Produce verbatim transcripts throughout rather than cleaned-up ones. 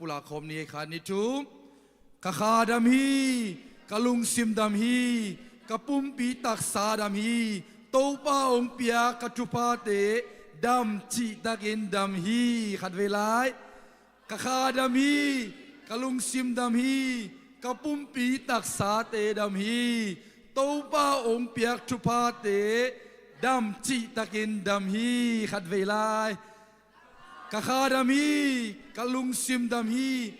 pulak khawm ni. Khat, nih, thum. Ka kha dam hi, ka lungsim dam hi, ka pumpi taksa dam hi. Topa hong piak ka thuphate dam cihtakin dam hi. Khat vei lai. Ka kha dam hi, ka lungsim dam hi, ka pumpi taksate dam hi. Topa hong piak thuphate dam cihtakin dam hi. Khat vei lai. Ka kha dam hi, ka lungsim dam hi,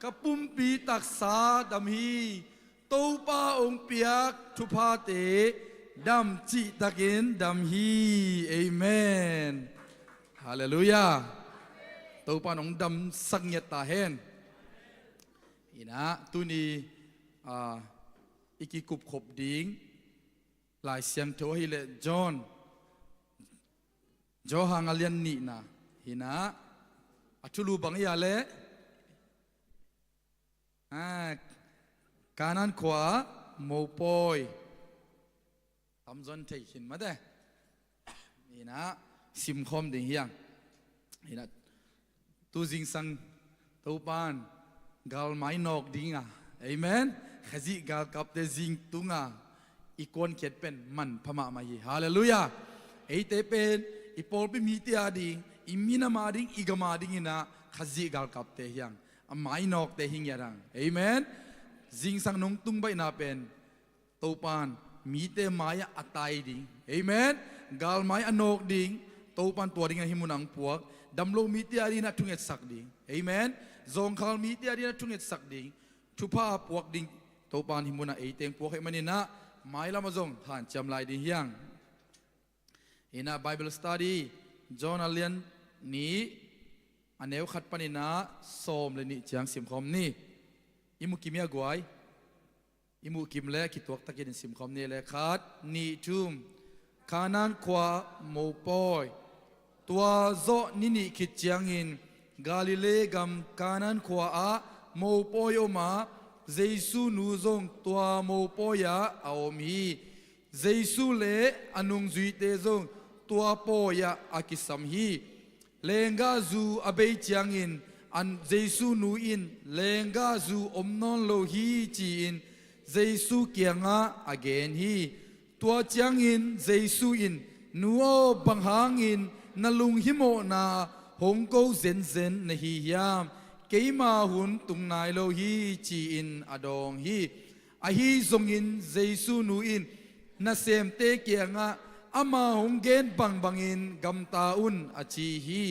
ka pumpi taksa dam hi. Topa hong piak thuphate dam cihtakin dam hi. Amen. Halleluiah. Topa in hong damsak ngiat ta hen. Inah tuni, ah, i kikupkhop ding Lai Siangtho ahih leh John, Johan a lian nihna hi-in ah, a thulu bang hi a leh, ah, Kanaan khua-ah mopawi. Tamzaw in thei khin mate. Inah simkhawm ding hi hang. Inah tu zingsang Topa in galmai nawk ding a. Amen. Khazih galkapte zing tungah i kuankhiat pen manpha mahmah hi. Halleluiah. Eite pen i pawlpi mite a ding, i minam a ding, i gam a ding inah Khazih galkapte hi hang. A mainawkte hi ngiat hang. Amen. Zingsang nong tung baihna pen Topa in mite mai-ah a tai ding. Amen. Galmai a nawk ding. Topa in tua dingin hih munah hong puak. Damlo mite a dingin a thungetsak ding. Amen. Zawngkhal mite a dingin a thungetsak ding. Thupha a puak ding. Topa in hih munah eite hong puak ahih manin ah, mailam ah zong hanciam lai ding hi hang. Inah Bible study, John a lian nih, a neu khat panin ah sawm le nih ciang simkhawm ni. I mu kim hia guai? I muh kim leh kituaktakin simkhawm ni leh. Khat, nih, thum. Kanaan khua mopawi. Tua zawh ni nih khit ciangin Galilee gam Kanaan khua-ah mopawi om a, Jesu nu zong tua mopawi-ah a om hi. Jesu le a nungzuite zong tua pawi-ah a kisam hi. Lenggahzu a bei ciangin an Jesu nu in, "Lenggahzu om nawn lo hi," ci-in Jesu kiangah a gen hi. Tua ciangin Jesu in, "Nu aw, bang hangin na lunghimawhna hong ko zenzen na hi hiam? Keima hun tung nai lo hi," ci-in a dawng hi. Ahi zongin Jesu nu in nasemte kiangah, "Ama hong gen bangbangin gamta un," a ci hi.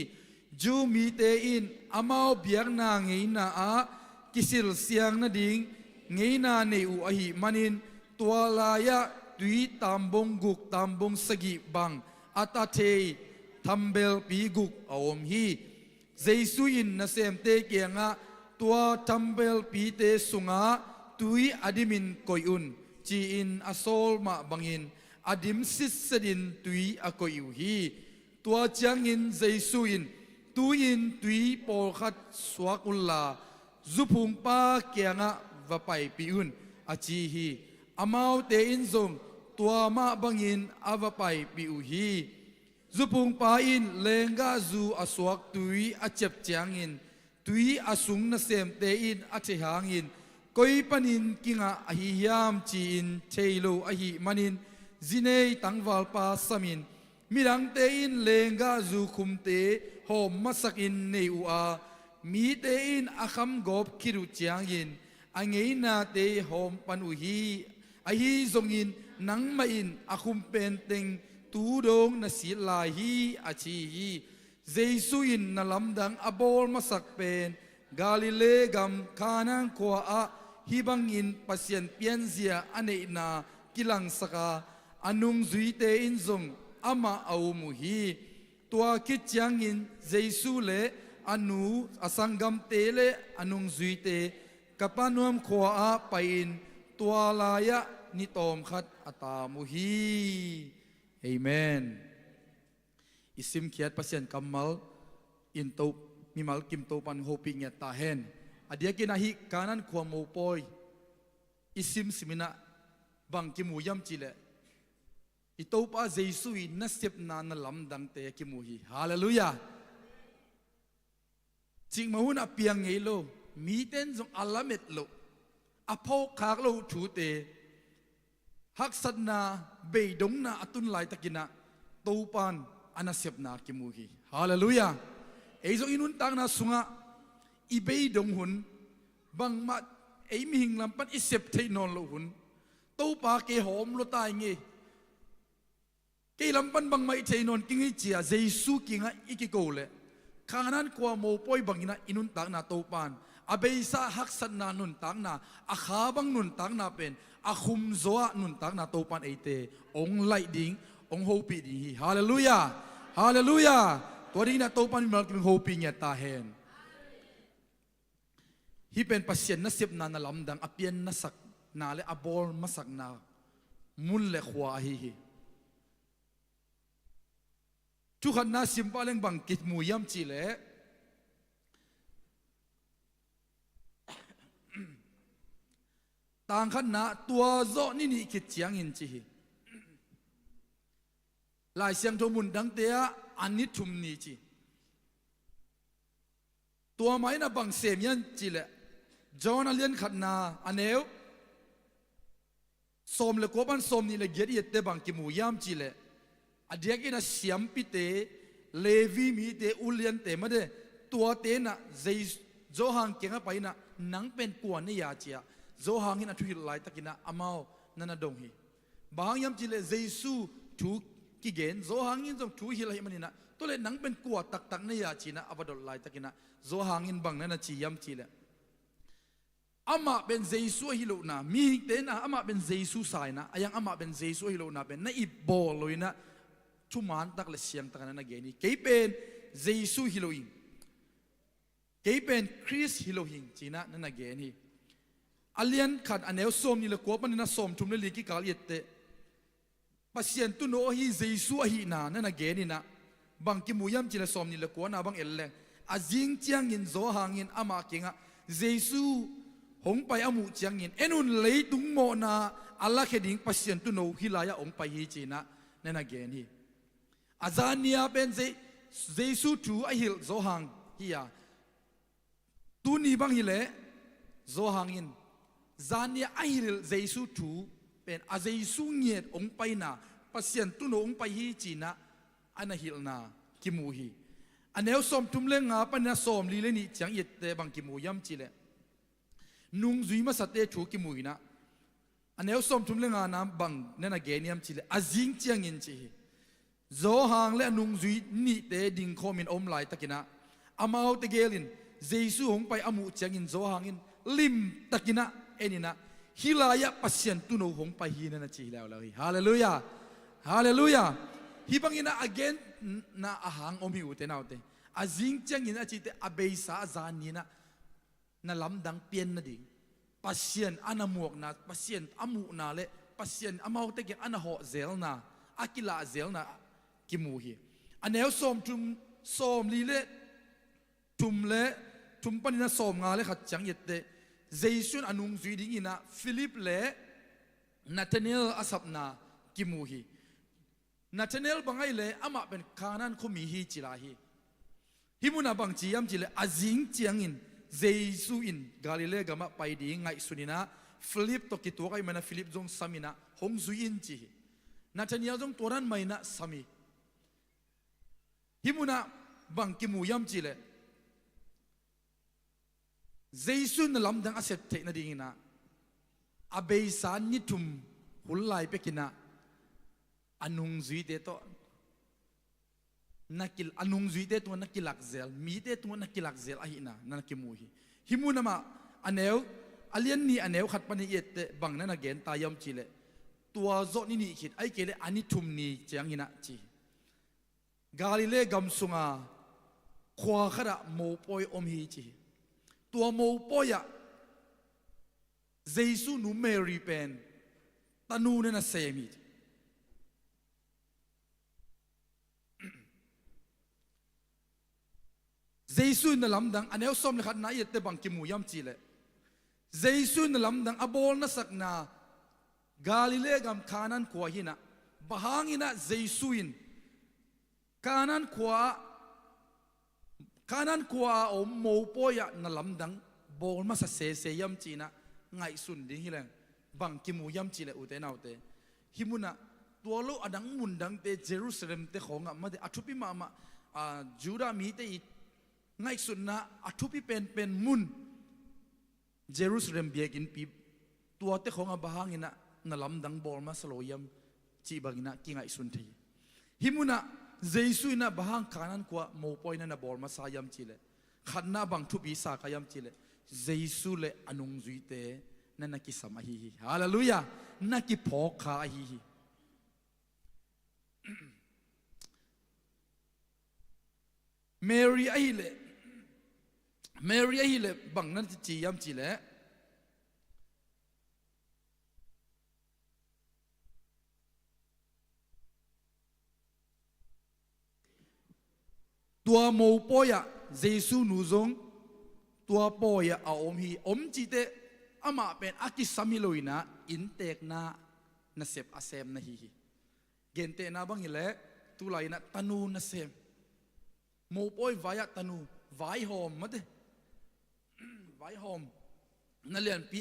Jew mite in amau biakna ngeina ah kisilsiang nading ngeina nei uh ahih manin, tua lai-ah tui tambong guk tambong sagih bang a ta thei thambelpi guk a om hi. Jesu in nasemte kiangah, "Tua thambelpite sungah tui a dimin koih un," ci-in a sawl mah bangin a dim sitsetin tui a koih uh hi. Tua ciangin Jesu in, "Tu-in tui pawlkhat suak unla, zuphungpa kiangah va paipih un," a ci hi. Amaute in zong tua mah bangin a va paipih uh hi. Zuphungpa in lenggahzu a suak tui a ciap ciangin, tui a sung nasemte in a theih hangin, "Koi panin kingah ahi hiam?" ci-in thei lo ahih manin, zinei tangvalpa samin, midangte in lenggahzu khumte hawm masakin nei uh a, mite in a khamgawp khit uh ciangin a ngeinate hawm pan uh hi. Ahi zongin nangmah in a khum penteng tu dong na sit lai hi, a ci hi. Jesu in na lamdang a bawl masak pen Galilee gam Kanaan khua-ah hih bangin Pasian pianzia a neihna kilangsak a, a nungzuite in zong amah a um uh hi. Tua khit ciangin Jesu le a nu, a sanggamte le a nungzuite Kapernaum khua-ah pai-in tua lai-ah ni tawmkhat a taam uh hi. Amen. I simkhiat Pasian kammal in to, mimal kim Topa in hopih ngiat ta hen. A diakin ah hih Kanaan khua mopawi i simsim in ah bang kimu hiam cih leh, i Topa Jesu i nasepna na lamdangte kimu hi. Halleluiah. Cikmah hun a piang ngei lo, mite in zong a lamet loh, a phawkkhak loh thute, haksatna, beidongna a tun laitakinah Topan a nasepna kimu hi. Halleluiah. Ei zong i nuntakna sungah i beidong hun, bangmah ei mihing lam pan i sep theih nawn loh hun, Topa kei hawm lua ta ing ei, kei lam pan bangmah i thei nawn keng hi ci-a Jesu kiangah i kiko leh, Kanaan khua mopawi banginah i nuntakna Topan, a beisa haksatna nuntakna, a kha bang nuntakna pen a khumzaw-ah nuntakna Topan eite hong laih ding, hong hopih ding hi. Halleluiah. Halleluiah. Tua dinginah Topan mimal kim hong hopih ngiat ta hen. Hih pen Pasian nasepna na lamdang a pianna sakna le a bawl masakna mun le khua ahi hi. Thukhatna sim pah leng bang kimu hiam cihleh, tangkhatna tua zawh ni nih khit ciangin ci hi. Lai Siangtho mun dangte ah a ni thum ni ci. Tua mah in a bang sem hiam cihleh, John a lian khatna a neu sawm le kua pan sawm nih le giat i ette bang kimu hiam cihleh, a diakin a siampite, Levi mite, uliante mate, tuate inah Jei-, Johan kiangah pai inah, nang pen kua na hi a ci-a Johan in a thuhilh laitakinah amau na na dong hi. Bang hang hiam cihleh Jesu thu kigen, Johan in zong thu hilh ahih maninah, tua leh nang pen kua taktak na hi a ci-inah a va dot laitakinah Johan in bang na na ci hiam cihleh, amah pen Jesu ahi lohna, mihingte inah amah pen Jesu sa inah, a yang amah pen Jesu ahi lohna pen na ip bawl lo inah, thuman tak le siangtak a na na gen hi. Kei pen Jesu hi lo ing. Kei pen Khrist hi lo hing, ci-inah na na gen hi. A lian khat a neu sawm nih le kua panin a sawm thum le li kikal i etteh, Pasian tuuno ahi Jesu ahihna na na gen inah, bang kimu hiam cihleh sawm nih le kuana bang et leng, a zing ciangin Johan in amah kiangah Jesu hong pai a muh ciangin, en un, leitung mawhna a lakhia ding Pasian tuuno hih lai-ah hong pai hi, ci-inah na na gen hi. A zan ni-a pen Je-, Jesu thu a hilh Johan hi-a, tuni bang hileh Johan in zan ni-a a hilh Jesu thu pen a Jesu ngiat hong paina, Pasian tuuno hong pai hi, ci-inah a na hilhna kimu hi. A neu sawm thum le nga panin a sawm li le nih ciang i etteh bang kimu hiam cihleh, nungzui masate thu kimu inah, a neu sawm thum le ngana bang na na gen hiam cihleh, a zing ciangin ci hi. Johan le a nungzui nihte dingkhawmin a om laitakinah, amaute gelin Jesu hong pai a muh ciangin Johan in limtakinah en inah, hih lai-ah Pasian tuuno hong pai hi, na na ci hi leuleu hi. Halleluiah. Halleluiah. Hih banginah a genna a hang om hi, ute naute. A zing ciangin a cihte, a beisa a zan ni-inah na lamdang pian nading, Pasian a na muakna, Pasian a muhna le Pasian amaute kiang a na hawh zelna, a kilah zelna kimu hi. A neu sawm thum, sawm li le thum le thum panin a sawm nga le khat ciang i etteh, Jesu in a nungzui dinginah Philip le Nathanael a sapna kimu hi. Nathanael bang ahih leh amah pen Kanaan khuami hi ci lai hi. Hih munah bang ci hiam cihleh, a zing ciangin Jesu in Galilee gamah pai ding ngaihsun inah Philip tawh kituak ahih maninah Philip zong sam inah hong zui in ci hi. Nathanael zong tua dan mah inah sam hi. Hih munah bang kimu hiam cihleh, Jesu in na lamdang a sep theih nadinginah a beisa ni thum hun lai pekinah a nungzuite tawh na ki, a nungzuite tungah na kilakzel, mite tungah na kilakzel ahihna na kimu hi. Hih munah mah a neu, a lian nih a neu khat panin i etteh bang na na gen ta hiam cihleh, tua zawh ni nih khit, ahih kei leh a ni thum ni cianginah ci hi. Galilee gam sunga khua khatah mopawi om hi ci hi. Tua mopawi ah Jesu nu Mary pen tanu na na sem hi ci. Jesu in na lamdang, a neu sawm le khatna i etteh bang kimu hiam cihleh, Jesu in na lamdang a bawlna sakna Galilee gam Kanaan khua hinah, bang hanginah Jesu in Kanaan khua-ah Kanaan khua a om mopawi ah na lamdang bawl masa sese hiam ci-in ah ngaihsun ding hi leng, bang kimu hiam cih leh, ute naute, hih munah tua lo a dang mun dangte, Jerusalem te khawngah mate, a thupi mahmah, a, Judah mite i ngaihsutna a thupi penpen mun, Jerusalem biakinnpi, tuate khawngah bang hangin ah na lamdang bawl masa lo hiam cih bangin ah kingaihsun thei hi. Hih munah Jesu in ah bang hang Kanaan khua mopawi in ah na bawl masa hiam cih leh, khatna bang thupi sa kha hiam cih leh, Jesu le a nungzuite na na kisam ahi hi. Halleluiah. Na kiphawk kha ahi hi. Mary ahih leh, Mary ahih leh bang na ci hiam cih leh, tua mopawi ah Jesu nu zong tua pawi ah a om hi. Om cih teh amah pen a kisam hi lo-in ah inntekna nasep a sem na hi hi. Gentehna bang hi leh, tulai-in ah tanu nasem, mopawi vai-ah tanu, vaihawm mate, vaihawm na lianpi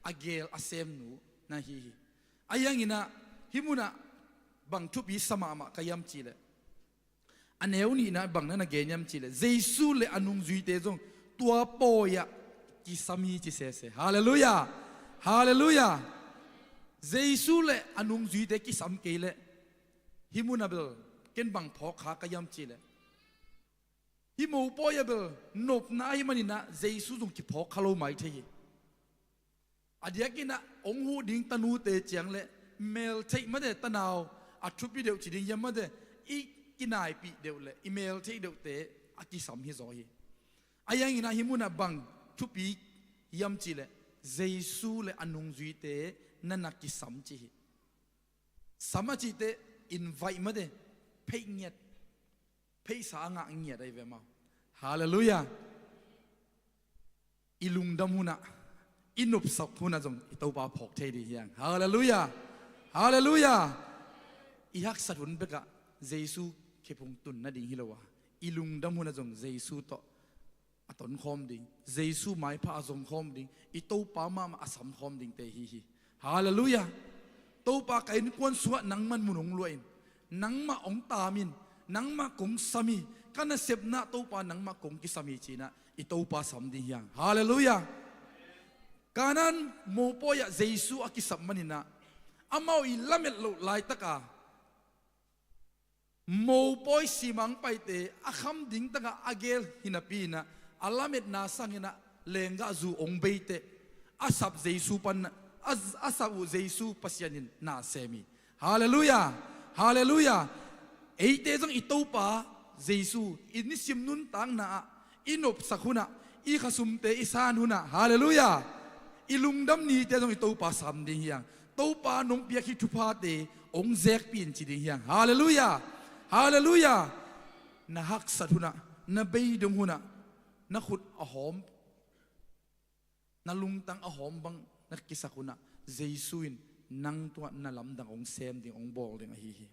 a geel a sem nu na hi hi. Ahi hangin ah hih munah bang thupi sa mahmah ka hiam cih leh, a neu nihna bang na na gen hiam cih leh, Jesu le a nungzuite zong tua pawi ah kisam hi ci sese. Halleluiah. Halleluiah. Jesu le a nungzuite kisam kei leh, hih munah bel ken bang phawk kha ka hiam cih leh, hih mopawi ah bel nopna ahih manin ah Jesu zong kiphawk kha lo mai thei hi. A diakin ah hong huh ding tanute ciang leh, meltheih mate, tanau a thupi deuh ci ding hiam mate, i kinaipih deuh leh i meltheih deuhte a kisam hi zaw hi. Ahi hangin ah hih munah bang thupi hiam cih leh, Jesu le a nungzuite na na kisam ci hi. Sam a cih teh invite mate, pheih ngiat, pheihsa a ngah ngiat ahi ve maw. Halleluiah. I lungdam hun ah, i nopsak hun ah zong i Topa phawk thei ding hi hang. Halleluiah. Halleluiah. I haksat hun bekah Jesu khephung tun nading hi lo a, i lungdam hun ah zong Jesu tawh a tonkhawm ding, Jesu maipha a zongkhawm ding, i Topa mahmah a samkhawm dingte hi hi. Halleluiah. Topa, ka innkuan sungah nangman mun hong luah in, nangmah hong taam in, nangmah kong sam hi, ka nasepna Topa nangmah kong kisam hi ci-in ah i Topa sam ding hi hang. Halleluiah. Kanaan mopawi ah Jesu a kisap manin ah, amau i lamet loh laitak a, mopawi simang paite a kham ding takah a geel hi napi-in ah, a lametna sangin ah lenggahzu hong bei teh, a sap Jesu pan, a, a sap uh Jesu Pasian in na sem hi. Halleluiah. Halleluiah. Eite zong i Topa Jesu i nisim nuntakna ah, i nopsak hun ah, i khasumte i san hun ah, halleluiah, i lungdam nite zong i Topa sam ding hi hang. Topa, nong piak hih thuphate hong zekpih in ci ding hi hang. Halleluiah. Halleluiah. Na haksat hun ah, na beidong hun ah, na khut a hawm, na lungtang a hawm bang na kisak hun ah, Jesu in nang tungah na lamdang hong sem ding, hong bawl ding ahi hi.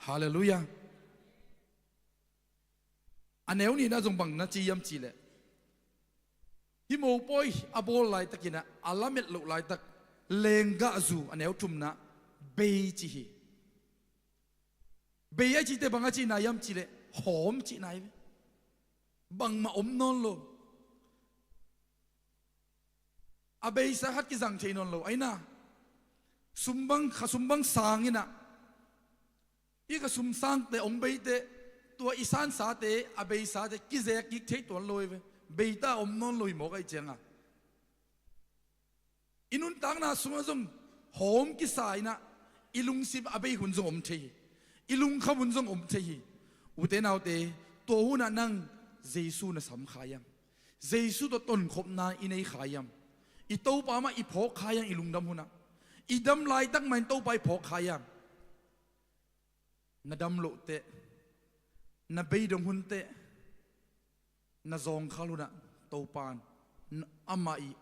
Halleluiah. A neu nihna zong bang na ci hiam cih leh, hih mopawi a bawl laitakin ah, a lamet loh laitak, lenggahzu, a neu thumna, bei ci hi. Bei a cih teh bang a cihna hiam cih leh, hawm cihna hi ve. Bangmah om nawn lo. A beisa khat kizang thei nawn lo. Ahi na, sum bang, khasum bang sang in ah, i khasum sangte hong bei teh, tua i sansate, a beisate kizek kik thei tuan lo hi ve. Beita om nawn lo hi mawk ahih ciangin. I nuntakna sungah zong hawm kisa in ah, i lungsim a bei hun zong om thei hi. I lungkham hun zong om thei hi. Ute naute, tua hun ah nang Jesu na sam kha hiam? Jesu tawh tonkhopna i nei kha hiam? I Topa mah i phawk kha hiam i lungdam hun ah? I dam laitak mah in Topa i phawk kha hiam? Na dam loh teh, na beidong hun teh, na zawngkhal hun ah Topa in amah i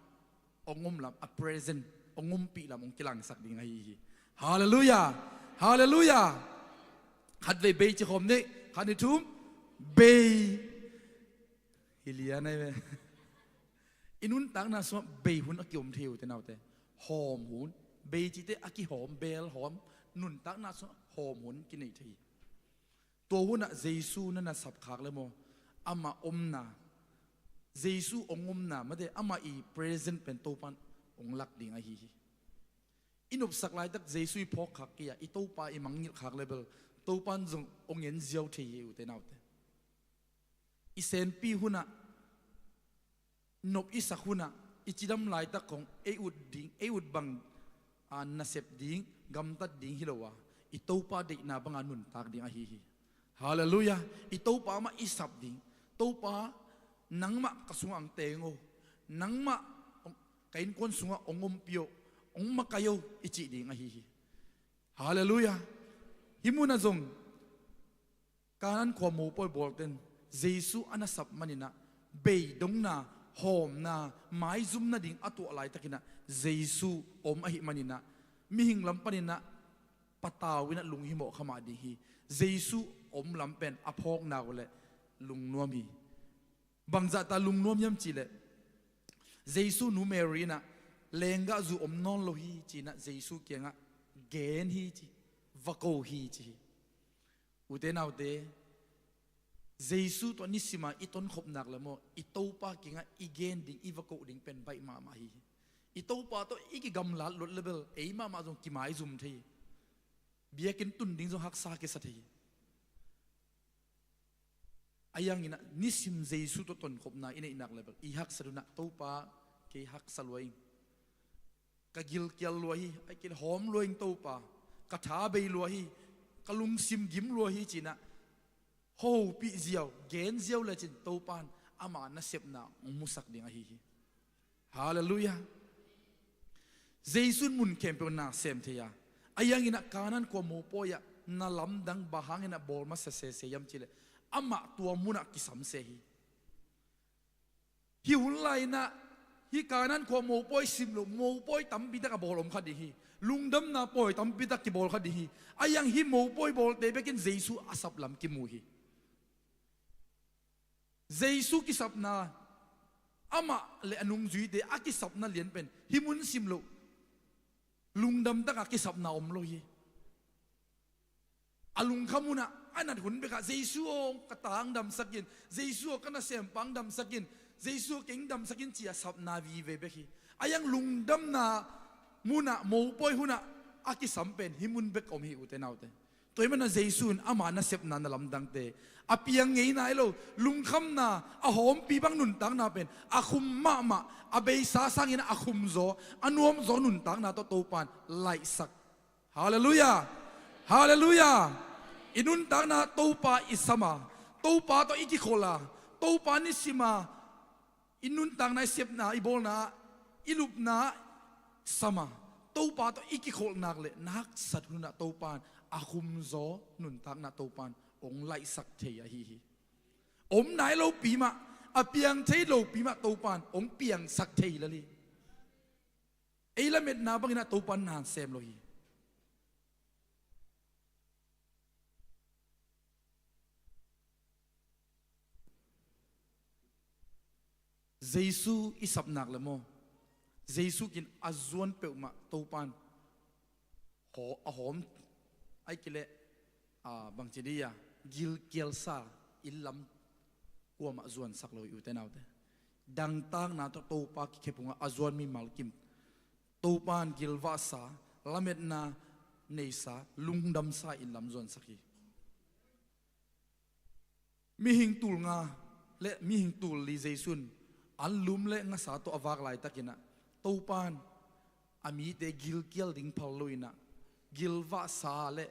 hong om lam, a present, hong ompih lam hong kilangsak ding ahi hi. Halleluiah. Halleluiah. Khatvei bei ci khawm ni. Khat, nih, thum. Bei. Hi lian ai ve. I nuntakna sungah bei hun a kiom thei uh te naute. Hawm hun. Bei cite a kihawm, beel hawm. Nuntakna sungah hawm hun kinei thei hi. Tua hunah Jesu na na sap khak le maw, amah omna, Jesu hong omna, mate, amah i present pen Topan hong lak ding ahi hi. I nopsak laitak Jesu i phawk khak kei a, i Topa i mangngilh khak le bel Topan zong hong en ziau thei hi, ute naute. I senpi hunah, nop i sak hunah, i cidam laitak khong ei ut ding, ei ut bang, a, nasep ding, gamtat ding hi lo a, i Topa deihna banga nuntak ding ahi hi. Halleluiah. I Topa mah i sap ding. Topa, nangmah ka sungah ang teng o, nangmah ka innkuan sungah hong ompi o, hong makai o, i cih ding ahi hi. Halleluiah. Hih munah zong Kanaan khua mopawi bawlten Jesu a na sap maninah, beidongna, hawmna, maizumna ding a tuah laitakinah Jesu om ahi maninah, mihing lam paninah patau inah lunghimawh kha mah ding hi. Jesu om lam pen a phawkna uh le lungnuam hi. Bangzahta lungnuam hiam cihleh, Jesu nu Mary inah lenggahzu om nawn lo hi cinah Jesu kiangah gen hi ci, va ko hi ci hi. Ute naute, Jesu tawh nisima i tonkhop nak le maw, i Topa kiangah i gen ding, i va koh ding pen baih mahmah hi. I Topa tawh i kigamlat luat le bel ei mahmah zong kimaizum thei hi. Biakinn tun ding zong haksa kisa thei hi. A yanginah nisim Jesu tawh tonkhopna i neihnak le bel i haksa dunah, Topa, kei haksa lua ing. Ka gilkial lua hi, a kil hawm lua ing Topa, ka tha bei lua hi, ka lungsim gim lua hi cinah hopih ziau, gen ziau lecin Topan ama nasepna hong musak ding ahi hi. Halleluiah. Jesu in mun khempeuh na sem thei a, a yanginah Kanaan khua mopawi ah na lamdang bang hanginah bawl masa sese hiam cihleh, amah tua munah kisam se hi. Hih hun lai-inah hih Kanaan khua mopawi sim loh mopawi tampitak a bawl om kha ding hi. Lungdamna pawi tampitak kibawl kha ding hi. A yang hih mopawi bawlte bekin Jesu a sap lam kimu hi. Jesu kisapna, amah le a nungzuite a kisapna lianpen hih mun sim loh lungdamtaka kisapna om lo hi. A lungkham hunah a nat hun bekah Jesu aw, ka ta ang damsakin, Jesu aw, ka nasempa ang damsakin, Jesu aw, kei ang damsakin ci-a sapna vive bek hi. A yang lungdamna munah, mopawi hunah a kisam pen hih mun bek om hi, ute naute. Tua ahih manin Jesu in ama nasepna na lamdangte a piang ngei nai lo, lungkhamna a hawmpi bang nuntakna pen a khum mahmah, a beisa sangin a khumzaw, a nuamzaw nuntakna tawh Topan laihsak. Halleluiah. Halleluiah. I nuntakna Topa i sama, Topa tawh i kikholha, Topa nisima i nuntakna, i sepna, i bawlna, i lupna sama, Topa tawh i kikholhnak le na haksat hunah Topan a khumzaw nuntakna Topan hong laihsak thei ahi hi. Om nai lopi mah, a piang thei lopi mah Topan hong piangsak thei lel hi. Ei lametna bangin a Topan na sem lo hi. Jesu i sapnak le maw, Jesu kin a zuan peuhmah Topan haw a hawm, ai kileh, a, bangci dia, gilkialsa in lam kuamah zuansak lo hi, ute naute. Dangtakna tawh Topa kikhep hungah a zuan mimal kim Topan gilvahsa, lametna neisa, lungdamsa in lam zuansak hi. Mihing tul nga le mihing tul li Jesu in an lum le ngasa tawh a vak laitakinah Topan a mite gilkial ding phal loinah gilvahsa le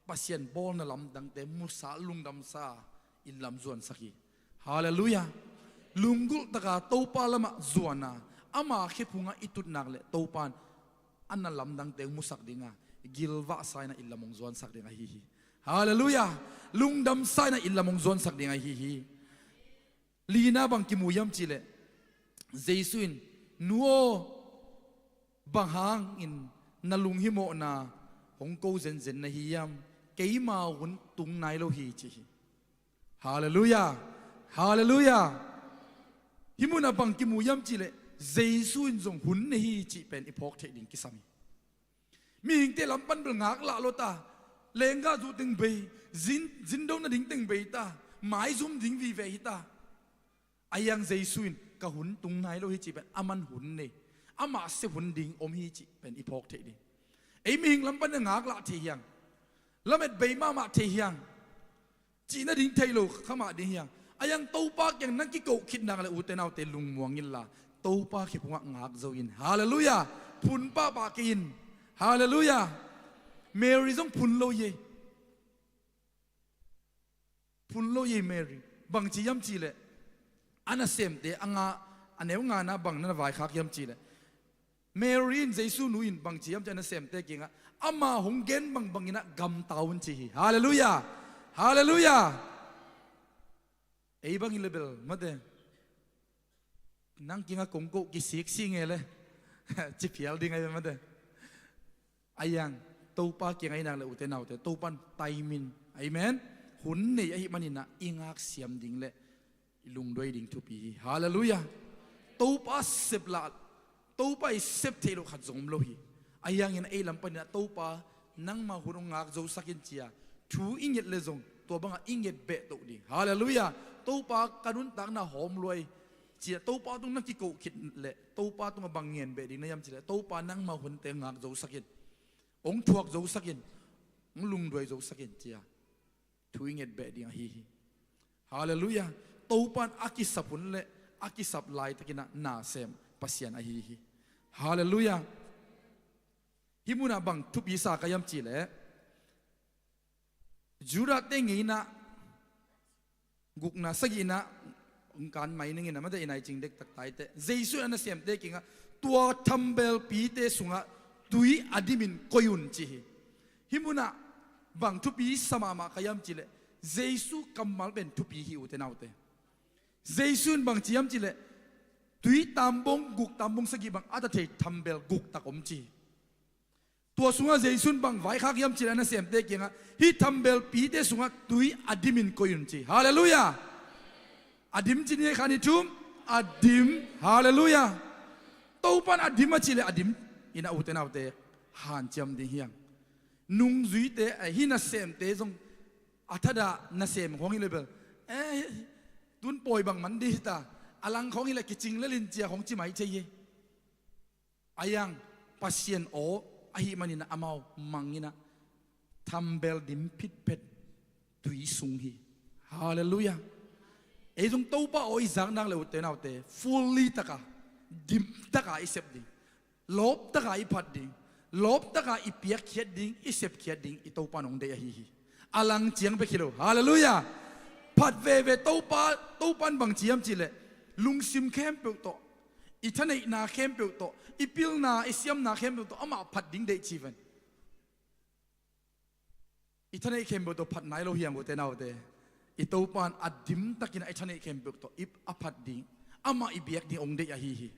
Pasian bawlna lamdangte musa, lungdamsa in lam zuansak hi. Halleluiah. Lunggulh taka Topa lamah zuana, ama khephungah i tutnak le Topan a na lamdangte hong musak dinga, gilvahsa inah in lam hong zuansak ding ahi hi. Halleluiah. Lungdamsa inah in lam hong zuansak ding ahi hi. Lina bang kimu hiam cihleh, Jesu in, nu aw, bang hangin na lunghimawhna hong ko zenzen na hi hiam? Keima hun tung nai lo hi, ci hi. Halleluiah. Halleluiah. Hih munah bang kimu hiam cihleh, Jesu in zong hun nei hi cih pen i phawk theih ding kisam hi. Mihingte lam pan bel ngaklah lo ta, lenggah zuh teng bei, zin, zindo nading teng bei ta, maizum ding vive hi ta. Ahi hang Jesu in ka hun tung nai lo hi cih pen, aman hun nei, amah sep hun ding om hi cih pen i phawk theih ding. Ei mihing lam pan na ngaklah thei hi hang, lamet bei mahmah thei hi hang, cih nading thei lo kha mah ding hi hang. Ahi hang Topa kiang nang kiko khit nak leh, ute naute, lungmuang inla, Topa khe phungah ngak zo in. Halleluiah. Phun pahpah kei in. Halleluiah. Mary zong phun lo hi ei. Phun lo hi ei Mary. Bangci hiam cihleh, a nasemte a nga, a neu ngana bang na vaikhak hiam cihleh, Mary in, Jesu nu in bangci hiam cihleh, a nasemte kiangah, ama hong gen bangbang inah gamta un ci hi. Halleluiah. Halleluiah. Ei bangin le bel mate, nang kiangah kong koh kisiksik nge le, ci phial ding ahi mate. Ahi hang Topa kiang ahi nak leh, ute naute, Topa in timing, amen, hun nei ahih maninah i ngaksiam ding le i lungduai ding thupi hi. Halleluiah. Topa sep lah, Topa i sep theih loh khat zong om lo hi. Ahi hangin ei lam paninah, Topa, nangma hun hong ngak zosak in, ci-a thu i nget le zong, tua bangah i nget beh toh ding. Halleluiah. Topa, ka nuntakna hawm luai, ci-a Topa tung na kiko khit leh, Topa tungah bang ngen beh ding na hiam cihleh, Topa, nangma hunte ngak zosak in, hong thuak zosak in, hong lungduai zosak in, ci-a thu i nget beh ding ahi hi. Halleluiah. Topa in a kisap hun le a kisap laitakinah nasem Pasian ahi hi. Halleluiah. Hih munah bang thupi sa ka hiam cihleh, Judah te ngeina gukna, sagihna, kan mai ningin a mate, i nai cing dektak taite, Jesu in a nasemte kiangah, tua thambelpite sungah tui a dimin koih un, ci hi. Hih munah bang thupi sa mahmah ka hiam cihleh, Jesu kammal pen thupi hi, ute naute. Jesu in bangci hiam cihleh, tui tambong guk, tambong sagih bang a ta thei thambel guktak om, ci hi. Tua sungah Jesu in bang vaikhak hiam cihleh, a nasemte kiangah, hih thambelpite sungah tui a dimin koih un, ci. Halleluiah. A dim ci ni, ei khan i thum, a dim. Halleluiah. Topa in a dim a cihleh, a dim inah, ute naute, hanciam ding hi hang. Nungzuite, eh, hih nasemte zong a thadah nasem khawng hi le bel, eh, tun pawi bang man dih hi ta, a lang khawng hi le kicing lel in, ci-a khawng ci mai thei hi. Ahi hang Pasian aw ahih maninah amau mang inah thambel dim phitphet tui sung hi. Halleluiah. Ei zong Topa aw i zak nak leh, ute naute, fully taka, dim taka i sep ding, lawp taka i phat ding, lawp taka i piakkhiat ding, i sepkhiat ding, i Topa in hong deih ahi hi. A lang ciang bek hi lo. Halleluiah. Phat veve Topa, Topa in bangci hiam cihleh, lungsim khempeuh tawh, i thaneihna khempeuh tawh, i pilna, i siamna khempeuh tawh amah phat ding deih ci ven. I thaneih khempeuh tawh phat nai lo hi hang, ute naute. I Topa in a dimtakin a i thaneih khempeuh tawh i, a phat ding, amah i biak ding hong deih ahi hi.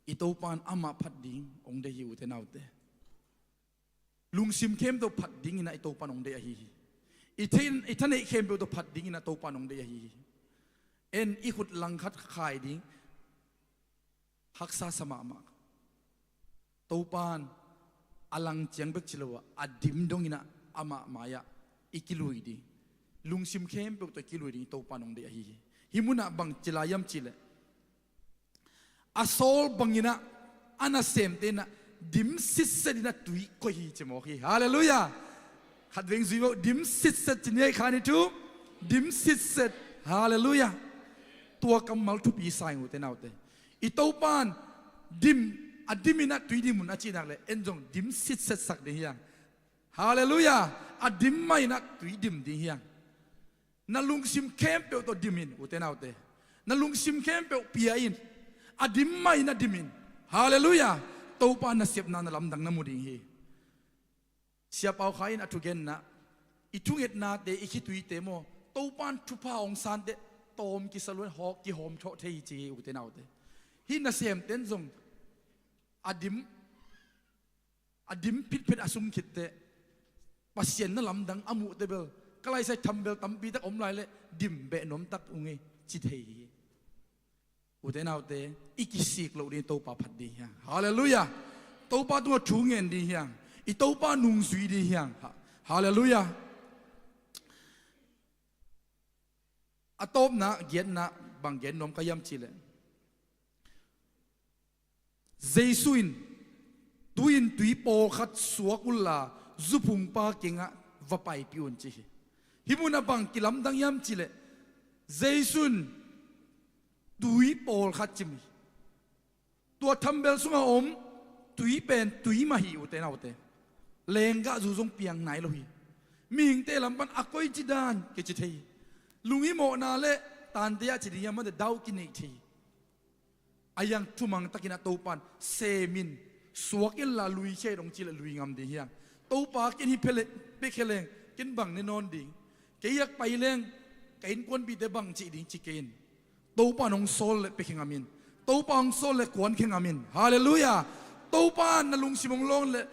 I Topa in amah phat ding hong deih hi, ute naute. Lungsim khempeuh tawh phat ding inah i Topa in hong deih ahi hi. I thei, i thaneih khempeuh tawh phat ding inah Topa in hong deih ahi hi. En, i khut langkhat khai ding haksa sa mahmah. Topa in a lang ciang bek ci lo ah, a dim dong inah amah mai-ah i kilui ding, lungsim khempeuh tawh i kilui ding, i Topa in hong deih ahi hi. Hih munah bang ci lai hiam cihleh, a sawl bang inah a nasemte inah dim sitset inah tui koih hi, ci mawk hi. Halleluiah. Khat veng zui vo, dim sitset ci ni, ei khan i thum, dim sitset. Halleluiah. Tua kammal thupi sa ing, ute naute. I Topa in dim, a dim inah tui dim un a cih nak leh, en zong dim sitset sak ding hi hang. Halleluiah. A dim mah inah tui dim ding hi hang. Na lungsim khempeuh tawh dim in, ute naute. Na lungsim khempeuh pia in, a dim mah inah dim in. Halleluiah. Topa nasepna na lamdang na mu ding hi. Sia Pau Khai in a thugenna, i thungetnate, i khituite maw, Topa in thupha hong santeh tawm kisa luan hawk kihawm thawh thei hi, ci hi, ute naute. Hih nasemte in zong a dim, a dim phitphet a sung khitteh, Pasian na lamdang a muhteh bel, ka laisai thambel tampi tak om lai leh dim beh nuam tak ung ei, ci thei hi. Ute naute, i kisik loh ding, Topa phat ding hi hang. Halleluiah. Topa tungah thu ngen ding hi hang. I Topa nungzui ding hi hang. Ha-, halleluiah. A tawpna, giatna, bang gen nuam ka hiam cih leh, Jesu in, tu-in tui pawlkhat suak unla, zuphungpa kiangah va paipih un, ci hi. Hih munah bang kilamdang hiam cih leh, Jesu in tui pawlkhat ci hi. Tua thambel sungah om tui pen tui mah hi, ute naute. Lenggahzu zong piang nai lo hi. Mihingte lam pan a koici dan kici thei hi. Lunghimawhna le tante ah ci ding hiam, mate dau kinei thei hi. A hiang thumang takin ah Topa in sem in, suak inla luikhia in hong cih leh lui ngam ding hi hang. Topa, ken hih pia leng, pia khia leng, ken bang ne nawn ding. Kei hong pai leng ka innkuanpihte bang cih ding, ci kei in. Topa in hong sawl leh pia khia ngam in. Topa hong sawl leh kuan khia ngam in. Halleluiah. Topa in na lungsim hong lawn leh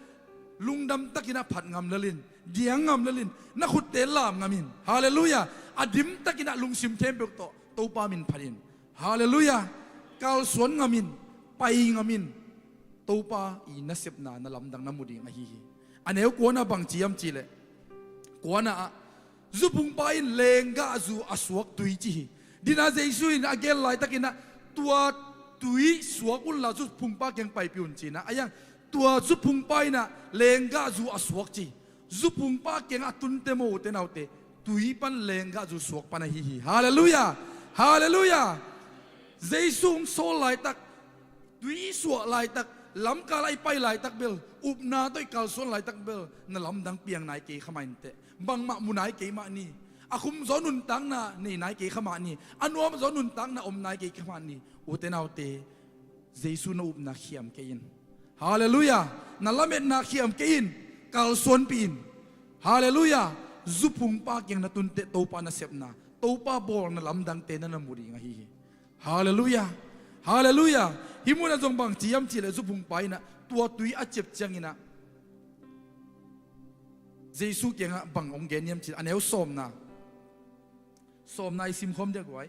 lungdam takin ah phat ngam lel in, diang ngam lel in, na khutte lam ngam in. Halleluiah. A dim takin ah lungsim khempeuh tawh Topa min phat in. Halleluiah. Kalsuan ngam in, pai ngam in. Topa i nasepna na lamdang na mu ding ahi hi. A neu kuana bang ci hiam cih leh, kuana ah, zuphungpa in lenggahzu a suak tui, ci hi. Dina Jesu in a gen laitakin ah, tua tui suak unla zuphungpa kiang paipih un, ci-in ah, a hiang tua zuphungpa in ah lenggahzu a suak, ci. Zuphungpa kiangah a tunte maw, ute naute, tui pan lenggahzu suak pan ahi hi. Halleluiah. Halleluiah. Jesu hong sawl laitak, tui suah laitak, lamkal ah i pai laitak bel, upna tawh i kalsuan laitak bel, na lamdang piang nai kei kha mah inteh. Bangmah mu nai kei mah ni. A khum zaw nuntakna nei nai kei kha mah ni. A nuam zaw nuntakna om nai kei kha mah ni. Ute naute, Jesu na upna khiam kei in. Halleluiah. Na lametna khiam kei in. Kalsuanpih in. Halleluiah. Zuphungpa kiang na tunteh Topa nasepna, Topa bawl na lamdangte na na mu ding ahi hi. Halleluiah. Halleluiah. Hih munah zong bang ci hiam cih leh zuphungpa in ah tua tui a ciap ciangin ah Jesu kiangah bang hong gen hiam cih leh, a neu sawmna. Sawmna i simkhawm dia guai.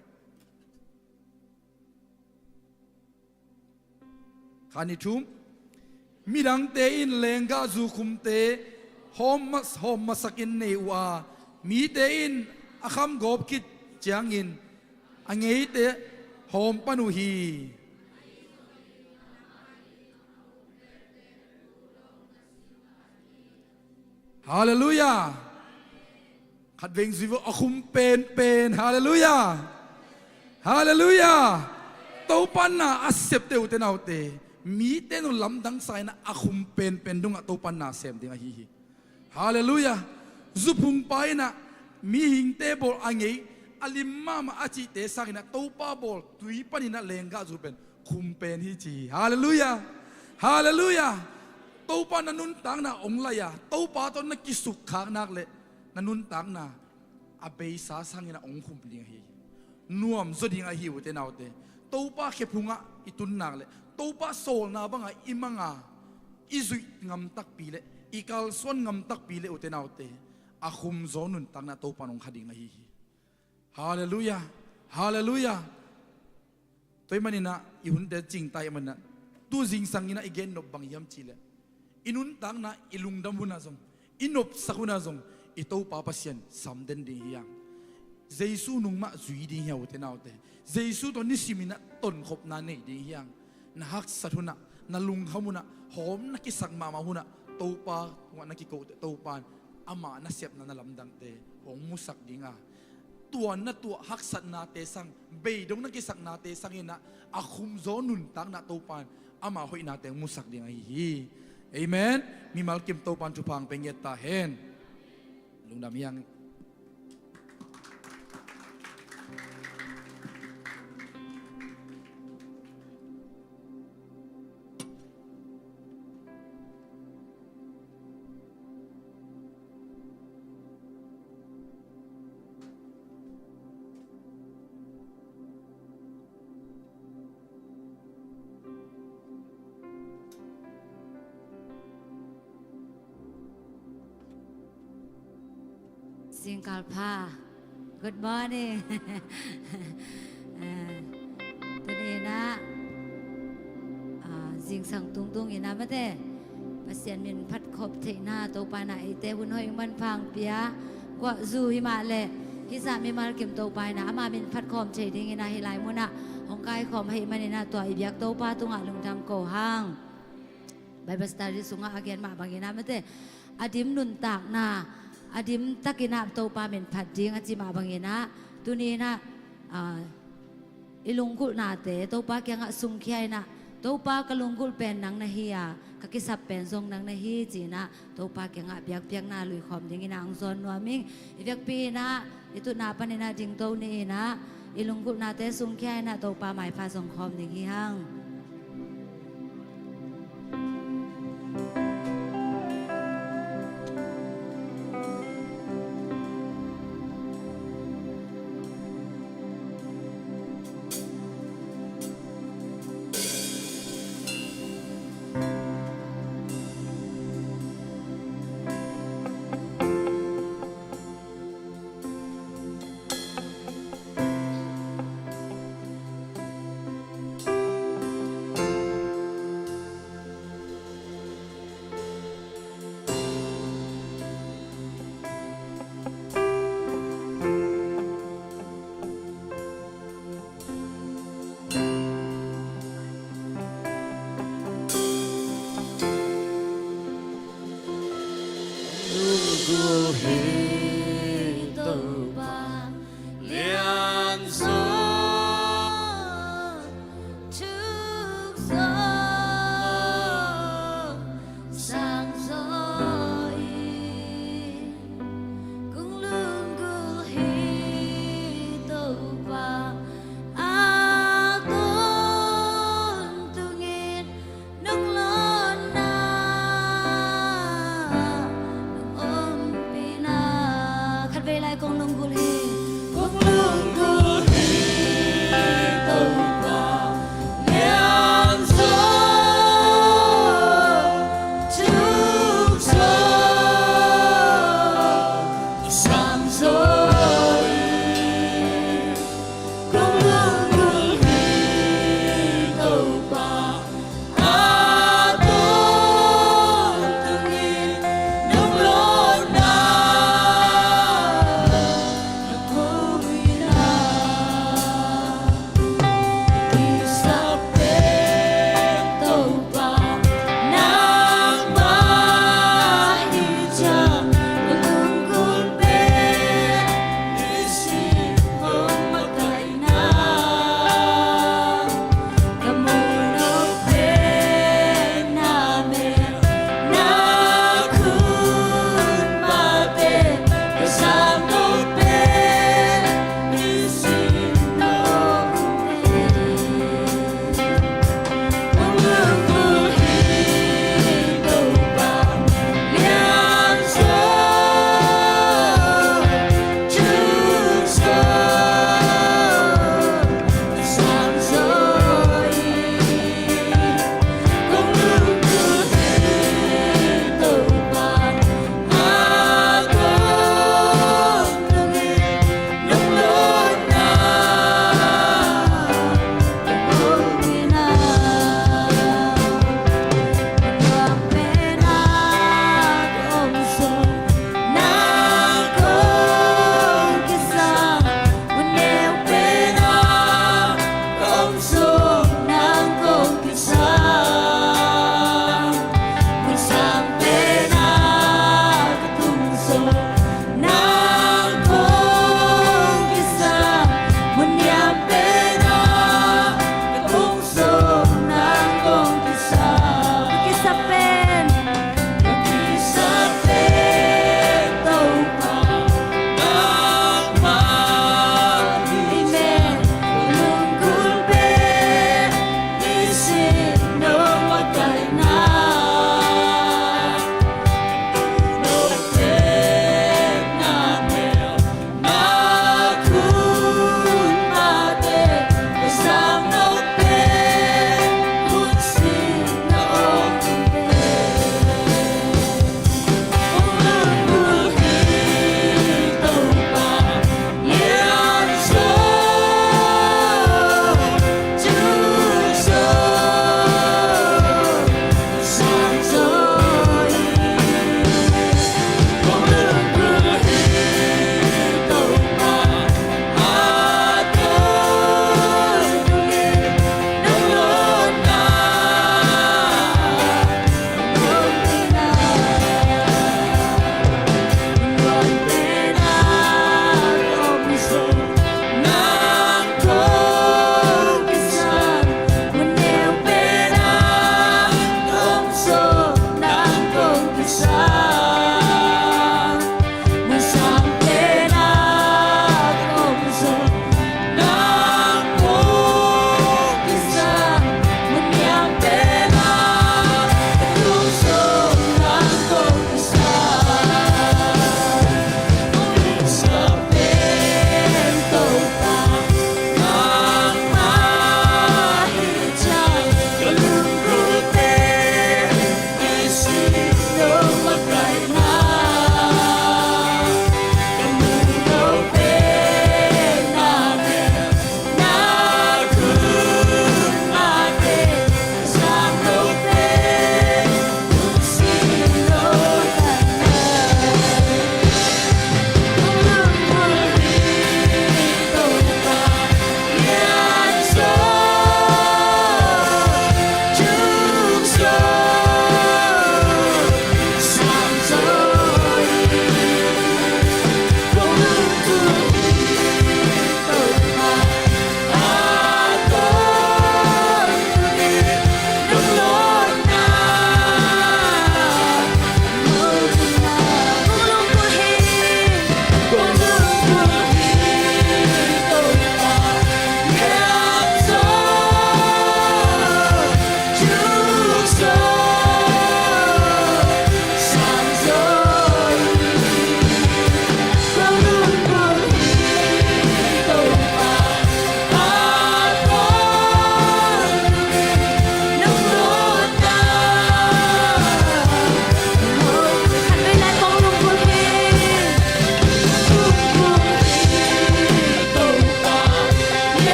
Khan i thum. Midangte in lenggahzu khumte hawm mas-, hawm masakin nei uh a, mite in a kham gawp khit ciangin a ngeite hawm pan uh hi. Halleluiah. Khat veng zui vo, a khum penpen. Halleluiah. Halleluiah. Topa na a septe, ute naute, mite in hong lamdang sa in ah a khum penpen dongah Topa na sem ding ahi hi. Halleluiah. Zuphungpa in ah mihingte bawl a ngei, a lim mahmah a cihte sangin ah Topa bawl tui panin ah lenggahzu pen khum pen hi, ci hi. Halleluiah. Halleluiah. Topa na nuntakna hong lai a, Topa tawh na kisukkhak nak leh na nuntakna a beisa sangin ah hong khum ding ahi hi. Nuam zaw ding ahi, ute naute. Topa khephungah i tun nak leh, Topa sawlna bangah i mang a, i zuih ngam takpi leh, i kalsuan ngam takpi leh, ute naute, a khum zaw nuntakna Topa in hong kha ding ahi hi. Halleluiah. Halleluiah. Tua ahih manin ah i hunte cingta ahih manin ah, tu zingsang in ah i gen nop bang hiam cih leh, i nuntakna, i lungdam hunah zong, i nopsak hunah zong, i Topa Pasian sam den ding hi hang. Jesu nung mah zui ding hi hang, ute naute. Jesu tawh nisim in ah tonkhopna nei ding hi hang. Na haksat hunah, na lungkham hunah, hawm na kisak mahmah hunah, Topa tungah na kikoh teh, Topa in amah nasepna na lamdangte hong musak ding a, tua na tuah haksatnate sang, beidong na kisaknate sangin ah a khumzaw nuntakna Topa in ama hoihnate hong musak ding ahi hi. Amen. Mimal kim Topa in thupha hong pia ngiat ta hen. Lungdam hi hang. Zingkal pha. Good morning. Eh, tuni in ah, ah, zingsang tungtung in ah mate, Pasian min phatkhawm theihna Topa in ah eite hun hoih manpha hong pia. Guah zu himah leh hih zah mimal kim Topa in ah ama min phatkhawm thei ding in ah hih lai mun ah hong kaikhawm ahih man in ah tua i biak Topa tungah lungdam ko hang. Bible study sungah a gen mah bang in ah mate, a dim nuntakna, a dim tak in ah Topa min phat ding a ci mah bang in ah, tuni in ah, ah, i lunggulhnate Topa kiangah sungkhia in ah, Topa, ka lunggulh pen nang na hi a, ka kisap pen zong nang na hi ci in ah Topa kiangah biakpiakna luikhawm ding in ah hong zawn nuam ing. I biakpi in ah i tutna pan in ah dingto ni in ah, i lunggulhnate sungkhia in ah Topa maipha zong khawm ding hi hang.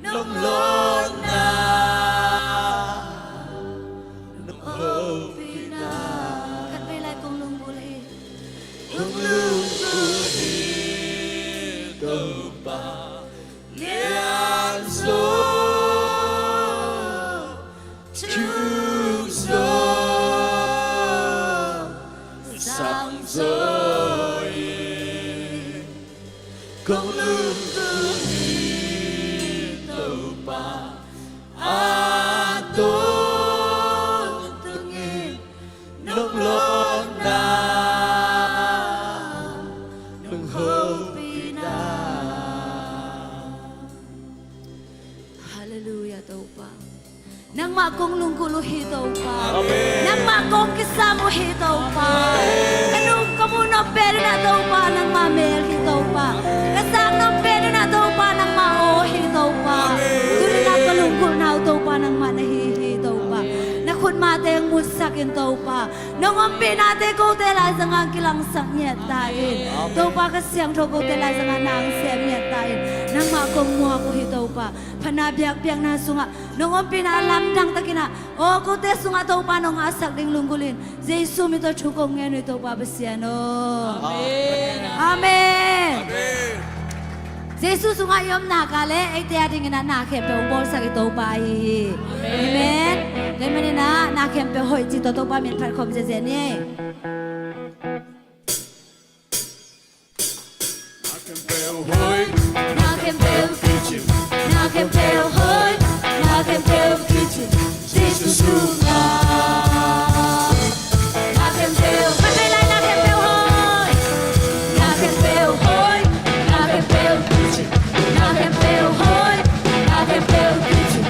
Lunglawhna, nong hopihna. Khat vei lai kong lunggulh hi. Kong lunggulh hi Topa, lian zaw, thuk zaw, sang zaw hi. Kong lunggulh hi Topa, a tawntung in nong lawhna, nong hopihna. Halleluiah Topa. Nangmah kong lunggulh uh hi Topa. Amen. Nangmah kong kisam uh hi Topa. Amen. Ka nung ka mu nop pen in ah Topa, nangmah mel hi Topa. Ka sang nop pen in ah Topa, nangmah aw hi Topa. Amen. Tuni-in ah ka lunggulhna uh Topa, nangmah na hi hi Topa. Na khutmate hong mutsak in Topa. Nong ompihnate kote laizangah kilangsak ngiat ta in. Amen. Topa ka siangtho kote laizangah na hong sem ngiat ta in. Nangmah kong muak uh hi Topa. Phatna biakpiakna sungah nong ompihna lamdang takin ah, aw kote sungah Topa nong hahsak ding lunggulh in. Jesu min tawh thu kong ngen uh hi Topa Pasian aw. Amen. Amen. Amen. Jesu sungah i om nak leh eite a dingin ah na khempeuh hong bawlsak i Topa ahi hi. Amen. Amen. Tua ahih manin ah na khempeuh hoih cih tawh Topa min phat khawm ziahziah ni. Na khempeuh hoih, na khempeuh kicing, na khempeuh hoih, na khempeuh kicing, Jesu sungah. Na khempeuh, khat vei lai, na khempeuh hoih, na khempeuh hoih, na khempeuh kicing, na khempeuh hoih, na khempeuh kicing,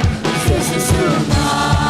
Jesu sungah.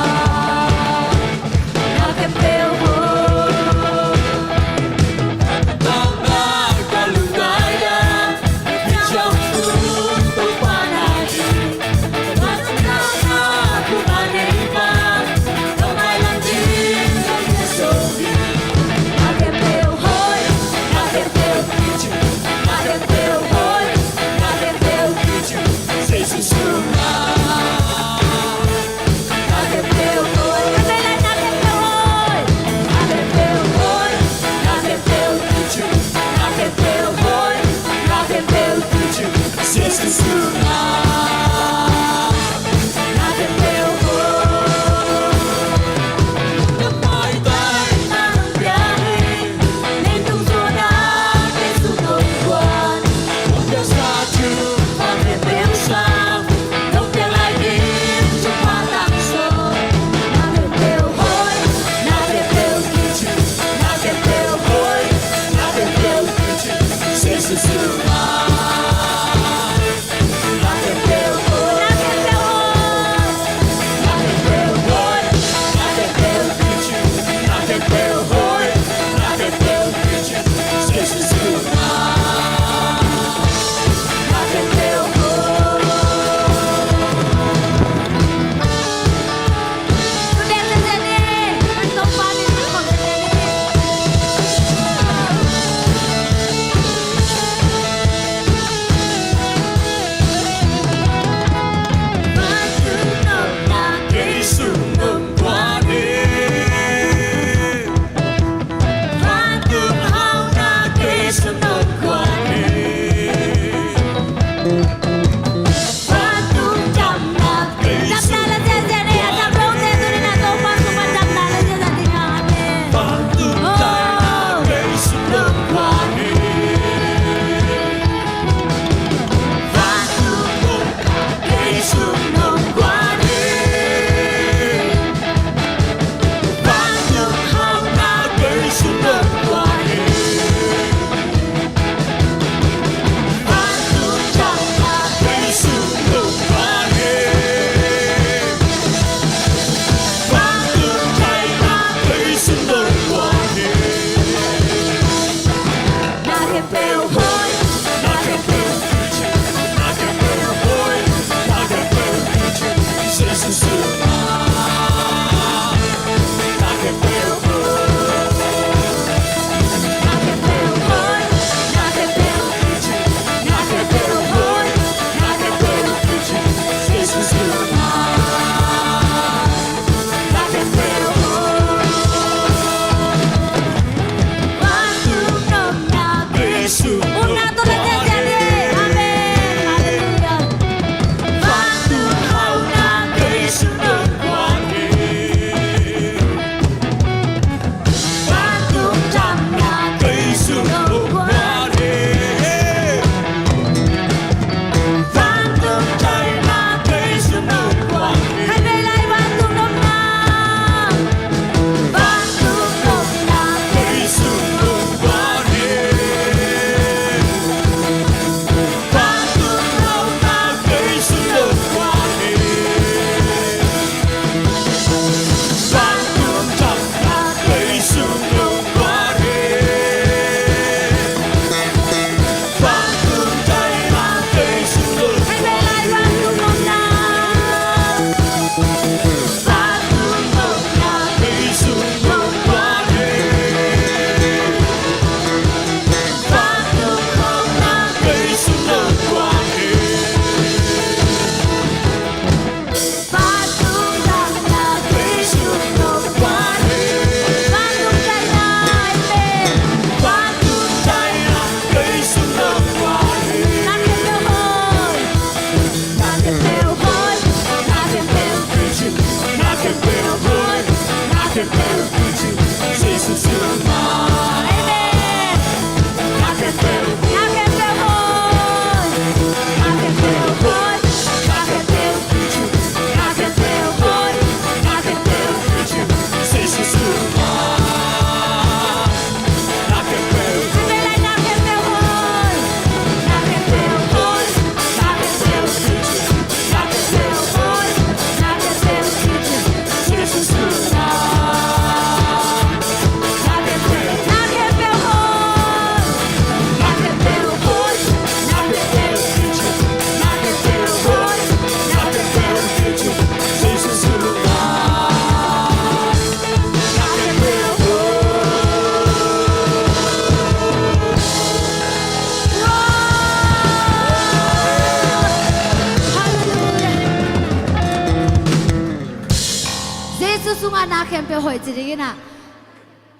Na khempeuh hoih ci dingin ah,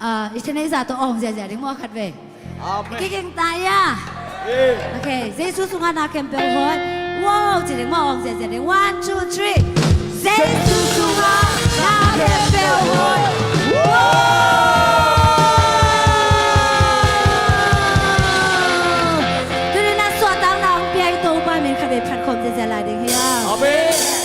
ah, i thaneih zah tawh awng ziazia ding maw khat ve. Amen. Kiging ta ia. Amen. Okay, Jesu sungah na khempeuh hoih. Wow, ci ding maw, awng ziazia ding. One, two, three. Jesu sungah na khempeuh hoih. Wow. Tuni na suahtakna hong pia i Topa min khat vei phat khawm ziazia lai ding hi a. Amen.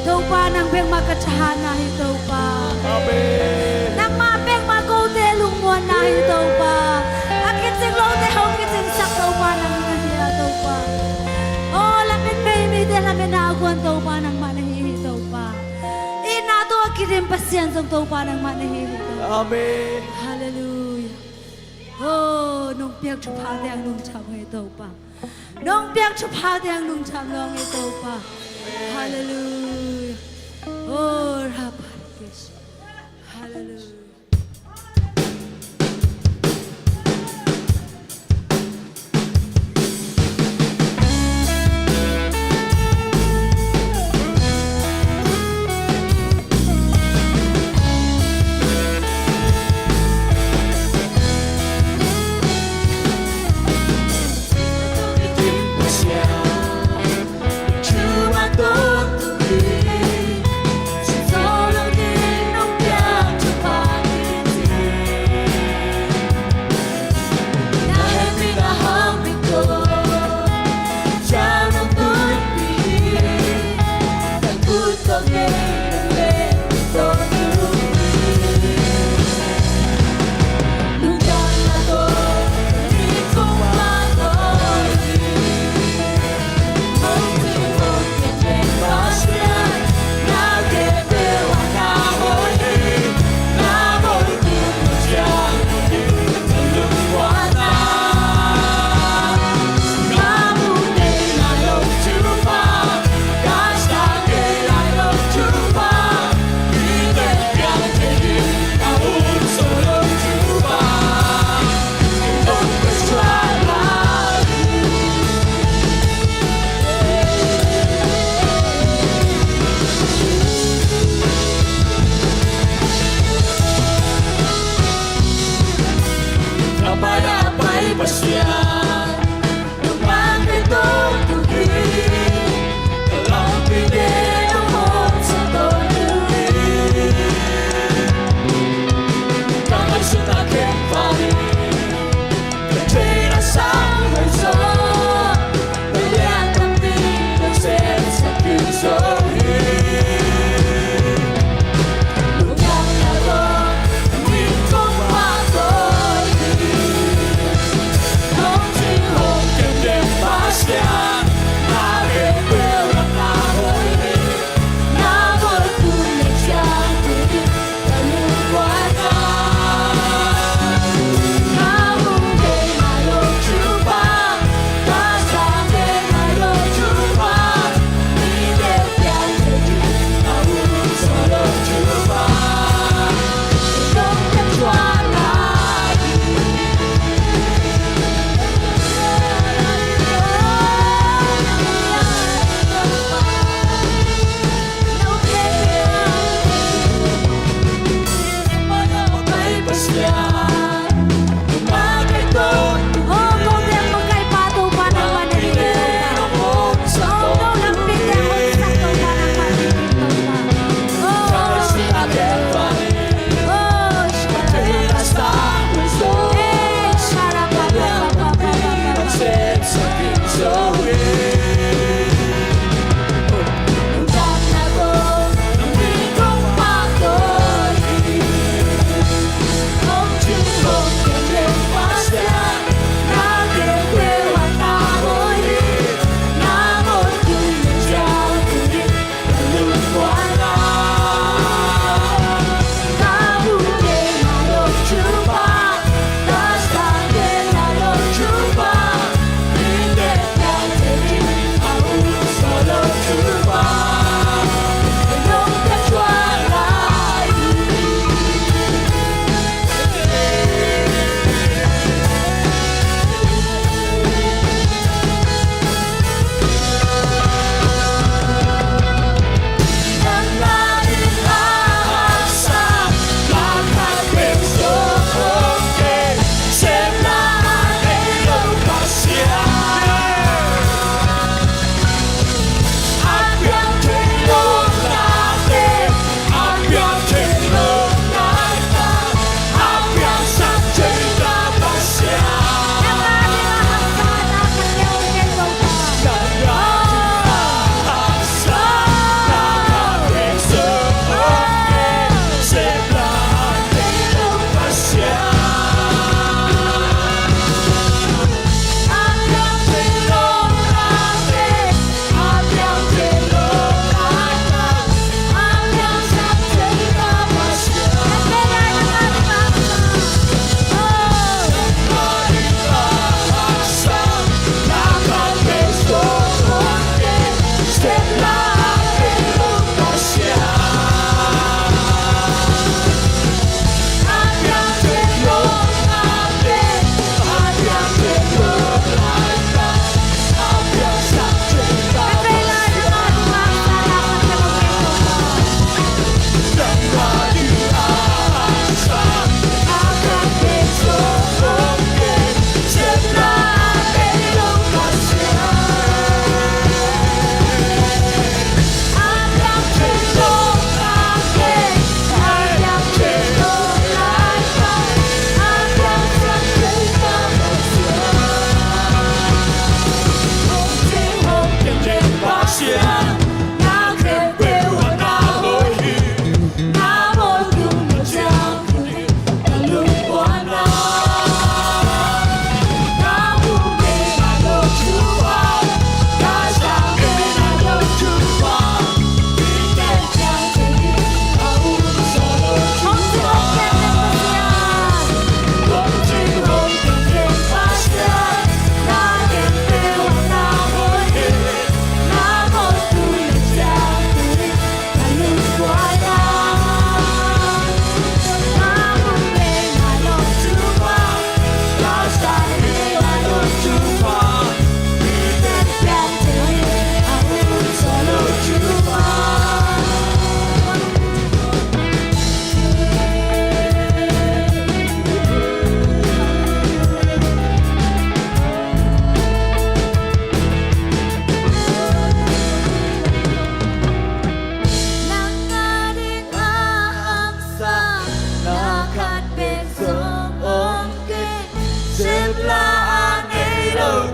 Topa, nang bek mah ka thahatna hi, Topa. Amen. Nangmah bek mah kote lungmuanna hi, Topa. A kicing lote hong kicingsak, Topa, nang na hi a, Topa. Aw, lamet mei mite lametna a guan, Topa, nangmah na hi hi, Topa. Itna tawh a kidim Pasian zong, Topa, nangmah na hi hi, Topa. Amen. Halleluiah. Aw, nong piak thuphate hong lungdam ing, Topa. Nong piak thuphate hong lungdam nuam ing, Topa. Halleluiah. Oh, Rabbi Kish. Halleluiah.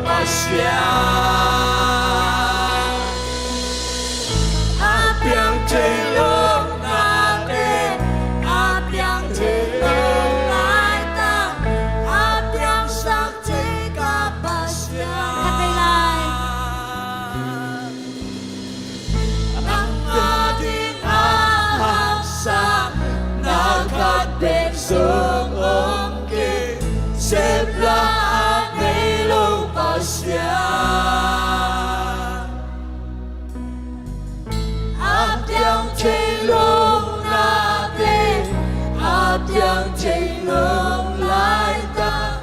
Pasian, a piang thei lo nate, a piang thei lo laitak, a piangsak thei ka Pasian. Khat vei lai. Nang a ding a haksakna khat bek zong om kei, sepla a nei lo Pasian. A piang thei lo nate, a piang thei lo laitak,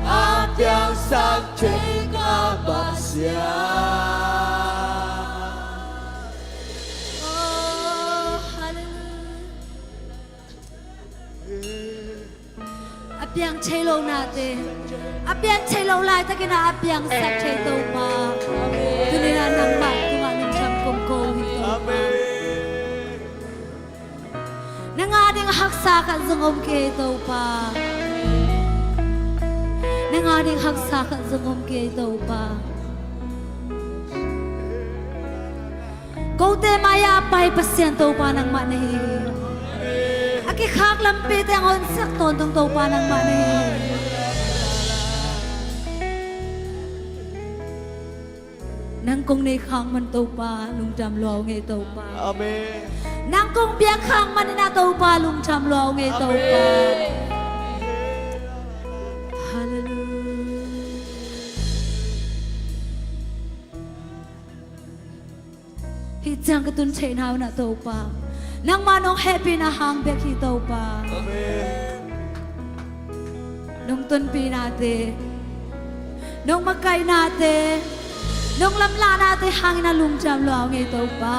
a piangsak thei ka Pasian. Oh, hallelujah. A piang thei lo nate, a piang thei lo laitakin a piangsak thei Topa, tuni-in nangmah tungah lungdam kong ko hi Topa. Nang a ding haksa khat zong om kei Topa. Nang a ding haksa khat zong om kei Topa. Kote mai-ah a pai Pasian Topa nangmah na hi hi. A kikhak lampite hong honsak tawntung Topa nangmah na hi hi. Nang kong nei khak man Topa lungdam lua ung ei Topa. Amen. Nang kong biak khak man in ah Topa lungdam lua ung ei Topa. Amen. Hallelujah. Hih ciang ka tun theihna un ah Topa, nangmah nong hehpihna hang bek hi Topa. Amen. Nong tonpihnate, nong makaihnate, nong lamlahnate hangin ah lungdam lua ung ei Topa.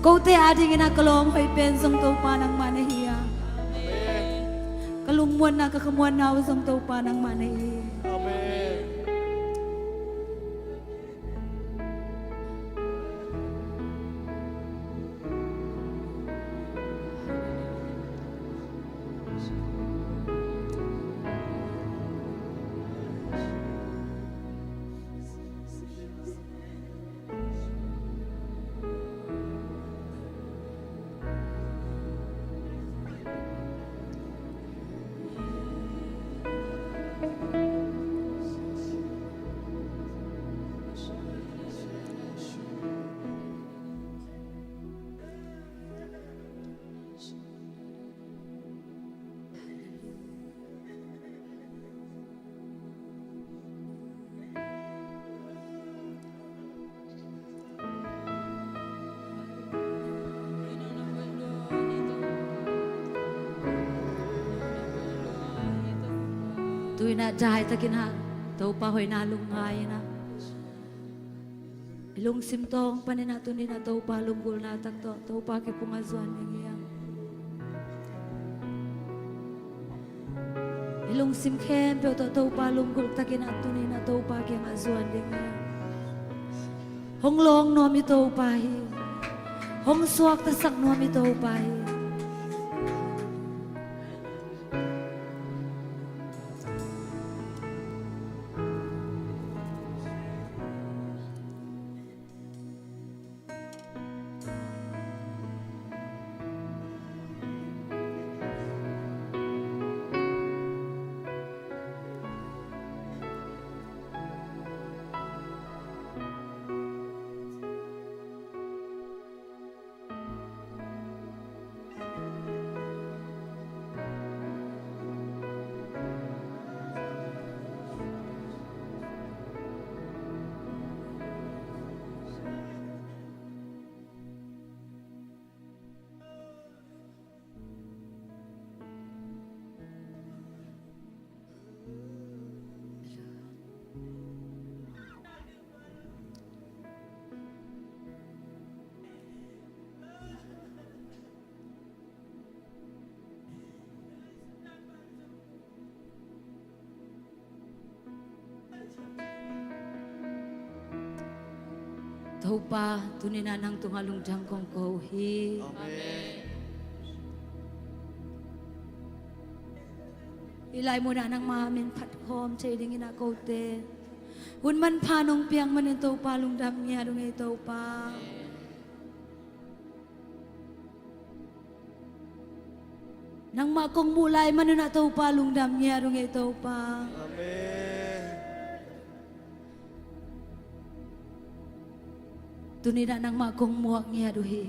Kote adingin ah ka lawm hoih pen zong Topa nangmah na hi a, ka lungmuanna ka khamuanna uh zong Topa nangmah na hi. Amen. Tu-in ah daitakin ah Topa hoihna lungngai in ah, i lungsim tawng panin ah tuni-in ah Topa lunggulhna tak tawh Topa kiang hong zuan ding hi hang. I lungsim khempeuh tawh Topa lunggulh takin ah tuni-in ah Topa kiangah zuan ding hi. Hong lawng nuam i Topa hi. Hong suaktasak nuam i Topa hi. Topa, tuni-in ah nang tungah lungdam kong ko uh hi. Amen. I Lai munah nangma min phat khawm thei dingin ah kote hun manpha nong piak manin Topa lungdam ngiat uh hi Topa. Nangmah kong muh lai manun ah Topa lungdam ngiat uh hi Topa. Amen. Tuni-in ah nangmah kong muak ngiat uh hi.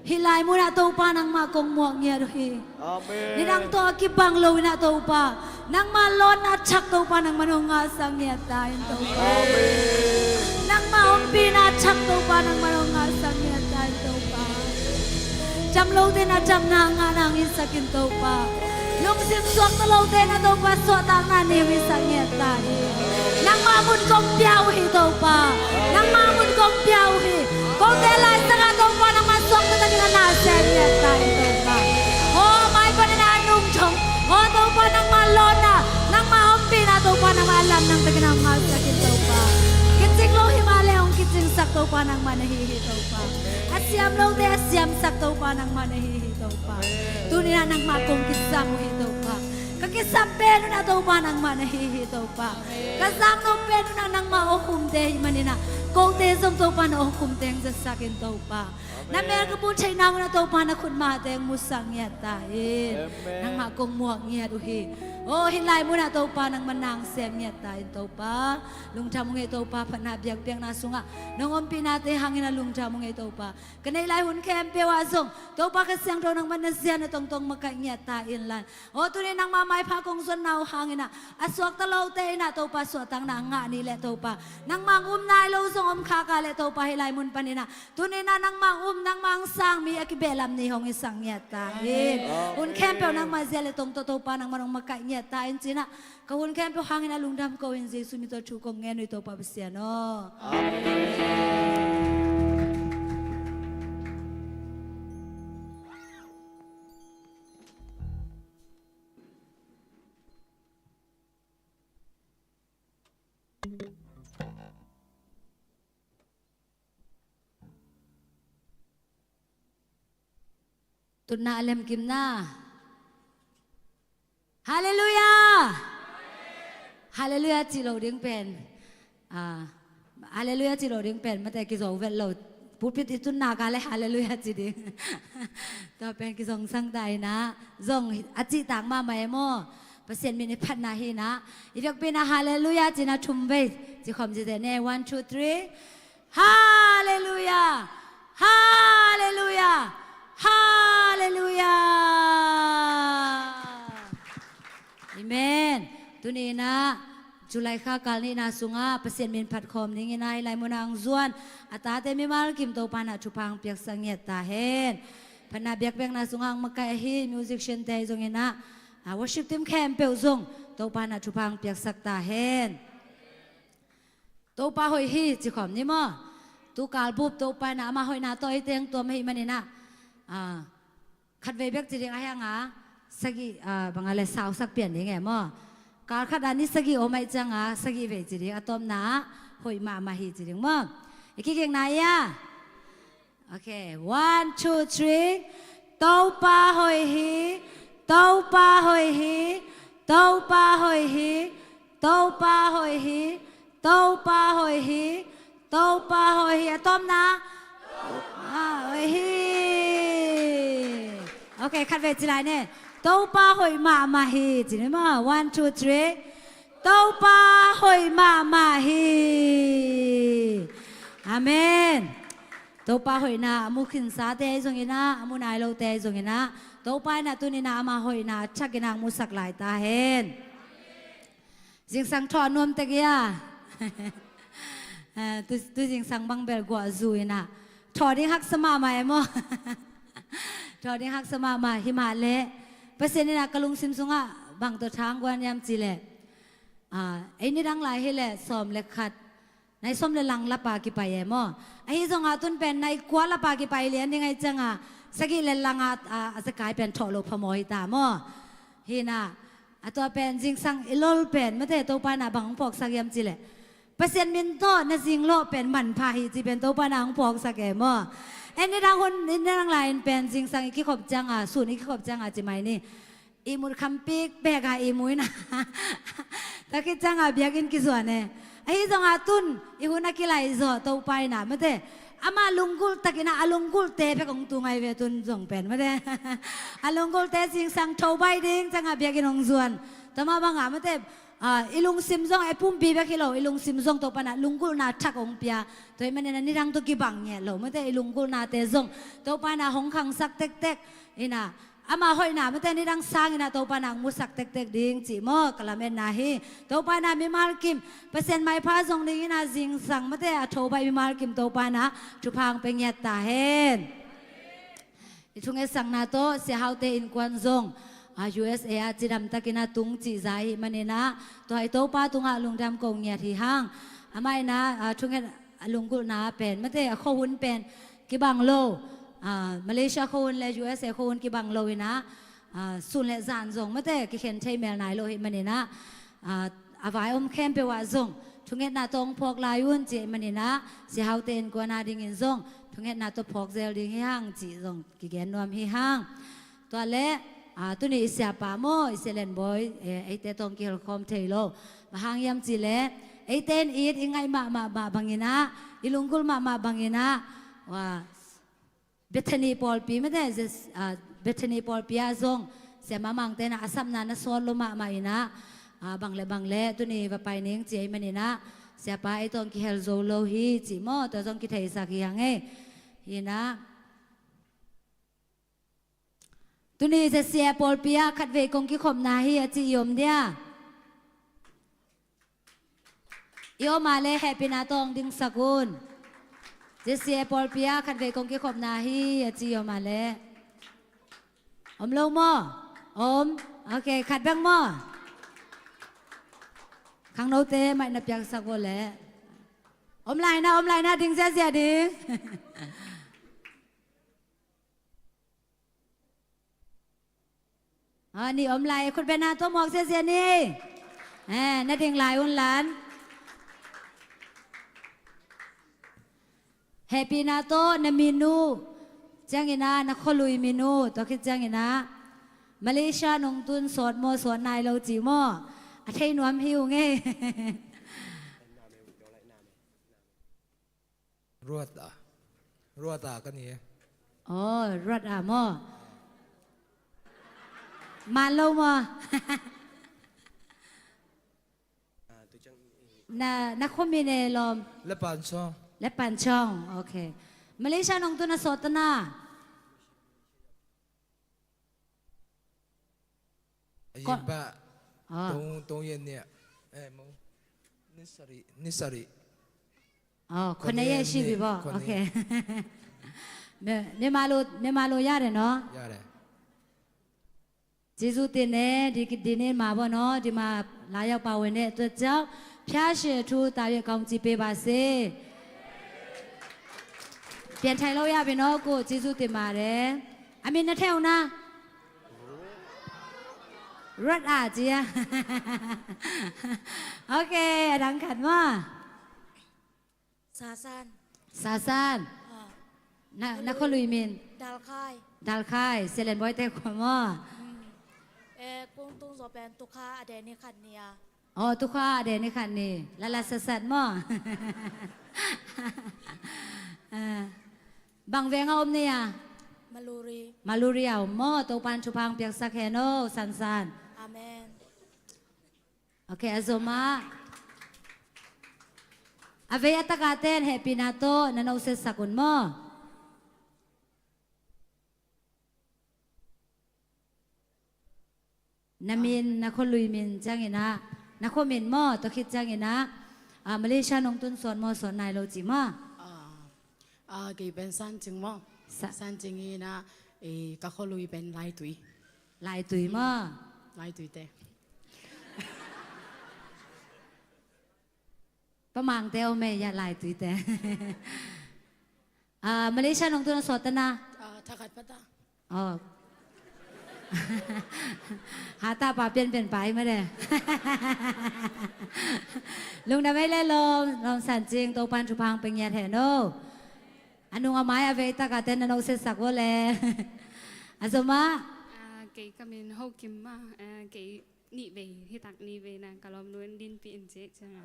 Hih lai munah Topa nangmah kong muak ngiat uh hi. Amen. Nidang tawh a kibang lo-in ah Topa, nangmah lawnna thak Topa nangmah hong ngahsak ngiat ta in Topa. Amen. Nangmah ompihna thak Topa nangmah hong ngahsak ngiat ta in Topa. Dam lote in ah damna ngahna hong hisak in Topa. Lungsim suakta lote in ah Topa suahtakna nei hong hisak ngiat ta hi. Nangmah mun kong pia uh hi Topa. Nangmah mun kong pia uh hi. Kote laisangah Topa nangmah suakta takin ah na sem ngiat ta hi Topa. Aw mai panin ah nungthong. Aw Topa nangmah lawnna, nangmah ompihna Topa nangmah a lamdang takin ah hong ngahsak in Topa. Kicing lo hi mah leh hong kicingsak Topa nangmah na hi hi Topa. A siam lote a siamsak Topa nangmah na hi hi Topa. Tuni-in ah nangmah kong kisam uh hi Topa. Ka kisam pen un ah Topa nangmah na hi hi Topa. Ka zaknop pen un ah nangmah aw khumte hi manin ah kote zong Topa na aw khumte hong zatsak in Topa. Na mel ka muh theihna un ah Topa na khutmate hong musak ngiat ta in. Amen. Nangmah kong muak ngiat uh hi. Aw hih lai munah Topa nangmah na hong sem ngiat ta in Topa. Lungdam ung ei Topa, phatna biakpiakna sungah nong ompihnate hangin ah lungdam ung ei Topa. Ka neih lai hun khempeuh ah zong Topa Kha Siangtho nangmah na zia na tongtong makaih ngiat ta in lan. Aw tuni nangmah maipha kong zonna uh hangin ah a suakta lote in ah Topa suahtakna ngah ni leh Topa nangmah hong um nai lo zong om khak a leh Topa hih lai mun panin ah tuni-in ah nangmah hong um nangmah hong sang mi a kibehlam ni hong hisak ngiat ta in. Amen. Hun khempeuh nangmah zia le tong tawh Topa nangmah hong makaih ngiat ta in ci-in ah ka hun khempeuh hangin ah lungdam ko in Jesuh min tawh thu kong ngen uh hi Topa Pasian aw. Amen. Tutna a lemkimna. Halleluiah. Halleluiah cih lo ding pen, ah, halleluiah cih lo ding pen mate kizo vet lo. Pulpit i tunna ka le halleluiah ci ding. Tua pen kizongsang ta in ah zong a cihtak mahmah e maw. Pasian min i phatna hi in ah i biakpiakna halleluiah ci-in ah thum vei ci khawm ci teh ne. One, two, three. Halleluiah. Halleluiah. Halleluiah. Amen. Tuni-in ah July kha kal nihna sungah Pasian min phat khawm dingin ah hih lai munah hong zuan a tate mimal kim Topa in ah thupha hong piaksak ngiat ta hen. Phatna biakpiakna sungah hong makaih ahi musician-te ahi zongin ah, ah, worship team khempeuh zong Topa in ah thupha hong piaksak ta hen. Topa hoih hi ci khawm ni maw. Tu kal bup Topa in ah ama hoihna tawh eite hong tuam ahih manin ah, ah, khatvei bek ci ding a hiang a sagih, ah, bang a le sausak pian ding e maw. Kal khat ah ni sagih om ahih ciang a sagih vei ci ding, a tawpna ah hoih mahmah hi ci ding maw. I kikikna ia. Okay, one, two, three. Topa hoih hi. Topa hoih hi. Topa hoih hi. Topa hoih hi. Topa hoih hi. Topa hoih hi. A tawpna. Topa hoih hi. Okay, khatvei ci lai ne. Topa hoih mahmah hi ci ni maw. One, two, three. Topa hoih mahmah hi. Amen. Topa hoihna a mu khinsate ahi zongin ah, a mu nai lote ahi zongin ah, Topa in ah tuni-in ah ama hoihna a thakin ah musak lai ta hen. Zingsang thawh a nuam tek ia. Eh, tu, tu zingsang bang bel guah zu in ah thawh ding haksa mahmah e maw. Thawh ding haksa mahmah hi mah leh Pasian in ah ka lungsim sungah bang tawh thang guan hiam cih leh, ah, ei nidang lai hi leh sawm le khat, nai sawm le lang lapa kipai e maw. Ahi zongah tun pen nai kua lapa kipai lian ding ahih ciangah sagih le lang a, a, a zekai pen thawh loh phamawh hi ta maw. Hi in ah, a tua pen zingsang i lol pen mate Topa in ah bang hong phawksak hiam cih leh Pasian min tawh na zinglawh pen manpha hi cih pen Topa in ah hong phawksak e maw. En nidang hun, nidang lai-in pen zingsang i kikhop ciangah, sun i kikhop ciangah ci mai ni. ihmut kham pikpek a ihmu in ah, tua khit ciangah biakinn kizuan e. Ahi zongah tun i hun a kilaih zawh Topa in ah mate, amah lunggulh takin ah a lunggulhte bek hong tung ahi ve tun zong pen mate. A lunggulhte zingsang tho baih ding ciangah biakinn hong zuan. Tua mah bangah mate, ah, i lungsim zong e pumpi bek hi lo, i lungsim zong Topa in ah lunggulhna thak hong pia. Tua ahih manin ah nidang tawh kibang ngiat lo mate, i lunggulhnate zong Topa in ah hong khangsak tektek in ah, amah hoihna mate nidang sangin ah Topa in ah hong musak tektek ding cih maw ka lametna hi. Topa in ah mimal kim Pasian maipha zong dingin ah zingsang mate a tho baih mimal kim Topa in ah thupha hong pia ngiat ta hen. I thungetsakna tawh Sia Haute innkuan zong, ah, U S A ah cidam takin ah tung cih za ahih manin ah, tua i Topa tungah lungdam ko ngiat hi hang. Amah in ah, ah, thunget a lunggulhna pen mate a khuahun pen kibang lo, ah, Malaysia khuahun le U S A khuahun kibang lo in ah, ah, sun le zan zong mate kikhen thei mel nai lo ahih manin ah, ah, a vai om khempeuh ah zong thungetna tawh hong phawk lai un cih ahih manin ah Sia Haute innkuan a dingin zong thungetna tawh phawk zel ding hi hang cih zong kigen nuam hi hang. Tua leh, ah, tuni i siapa maw, i Sia Len Bawi, eh, eite tawh hong kihelkhawm thei lo. Bang hang hiam cih leh eite in it i ngaih mahmah mah bangin ah, i lunggulh mahmah bangin ah, ah, Bethany pawlpi mate, Jes-, ah, Bethany pawlpi ah zong Sia Mang Mangte in ah a sapna na sawt lua mahmah in ah, ah, bang le bang le tuni va pai ning ci ahih manin ah siapa ei tawh hong kihel zo lo hi cih maw, tua zong kitheisak hi hang e. Hi in ah, tuni J C A pawlpi ah khatvei kong kikhopna hi a ci i om dia? I om a leh hehpihna tawh hong dingsak un. J C A pawlpi ah khatvei kong kikhopna hi a ci i om a leh. Om lo maw? Om. Ok, khat bek maw? Khangnote mic na piaksak vo leh. Om lai na, om lai na, ding ziazia ding. Ah, nih om lai, khut beng na, tua muak ziazia ni. Eh, na ding lai un lan. Hehpihna tawh na min uh ciangin ah, na khualui min uh, tua khit ciangin ah Malaysia nungtun sawt maw, sawt nai lo ci maw? A thei nuam hi ung ei. Ruat a. Ruat a ka ni e. Oh, Ruat a maw? Man lo maw? Na, na khua min e lawm? Lepanchong. Lepanchong, ok. Malaysia nungtun a sawt ta na? A yin ba. Ah. Tong, tong yen nia. Eh, mo. Nisari, nisari. Oh, kone ye shi bi bo. Ok. Ni ma lo, ni ma lo ya de no? Ya de. Jesu ti ne, di, di ni ma bo no, di ma la yau pa we ne, tua ciau. Phia shi thu ta ye kong ci pe ba se. Pian thai lo ya bi no, ko Jesu ti ma de. A min na theu na. Ruat a cia. Ok, a dang khat maw? Sasan. Sasan. Ah. Na, na khualui min? Dalkhai. Dalkhai, Sia Len Bawi te khua maw? Hmm. Eh, kung tung zo pen tukha a de ni khat ni a. Oh, tukha a de ni khat ni. Lala sasat maw? Ah. Bang veng a om ni a? Maluri. Maluri a om maw? Topan thupha hong piaksak hen o, Sansan. Amen. Ok, a zom ah. A vei a taka ten hehpihna tawh na nohsetsak un maw? Na min, na khualui min ciangin ah, na khua min maw, tua khit ciangin ah, ah, Malaysia nungtun sawt maw, sawt nai lo ci maw? Ah, ah, kei pen San Cing maw? Sa- San Cing hi in ah, eh, ka khualui pen Laitui. Laitui maw? Laitui te. Pa Mangte om e, ya Laitui te. Ah, Malaysia nungtun a sawt ta na? Ah, thakhat pa ta. Oh. Hata pa pianpian pa hi mah de. Lungdam ei le lawm, lawm San Cing, Topan thupha hong pia ngiat hen o. A nung a mai a vei taka ten na nohsetsak vo le. A zom ah. Ah, Kei ka min Ho Kim mah, eh, kei nih vei, hi tak nih vei na, ka lawm nu in dinpih in ci, ci mah.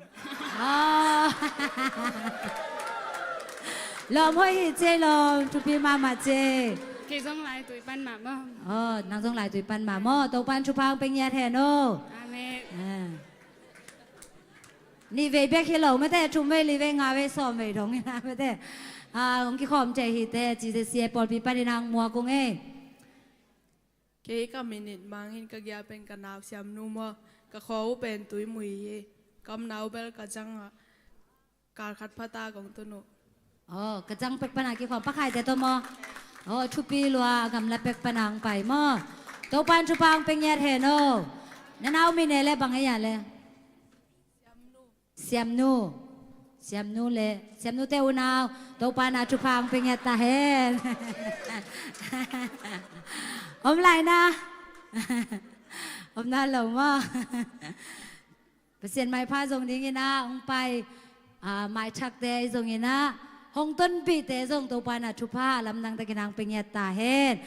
Ah. Lawm hoih hi ci, lawm thupi mahmah ci. Kei zong laitui pan mah maw. Oh, nang zong laitui pan mah maw. Topa'n thupha hong pia ngiat hen aw. Amen. Ah. Nih vei bek hi lo mate, thum vei, li vei, nga vei, sawm vei dong hi na mate. Ah, hong kikhawm thei hi te, ci te sia pawlpi panin hong muak ung ei. Kei ka min It Mang hi in, ka gia pen ka nau Siam Nu maw, ka khua uh pen Tuimui hi. Ka omna uh bel Kajang ah, kal khat pha ta kong tun uh. Oh, Kajang pek pana kikhawm, Pa Khai te tawh maw. Oh, thupi lua, a gamla pek pana hong pai maw. Topa'n thupha hong pia ngiat hen aw. Na nau min e le bang e a le. Siam Nu. Siam Nu le, Siam Nu te unau, Topa'n a thupha hong pia ngiat ta hen. Om lai na. Om na lo maw. Pasian maipha zong dingin ah, hong pai, ah, maithakte zongin ah, hong tonpihte zong Topa'n a thupha a lamdang takin hong pia ngiat ta hen.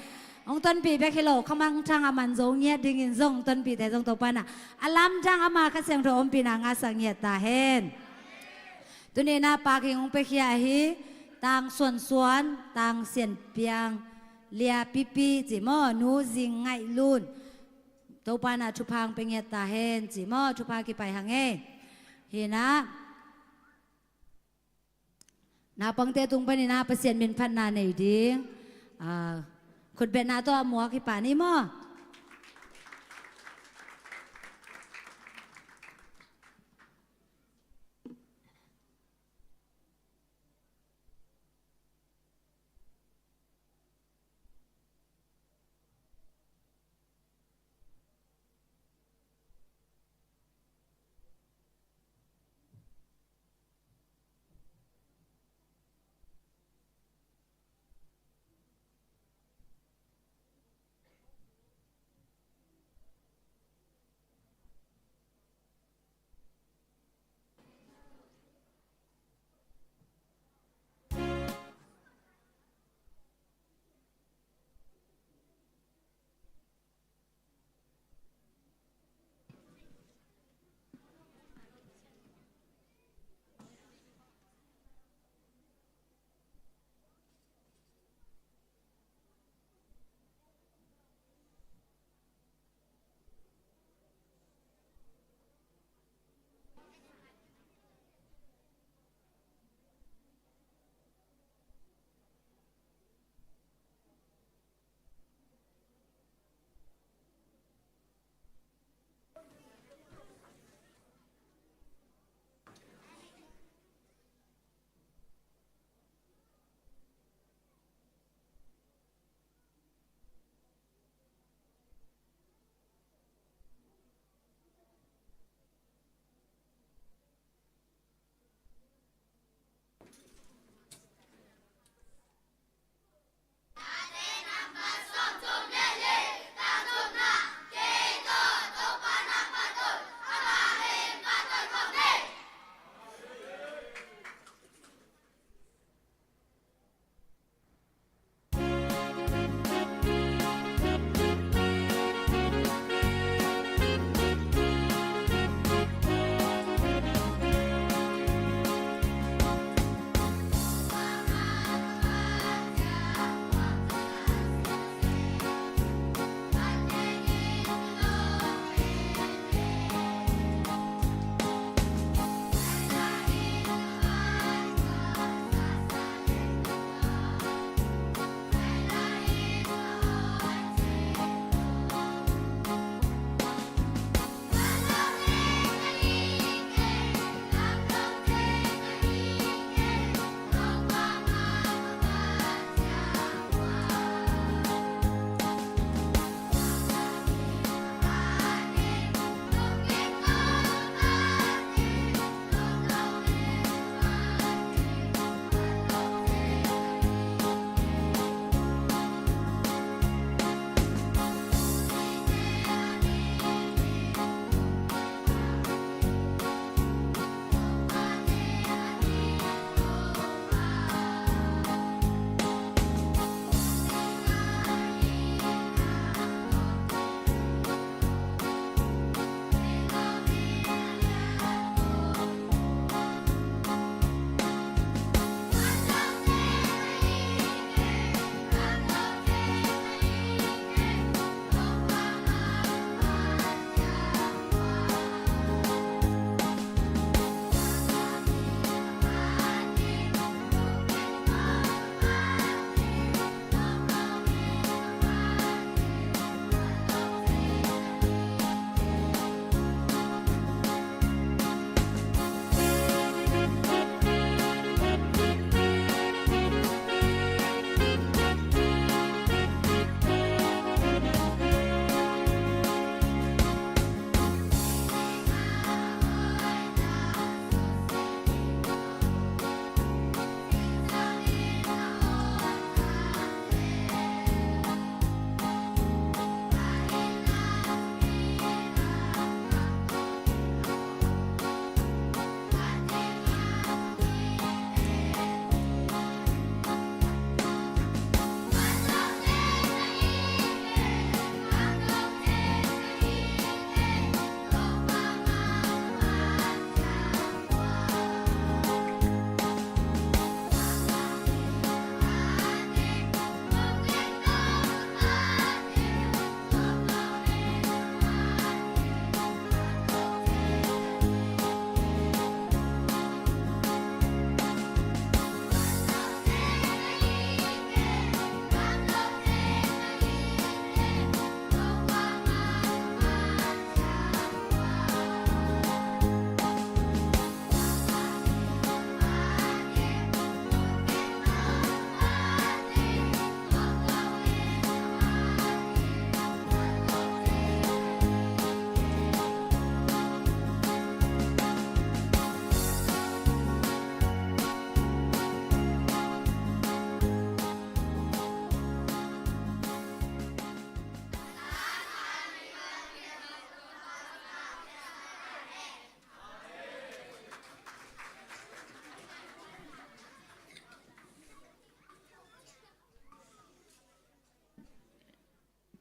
Hong tonpih bek hi lo, kha mangthang a man zo ngiat dingin zong tonpihte zong Topa'n a, a lamdang ama Kha Siangtho ompihna ngahsak ngiat ta hen. Tuni in ah paking hong piakhia ahi, Tang Suan Suan, Tang Sian Piang, Lia Pipi ci maw, Nu Zing Ngaih Lun. Topa'n a thupha hong pia ngiat ta hen ci maw, thupha kipai hang ei. Hi na. Naupangte tung panin ah Pasian min phatna nei ding. Ah, khutbetna tawh a muak hi pah ni maw.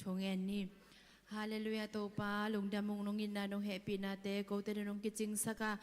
Nong en ni. Halleluiah. Topa, lungdam ung, nong itna nong hehpihnate kote nong kicingsak a,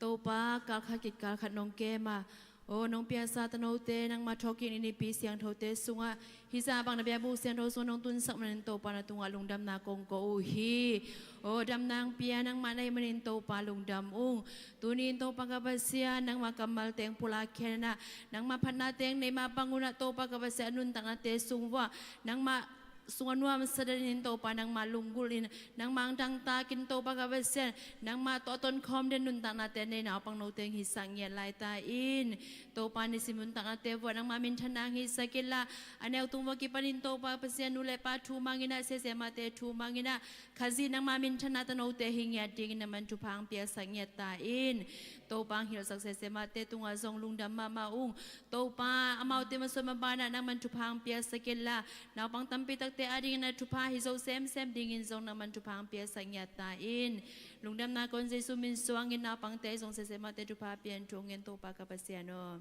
Topa, kalkhat kit kalkhat nong kem a, aw, nong piaksa tanote nangmah thawhkik Nipi siangthote sungah, hih zah bang na biakbuk siangtho sungah nong tunsak manin Topa, na tungah lungdamna kong ko uh hi. Aw, damna hong pia nangmah na hih manin Topa, lungdam ung. Tuni-in Topa ka Pasian, nangmah kammalte hong pulak khia in ah, nangmah phatnate hong neih mah bang un ah Topa ka Pasian, a nuntaknate sung vuah nangmah sungah nuamsa den in Topa, nangmah lunggulh in, nangmah hong dangtak in Topa ka Pasian, nangmah tawh a tonkhawm den nuntaknate nei naupang note hong hisak ngiat lai ta in. Topa, nisim nuntaknate vuah nangmah minthanna hong hisak inla, a neu tung vuah kipan in Topa Pasian, nu le pa thu mang in ah, siasia mahte thu mang in ah, Khazih nangmah minthanna tanote hi ngiat dingin nangman thupha hong piasak ngiat ta in. Topa, hong hilhsak siasia mahte tungah zong lungdam mahmah ung. Topa, amaute masuan maban ah nangman thupha hong piasak inla, naupang tampi takte adingin a thupha hi zo semsem dingin zong nangman thupha hong piasak ngiat ta in. Lungdamna kong Jesu min suangin naupangte zong siasia mahte thupha pia in, thu hong ngen Topa ka Pasian aw.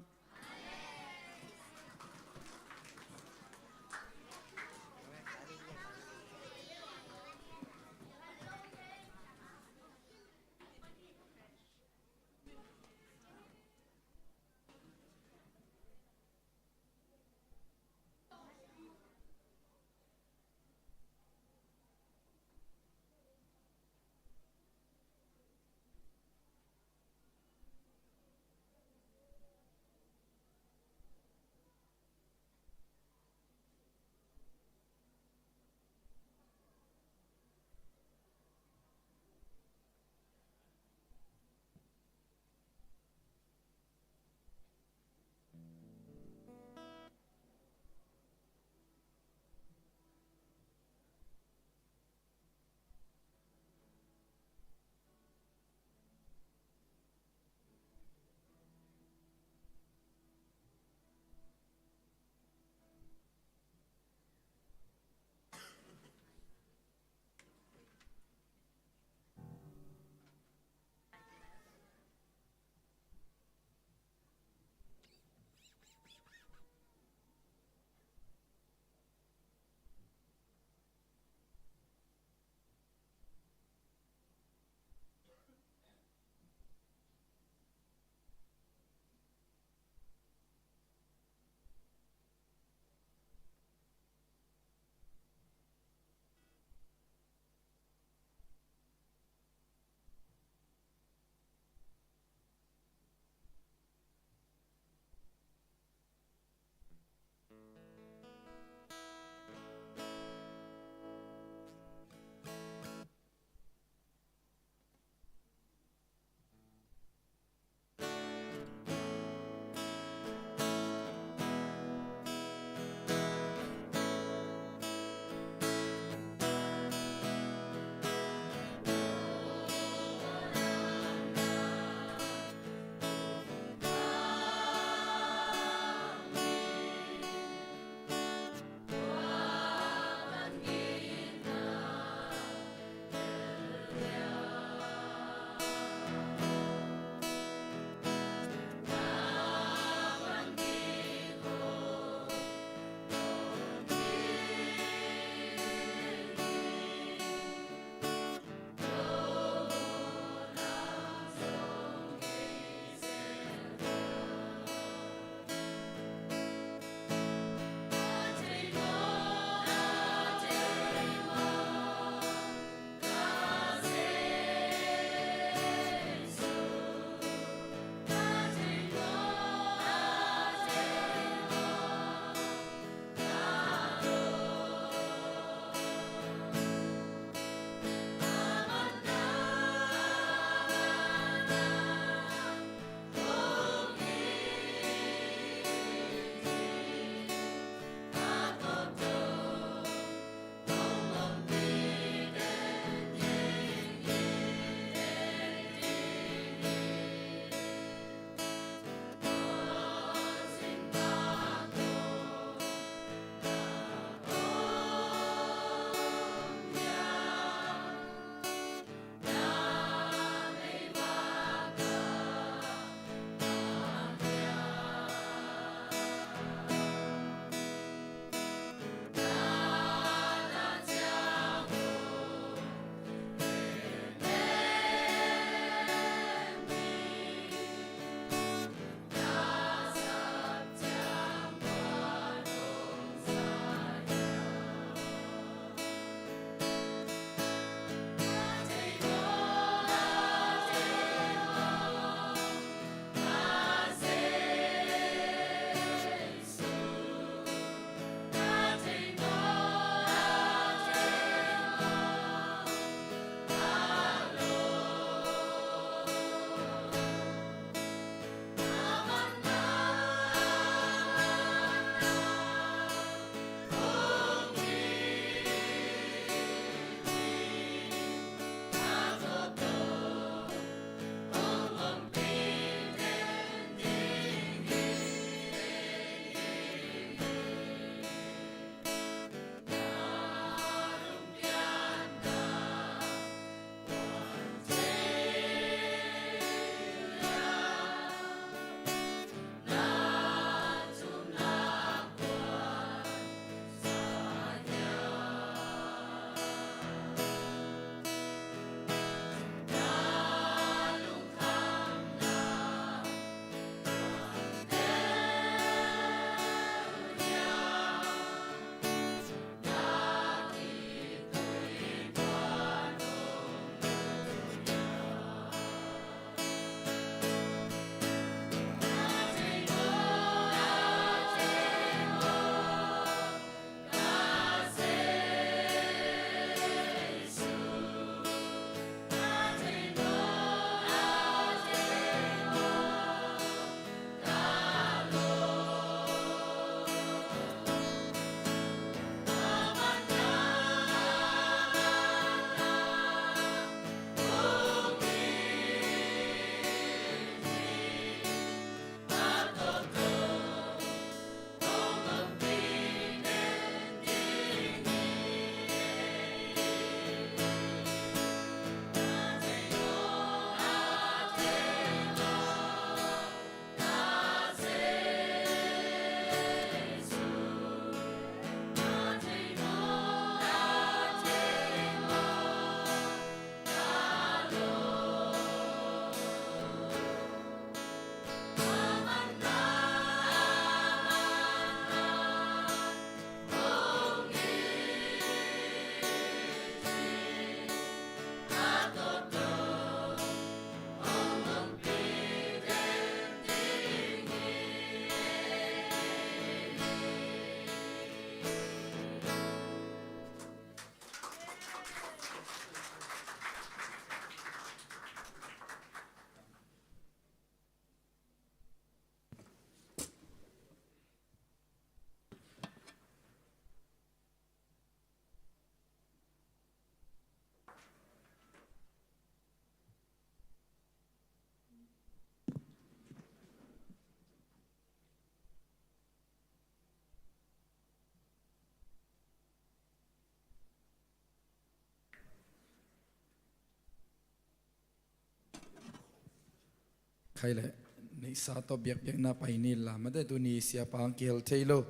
Khai le, neihsa tawh biakpiakna pai ni la, mate tuni siapa hong kihel thei lo,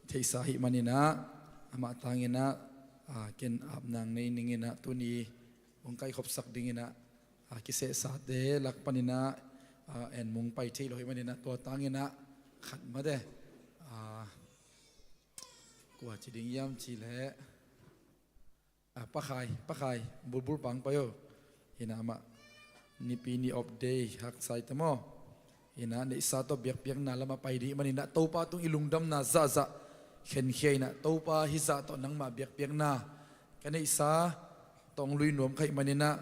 theihsa ahih maninah, amah tanginah, a, ken apna nei ninginah, tuni hong kaikhopsak dinginah, a, kisehsate lak paninah, a, en mung pai thei lo ahih maninah, tua tanginah, khat mate, a, kua ci ding hiam cih leh, a, Pakhai, Pakhai, bulbul pang pai o. Hinah amah, nipi ni off day, haksai ta maw. Hinah neihsa tawh biakpiakna lamah pai ding maninah Topa tung i lungdamna zahzah khenkhia inah Topa hizah tawh nangmah biakpiakna ka neihsa tawh hong lui nuam ka hih maninah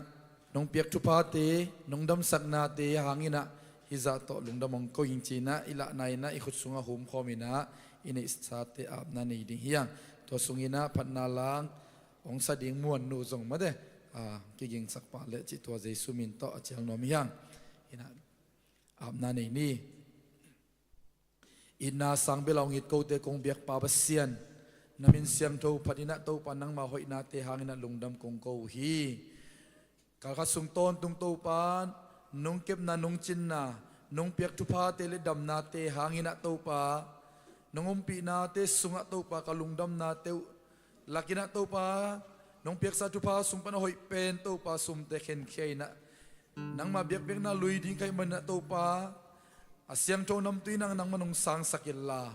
nong piak thuphate, nong damsaknate hanginah hizah tawh lungdam hong ko ing cinah i lahna inah i khut sungah humkhawm inah i neihsate apna nei ding hi hang. Tua sunginah phatna lang hong sa ding Muannu zong mate, a, kigingsak pah leh cih tua Jesu min tawh a cial nuam hi hang. Hinah apna nei ni. Itna sang bel a hong it kote kong biakpa Pasian, na min siangtho phatinah Topa nangmah hoihnate hanginah lungdam kong ko uh hi. Kalkhat sung tawntung Topa, nong kepna, nong cinna, nong piak thuphate le damnate hanginah Topa, nong umpihnate sungah Topa ka lungdamnate uh lakinah Topa, nong piaksa thupha sung pan a hoih pen Topa sumte khenkhia inah nangmah biakpiakna lui ding ka hih maninah Topa, a siangtho namtui nang nangmah nong sangsak inla,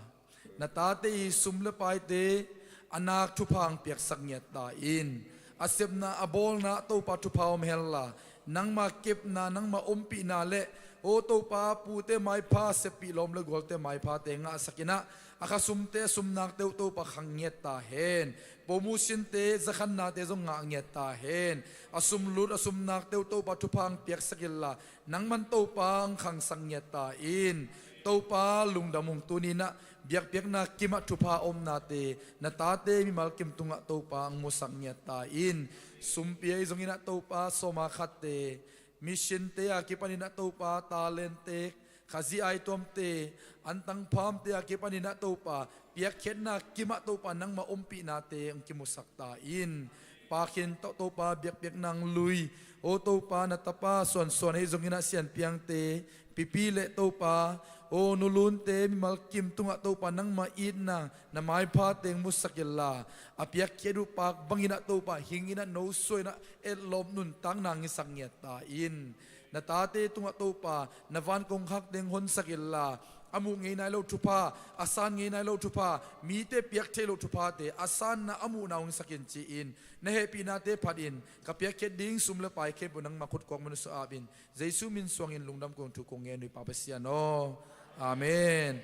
na tate i sum le paite a nak thupha hong piaksak ngiat ta in. A sepna a bawlna Topa thupha om henla, nangmah kepna, nangmah ompihna le, o Topa, pute maipha, seppih lawm le gualte maiphate ngahsak inah a khasumte, a sumnakte uh Topa khang ngiat ta hen. Promotionte, zakhannate zong ngah ngiat ta hen. A sumlut, a sumnakte uh Topa thupha hong piaksak inla, nangman Topa hong khangsak ngiat ta in. Topa lungdam ung, tuninah biakpiakna kimah thupha omnate na tate mimal kim tungah Topa hong musak ngiat ta in. Sumpi ahi zonginah Topa sawma khatte, missionte a kipaninah Topa talentte, Khazih aituamte, antang phamte a kipaninah Topa piakkhiatna kimah Topa nangmah ompihnate hong kimusak ta in. Pa khin tawh Topa biakpiakna hong lui, o Topa na tapa suansuan ahi zonginah sianpiangte, pipi le Topa, o nulunte mimal kim tungah Topa nangmah itna na maiphate hong musak inla, a piakkhiat uh pak banginah Topa hinginah no suainah etlawm nuntakna hong hisak ngiat ta in. Na tate tungah Topa na van kongkhakte hong honsak inla, a muh ngei nai lo thupha, a san ngei nai lo thupha, mite piak thei lo thuphate a sanna a muhna hong hisak in ci-in, na hehpihnate phatin ka piakkhiat ding sum le pai khempeuh nangmah khut kawkmun uh sung apin, Jesu min suangin lungdam kong thu kong ngen uh hi Pa Pasian aw. Amen.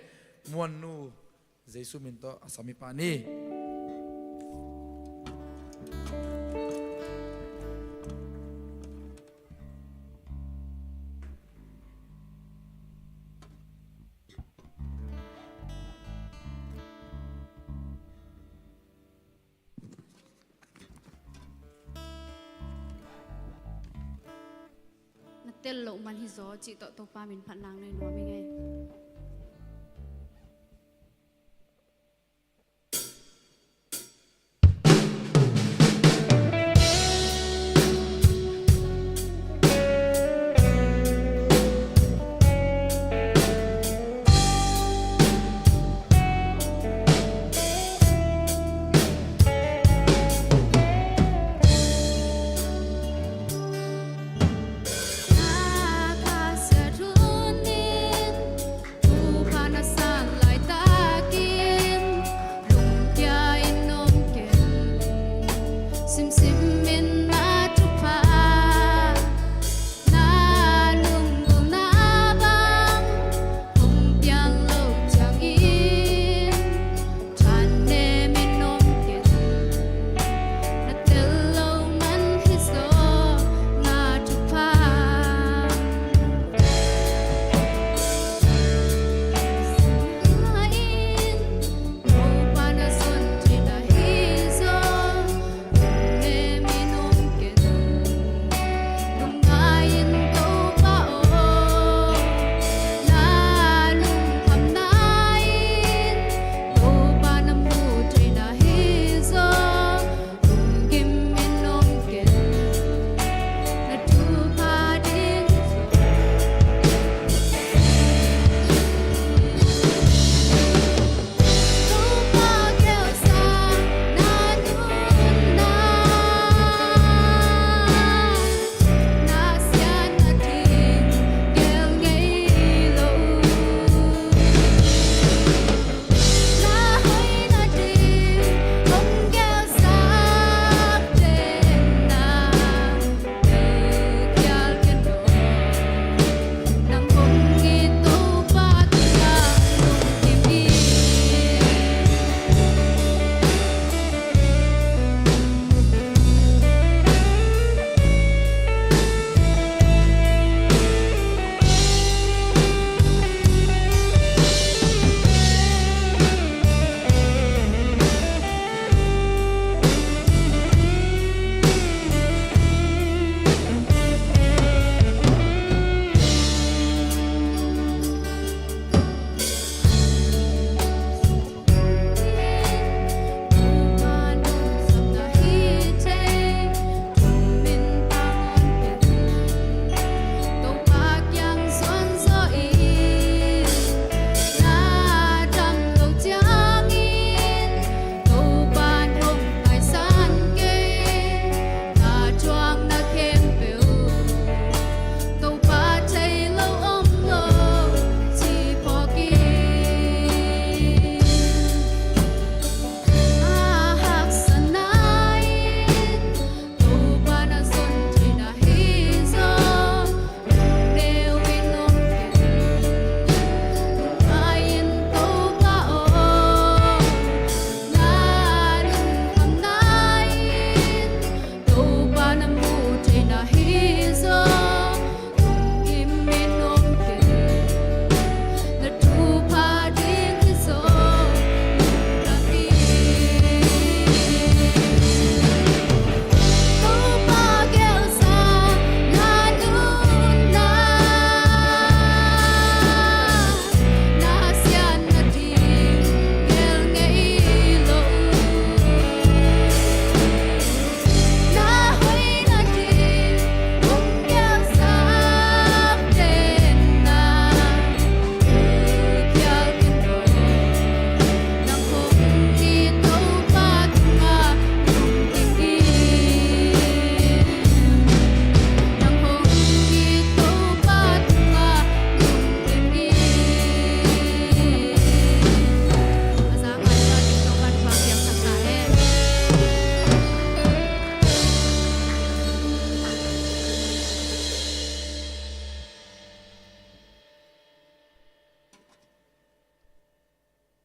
Muannu Jesu min tawh a sam hi pah ni. Na tel loh man hizaw cih tawh Topa min phatna hong nei nuam ing ei.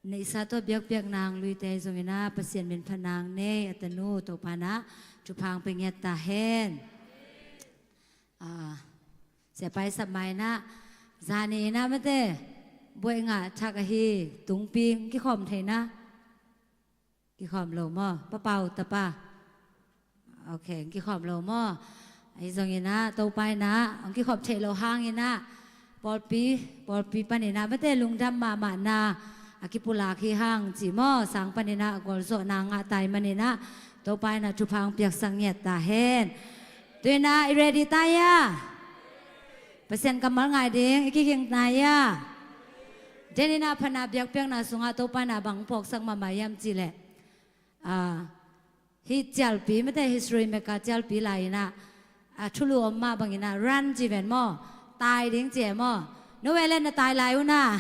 Neihsa tawh biakpiak nang luite zongin ah Pasian min phat nang nei a tanu Topa in ah thupha hong pia ngiat ta hen. Ah, Siapa i sap mai in ah zani in ah mate buai ngah thak ahi tungpi hong kikhawm thei na. Kikhawm lo maw? Papau tapa. Ok, hong kikhawm lo maw? Ahi zongin ah Topa in ah hong kikhawm theih loh hangin ah pawlpi, pawlpi panin ah mate lungdam mahmahna a kipulak hi hang ci maw? Sang panin ah gualzawhna ngah tai manin ah Topa in ah thupha hong piaksak ngiat ta hen. Tu in ah i ready ta hia? Pasian kammal ngai ding i kikhing ta hia? Den in ah phatna biakpiakna sungah Topa in ah bang hong phawksak mahmah hiam cih leh, ah, hih cialpi mate history maker cialpi lai in ah, ah, thulu om mah bangin ah run ci ven maw? Tai ding ci e maw? No ve le na tai lai uh na.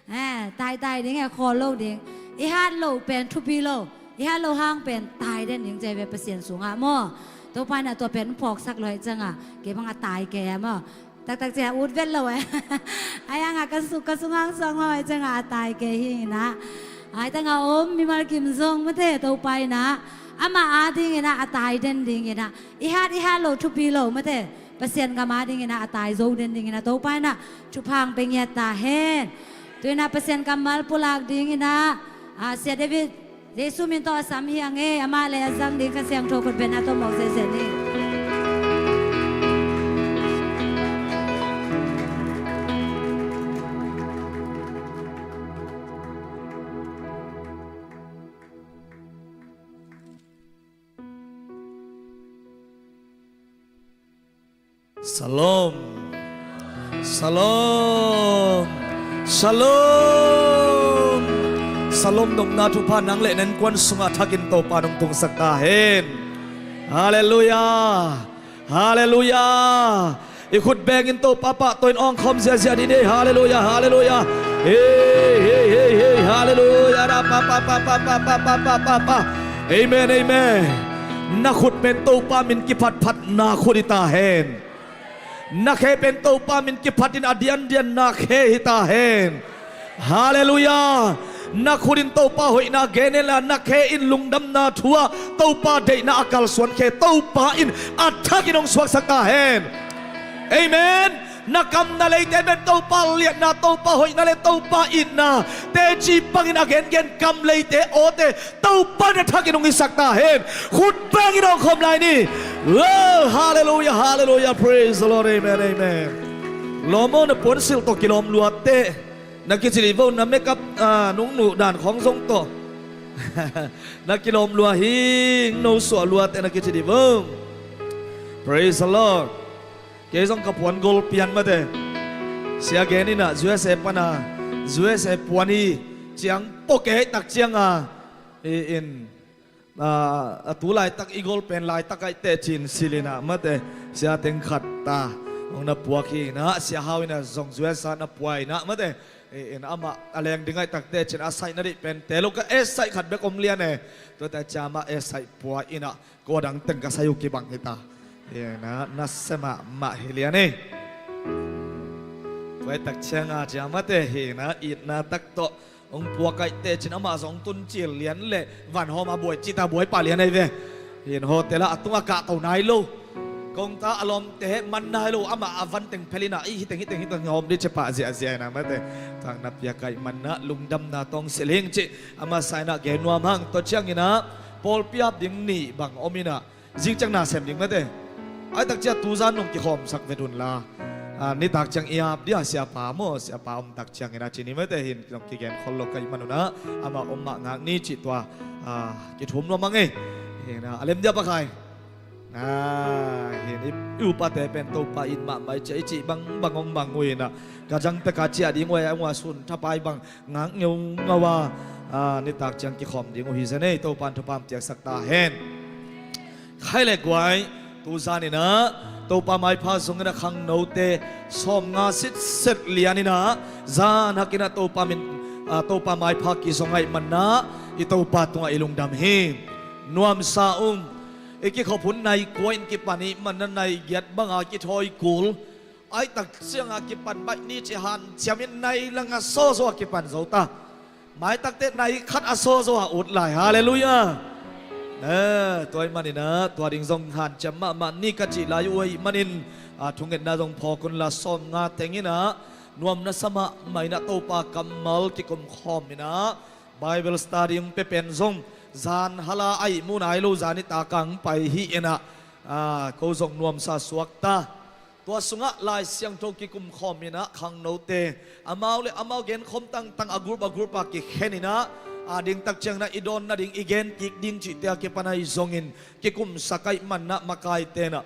Eh, tai tai ding e, khawl lo ding. I hat loh pen thupi lo. I hat loh hang pen tai den ding ci e ve Pasian sungah maw? Topa in ah tua pen phawksak lo ahih ciangah kei bang a tai kei e maw? Taktak ciah ut vet lo eh. Ai anga ka su ka sung hang suang lo ai cianga a tai ke hi ina. Ai tanga om mimal kim zong mate Topa ina ama a ding ina a tai den ding ina i hat i hat lo thupi lo mate Pasian gam a ding ina a tai zo den ding ina Topa ina thupha hong pe ngiat ta hen. Tu ina Pasian kammal pulak ding ina a Sia David Jesu min tawh a sam hi a ngei, amah le a zang ding Kha Siangtho khut bengna tawh mawk sese ni. Shalom. Shalom. Shalom. Shalom nopna thupha nang le na innkuan sungah thakin Topa nong tungsak ta hen. Halleluiah. Halleluiah. I khut bengin Topa pahtawi in awngkhawm ziahziah dih ni. Halleluiah. Halleluiah. Hei, hei, hei, hei. Halleluiah. Ra, pa, pa, pa. Amen, amen. Na khut pen Topa min kiphatphatna khut hi ta hen. Na khe pen Topa min kiphatin a diandianna khe hi ta hen. Halleluiah. Na khut in Topa hoihna gen inla na khe in lungdamna thu-ah Topa deihna a kalsuan khe Topa in a thakin hong suaksak ta hen. Amen. Na kam na leite pen Topa liatna, Topa hoihna le Topa itna teci bangin a gengen kam leite awte Topa na thakin hong hisak ta hen. Khut bengin awngkhawm lai ni. Oh, halleluiah, halleluiah, praise the Lord, amen, amen. Lawm aw, na puansilh tawh kilawm luatte na kici dih vo, na makeup, ah, nungnuh dan khawng zong tawh na kilawm lua hi, no suah luatte na kici dih vo. Praise the Lord. Kei zong ka puan gol pian mate. Sia gen inah U S A pana U S A puan hi ciang pawh kei tak cianga i in, a, a tu laitak i gol pen laitak aih teh cin silinah mate. Sia teng khat ta hong na puak hi inah Sia Hau inah zong U S A na puai inah mate. I in amah a leng ding aih tak teh cin a saih na dih pen te lo ka e saih khat bek om lian e. Tuate ciamah e saih puai inah kua dang teng ka sai uh kibang hita. Ina na se mahmah hi lian ei. Tua i tak cianga cia mate hina itna tak tawh hong puak aih teh cin amah zong tun cil lian le van hawm a buai cita buai pah lian ei ve. Hin hotel ah a tungah kahto nai lo. Kongta a lawmte man nai lo amah a van teng phelina i hiteng hiteng hiteng hawm dih cia pah ziahziah ina mate. Tang na piak aih manna lungdamna tawng silhing cih a masa inah gen nuam hang. Tua cianginah pawlpi ap ding nih bang om inah zingciang na sem ding mate. Aih tak ciah tuzan nong kikhawmsak vet unla, a, nitak ciang i ap dia siapa maw, siapa om tak cianginah cini mate hin nong kigen khol lo ka ih manunah amah om mah ngak ni cih tua, a, kithum lo mang ei. Hinah a lem dia pakhai. A, hin i, i upate pen Topa in mahmah i ciah i cih bangbang hong bang uh hinah ka zangte ka ciah ding uh a, a ngua sun thapai bang ngak ngeungau a, a, nitak ciang kikhawm ding uh hi zen ei. Topa in thupha hong piaksak ta hen. Khai le guai, tuzan inah Topa maipha zong inah khangnote sawmnga sitset lian inah zan hak inah Topa min, a, Topa maipha kizong aih manna i Topa tungah i lungdam hi. Nuamsa um. I kikhop hun nai kua in kipan ih manna nai giat banga kithawi kul Aitak ciangah kipan baih ni ci hanciamin nai langah sawzaw a kipan zo ta. Maitakte nai khat a sawzaw a ut lai. Halleluiah. Eh, tua ih maninah tua ding zong hanciam mahmah ni ka cih lai uh ahih manin, a, thungetna zong phawk unla sawmnga tenginah nuamna sa mahmah inah Topa kammal kikum khawm inah Bible study hong pia pen zong zan hala ahih mu nai lo zan i takang pai hi inah, a, ko zong nuamsa suakta. Tua sungah Lai Siangtho kikum khawm inah khangnote amau le amau genkhawm tangtang a group a group a kikhen inah, a dingtak cianginah i dawn nading i gen kik ding cihte a kipan ahi zongin kikumsak ahih manah makaite inah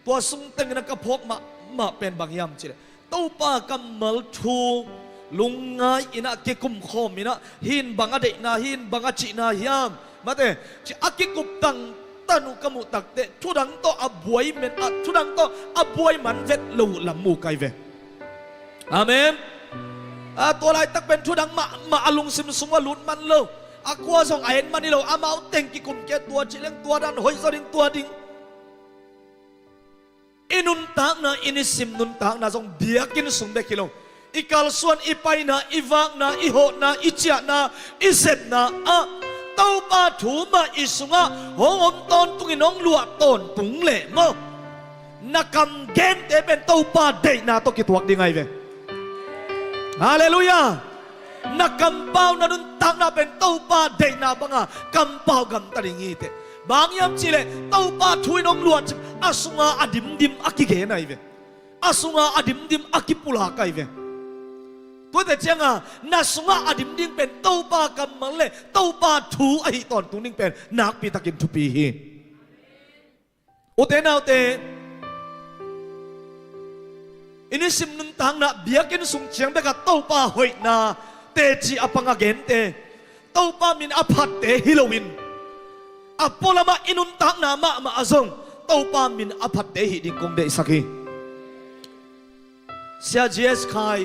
tua sung tenginah ka phawk mahmah pen bang hiam cihleh Topa kammal thu lungngai inah kikum khawm inah hin bang a deihna hin bang a cihna hiam mate ci a kikup tangtan uh ka muh takteh thudang tawh a buai men a thudang tawh a buai man vet lo uh lam mu kai ve. Amen. A tua laitak pen thudang mahmah a lungsim sungah lut man lo a kua zong a en man hi lo amau teng kikum ke tua cihleng tua dan hoih zaw ding tua ding. I nuntakna i nisim nuntakna zong biakinn sung bek hi lo. I kalsuan i paina i vakna i hawhna i ciahna i sepna ah Topa thu mah i sungah hong om tawntungin hong luah tawntung leh maw na kam gente pen Topa deihna tawh kituak ding ahi ve. Halleluiah. Na kampau na nuntakna pen Topa deihna banga kampau gamta ding hi teh. Bang hiam cihleh Topa thu in hong luahcip a sunga a dimdim a kigen ahi ve. A sunga a dimdim a kipulak ahi ve. Tuate cianga na sunga a dimding pen Topa kammal le Topa thu ahi tawntung ding pen nakpitakin thupi hi. Ute naute, i nisim nuntakna biakinn sung ciang beka Topa hoihna teci a pang a gente Topa min a phatte hi loin a pualamah i nuntakna mahmah a zong Topa min a phatte hih ding kong deihsak hi. Sia G S Khai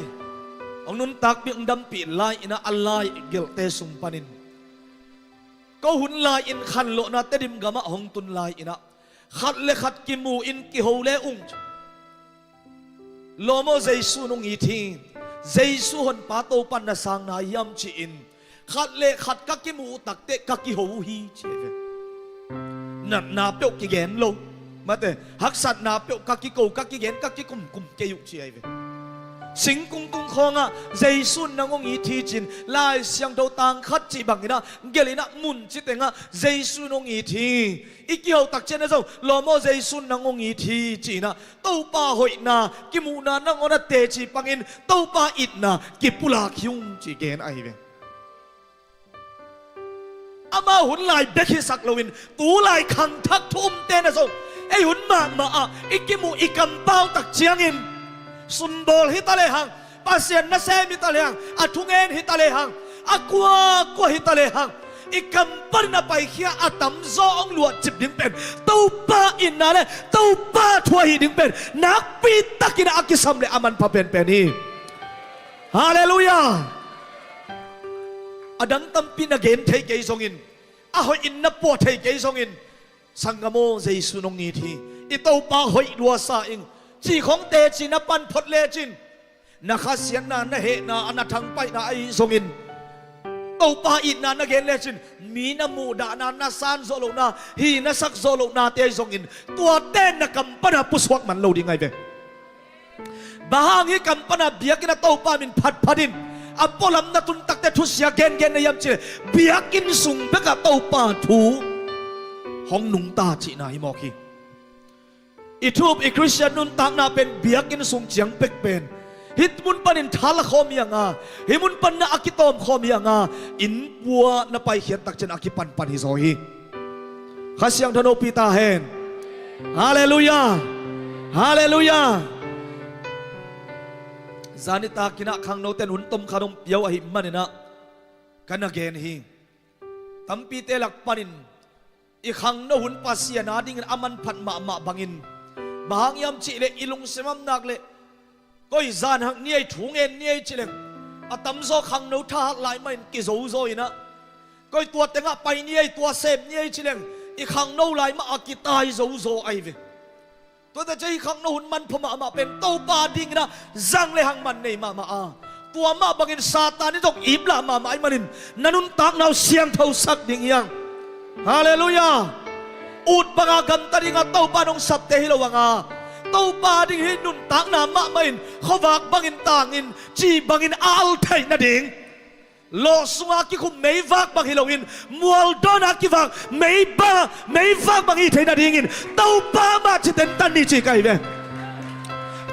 hong nuntakpih hong dampih lai inah a lai gelhte sung panin ko hun lai-in khanlawhna Tedim gamah hong tun lai inah khat le khat kimu in kiho le ung. Lawm aw, Jesu nong it hi. Jesu honpa Topa na sang nai hiam ci-in khat le khat ka kimu uh takteh ka kiho uh hi ci ve. Natna peuh kigen lo mate haksatna peuh ka kiko ka kigen ka kikumkum kei uh ci ahi ve. Singkung tung khawngah Jesu nang hong it hi cin Lai Siangtho tang khat cih banginah gelinah mun ci tengah Jesu nong it hi. I kiho takcian a zo lawm aw Jesu nang hong it hi ci-inah Topa hoihna kimuhna nangawn a teci pangin Topa itna kipulak hi ung ci gen ahi ve. Amau hun lai bek hisak loin tu lai khangthak thu umte na zo ei hun mahmah ah i kimuh i kampau takciangin sunbawl hita lehang Pasian nasem hita lehang a thungen hita lehang a kuakua hita lehang i kam panin a paikhia a tamzaw hong luahcip ding pen Topa itna le Topa thu ahi ding pen nakpitakin a kisam le a manpha penpen hi. Halleluiah. A dang tampi na gen thei kei zongin a hoihin na puah thei kei zongin sanggam aw Jesu nong it hi. I Topa hoih luasa ing cih khong teci na panphot lecin na khasiatna na hehna a na thangpaihna ahi zongin Topa itna na gen lecin mi na muhdahna na san zawh lohna hi na sak zawh lohnate ahi zongin tuate na kam pana pusuak man lo ding ahi ve. Bang hang hih kam pana biakinn a Topa min phatphat in a pualam na tun takte thusia gengen na hiam cih leh biakinn sung bekah Topa thu hong nungta cihna hi mawk hi. I thup i Khristian nuntakna pen biakinn sung ciang pek pen hih mun panin thala khawm hi anga hih mun pan na a kitawm khawm hi anga innpua na paikhiat takcian a kipanpan hi zaw hi. Kha Siangtho nopi ta hen. Halleluiah. Halleluiah. Zanitak inah khangnote in hun tomkhat hong pia uh ahih maninah ka na gen hi. Tampite lak panin i khangno hun Pasian adingin a manphat mahmah bangin bang hang hiam cih leh i lungsim a om nak leh koi zan hak ni ei thu ngen ni ei ci leng a tamzaw khangno thahat lai mahin kizozo inah koi tua tengah pai ni ei tua sem ni ei ci leng i khangno lai mah a kitai zozo ahi ve. Tua teh cei khangno hun manpha mahmah pen Topa dingin ah zang le hangman nei mahmah a, tua mah bangin Satan in zong iplah mahmah ahih manin na nuntakna uh siangthosak ding hi hang. Halleluiah. Ut banga gamta dinga Topa in hong sapte hi lo hanga, Topa ding hi nuntakna mahmah in khuavak bangin tangin ci bangin a al theih nading, lawh sunga kikhum meivak bang hi loin mualdawna kivak meiba meivak bang hi theih nadingin Topa mah citen tan ni ci ka hi ve.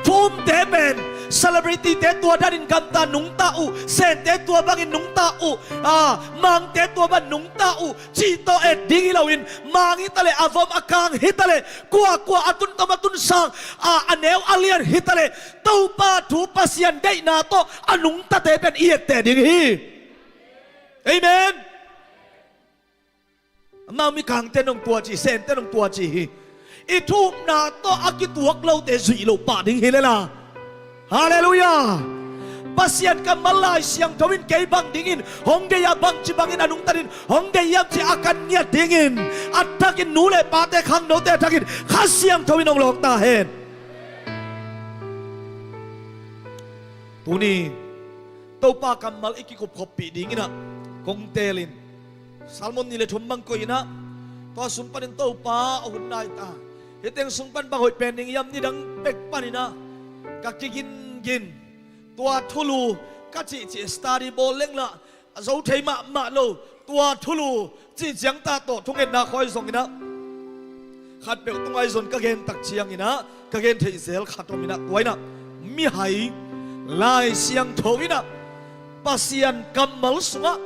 Thu umte pen celebrity-te tua danin gamta nungta uh, Sente tua bangin nungta uh, a, Mangte tua bang nungta uh cih tawh et ding hi loin, Mang hi taleh, a vom a kang hi taleh, kuakua a tuntom a tunsang, a, a neu a lian hi taleh, Topa thu Pasian deihna tawh a nungtate pen i etteh ding hi. Amen. Amau mikangte nong tua ci, Sente nong tua ci hi. I thu upna tawh a kituak lote zuih loh pah ding hi lel a. Halleluiah. Pasian kammal Lai Siangtho in kei bang dingin hong deih a, bangci bangin a nungtatin hong deih hiam cih a kan ngiat dingin a thakin, nu le pate khangnote a thakin Kha Siangtho in hong lawng ta hen. Tuni Topa kammal i kikup khoppih dingin ah kong teelin, Salmon nih le thum bang koih in ah, tua sung panin Topa, a hun nai ta, hih teng sung pan bang hoih pen ding hiam, nidang pek panin ah ka kigingin, tua thulu ka cihcih study bawl leng lah a zo thei mahmah lo, tua thulu cih ciangta tawh thungetna khawi zongin ah khatpeuh tunga i zon ka gen tak ciangin ah ka gen theih zel khat om in ah, tua in ah mihai Lai Siangtho in ah Pasian kammal sungah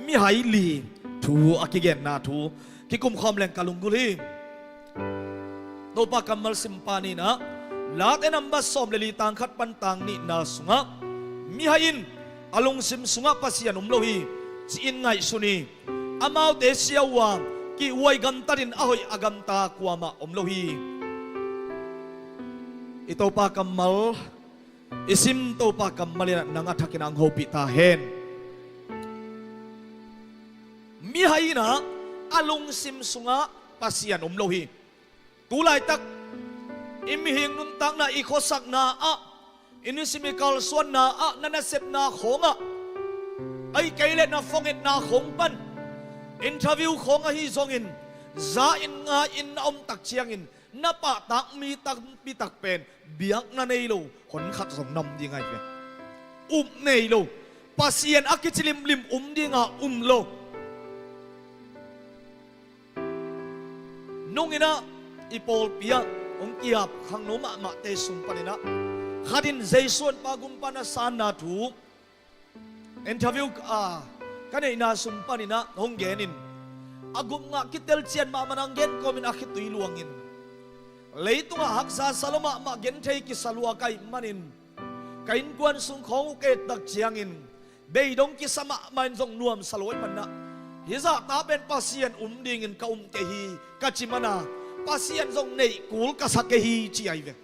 mihai li thu a kigenna thu kikum khawm leng ka lunggulh hi. Topa kammal sim pan in ah, Late nambat sawm le li tang khat pan tang nihna sungah, mihai in a lungsim sungah Pasian om lo hi, ci-in ngaihsun hi. Amaute sia uh a, kihhuai gamtatin a hoih a gamta kuamah om lo hi. I Topa kammal, i sim Topa kammal in ah nang a thakin ah hong hopih ta hen. Mihai in ah a lungsim sungah Pasian om lo hi. Tu laitak i mihing nuntakna, i khuasakna ah, i nisim i kalsuanna ah, na nasepna khawngah, ahih kei leh na phone etna khawng pan, interview khawng ahi zongin, za-in nga-in na om tak ciangin na pahtak mi tampi tak pen biakna nei lo honkhat zong na om ding ahi ve. Up nei lo, Pasian a kici limlim um dinga um lo. Nung in ah i pawlpi ah hong ki-ap khangno mahmahte sung panin ah khat in Jesuan pa gumpa na sanna thu interview a ka neihna sung panin ah hong genin, a gupngah kitel cian mahmah in hong gen kawmin a khitui luangin, leitungah haksa sa lua mahmah, genthei kisa lua ka hih manin ka innkuan sung khawng uh ka et tak ciangin beidong kisa mahmah in zong nuamsa lo ahih manin ah, hih zahta pen Pasian um dingin ka um kei hi, ka ci manin ah, Pasian zong neih kul ka sa kei hi, ci ahi ve.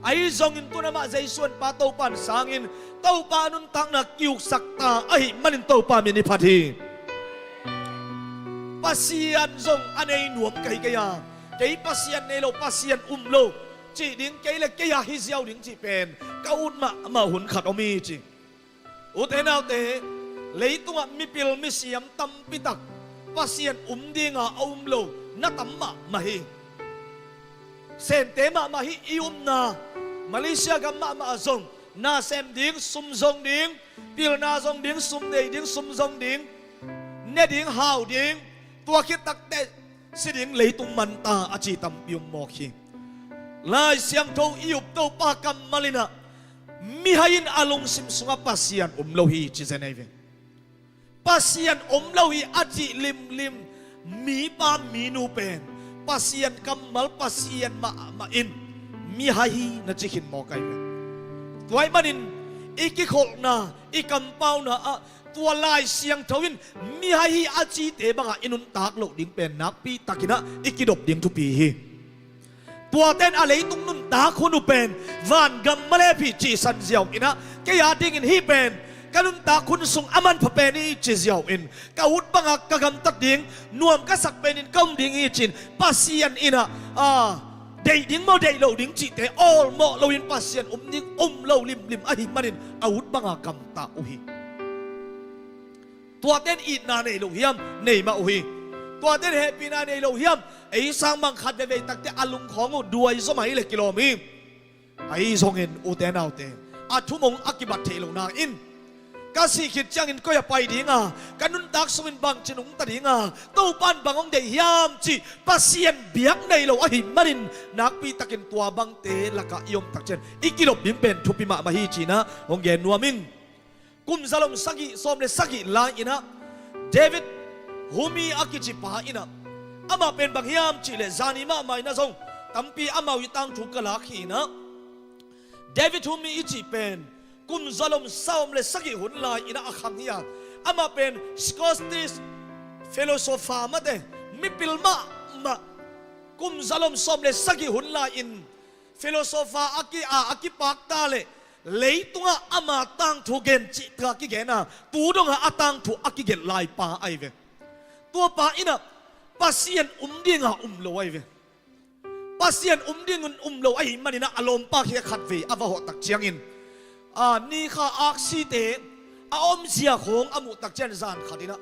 Ahi zongin tu-in amah Jesuan pa Topa in sangin, Topa nuntakna ki-uksak ta ahih manin Topa min i phat hi. Pasian zong a nei nuam ka hi kei a, kei Pasian nei lo, Pasian um lo cih ding, kei le kei a hi ziau ding cih pen ka ut mahmah hun khat om hi, ci. Ute naute, leitungah mipil misiam tampi tak Pasian um dinga a um lo na tam mahmah hi. Sente mahmah hi. I upna Malaysia gam mahmah ah zong na sem ding, sum zong ding, pilna zong ding, sum nei ding, sum zong ding, ne ding, hau ding, tua khit takteh si ding, leitung man ta a ci tampi om mawk hi. Lai Siangtho i up Topa kammal in ah, mihai in a lungsim sungah Pasian om lo hi, ci zen ahi ve. Pasian om lo hi a cih limlim mipa minu pen Pasian kammal, Pasian mahmah in mihai hi na ci khin mawk ahi ve. Tua ahih manin i kikholhna, i kampauna ah tua Lai Siangtho in mihai hi a cite bangah i nuntak loh ding pen nakpi takin ah i kidop ding thupi hi. Tuate in a leitung nuntak hun uh pen vangam malep hi cihsan ziau in ah, kei a dingin hih pen ka nuntak hun sung a manpha pen hi ci ziau in, ka ut bangah ka gamtat ding, nuam ka sak penin ka um ding hi ci-in Pasian in ah, a, deih ding maw, deih lo ding cihte awlmawh loin Pasian um ding um lo limlim ahih manin a ut banga gamta uh hi. Tuate in itna nei lo hiam? Nei mah uh hi. Tuate in hehpihna nei lo hiam? Ei sang bang khat veivei takte a lungkhawng uh duai zaw mah hi leh kilawm hi. Ahi zongin ute naute, a thumong a kibat theih lohna in, ka sih khit ciangin koi ah pai ding a, ka nuntak sungin bangci nungta ding a, Topa in bang hong deih hiam cih Pasian biak nei lo ahih manin, nakpi takin tua bangte lakah i om tak ciang i kidop ding pen thupi mahmah hi ci-in ah hong gen nuam ing. Kum zalom sagih sawm le sagih lai-in ah David Humi a kici pa in ah, amah pen bang hiam cih leh zani mahmah in ah zong tampi amau i tangthu ka lak hi in ah, David Humi i cih pen kum zalom sawm le sagih hun lai-in ah a khang hi a, amah pen Scottish philosopher mate, mipil mahmah, kum zalom sawm le sagih hun lai-in philosopher a ki, a, a kipak ta leh leitungah ama tangthu gen cih tak a kigen a, tu dongah a tangthu a kigelh lai pa ahi ve. Tua pa in ah Pasian um dinga um lo ahi ve. Pasian um dingin um lo ahih manin ah a lawmpa kiang ah khatvei a va hawh tak ciangin, a, nikha aksite a omzia khawng a muh tak ciang zan khat in ah,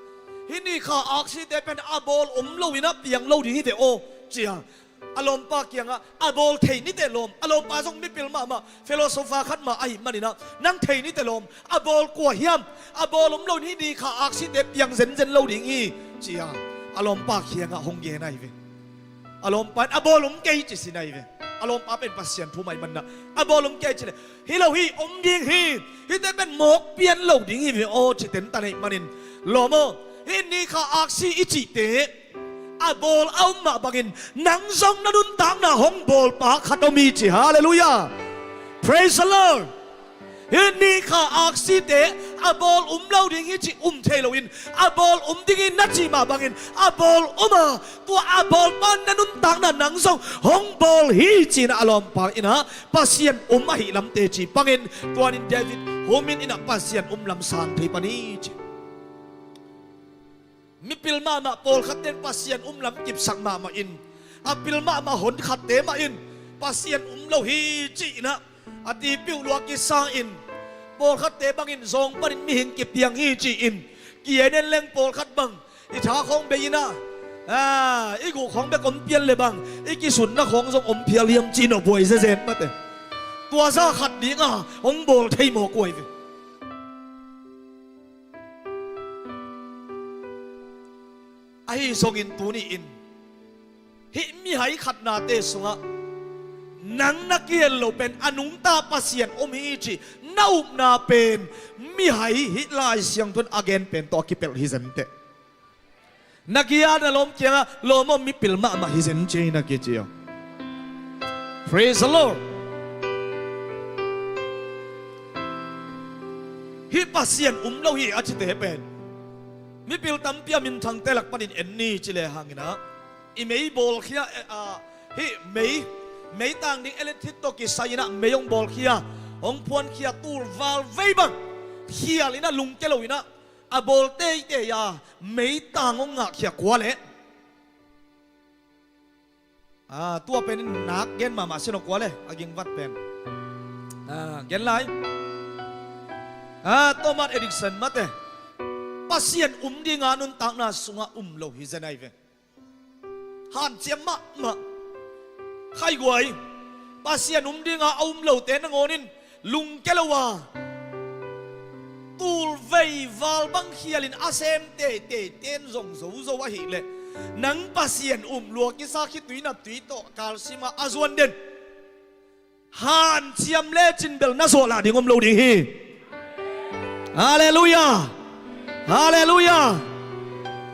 hih nikha aksite pen a bawl om loin ah piang lo ding hi ve aw, ci a, a lawmpa kiangah a bawl thei ni teh lawm. A lawmpa zong mipil mahmah, philosopher khat mah ahih manin ah, nang thei ni teh lawm, a bawl kua hiam? A bawl om loin hih nikha aksite piang zenzen lo ding hi, ci a, a lawmpa kiangah hong gen ahi ve. A lawmpa in a bawl om kei ci sin ahi ve. A lawmpa pen Pasian thu mah ahih manin ah, a bawl om kei ci leh, hi lo hi, om ding hi, hihte pen mawk pian lo ding hi ve aw, ci tentan ahih manin, lawm aw, hih nikha aksi i cihte a bawl a om mah bangin nang zong na nuntakna hong bawlpa khat om hi ci. Halleluiah. Praise the Lord. Hih nikha aksite a bawl um lo ding hi cih um thei loin, a bawl um ding hi na cih mah bangin a bawl um a, tua a bawlpa na nuntakna nang zong hong bawl hi ci-in ah a lawmpa in ah Pasian um ahih lam teci pangin, tua in David Humi in ah Pasian um lam san thei pan hi ci. Mipil mahmah pawlkhatte in Pasian um lam kipsak mahmah in, a pil mahmah honkhatte mah in Pasian um lo hi ci-in ah a tipih uh lua kisa in, pawlkhatte bangin zawng panin mihing kipiang hi ci-in, K N N leng pawlkhat bang i tha khawng bei in ah, a, i guh khawng bek om pian le bang i kisunna khawng zong om phial hiam ci-in aw buai zezen mate. Tua zah khat ding a hong bawl thei mawk uh ahi ve. Ahi zongin tuni-in hih mihai khatnate sungah nang na kihel loh pen a nungta Pasian om hi cih na upna pen mihai hih Lai Siangtho in a gen pen tawh a kipelh hi zenteh. Na ki-a na lawm kiangah lawm aw, mipil mahmah hi zen ci hi na kici aw. Praise the Lord. Hih Pasian um lo hi a cite pen mipil tampi a minthangte lak panin en ni ci lehang in ah, i mei bawlkhia, eh, ah, hih mei, meitang ding electric tawh kisai in ah mei hong bawlkhia, hong phuankhia, tul val vei bang khial in ah lungke lo in ah a bawl teitei a meitang hong ngahkhia kua leh? Ah, tua pen in nak gen mahmah sin aw, kua leh a gingvat pen? Ah, gen lai. Ah, Thomas Edison mate. Pasian um dinga nuntakna sungah um lo hi zen ahi ve. Hanciam mahmah. Khaiguai, Pasian um dinga a um lote nangawn in lungke lo a, tul veival bang khialin a sem teitei ten zong zozo ahih leh, nang Pasian um lua kisa khitui naptui tawh kalsim a a zuan den hanciam lecin bel na zawhlah ding om lo ding hi. Halleluiah. Halleluiah.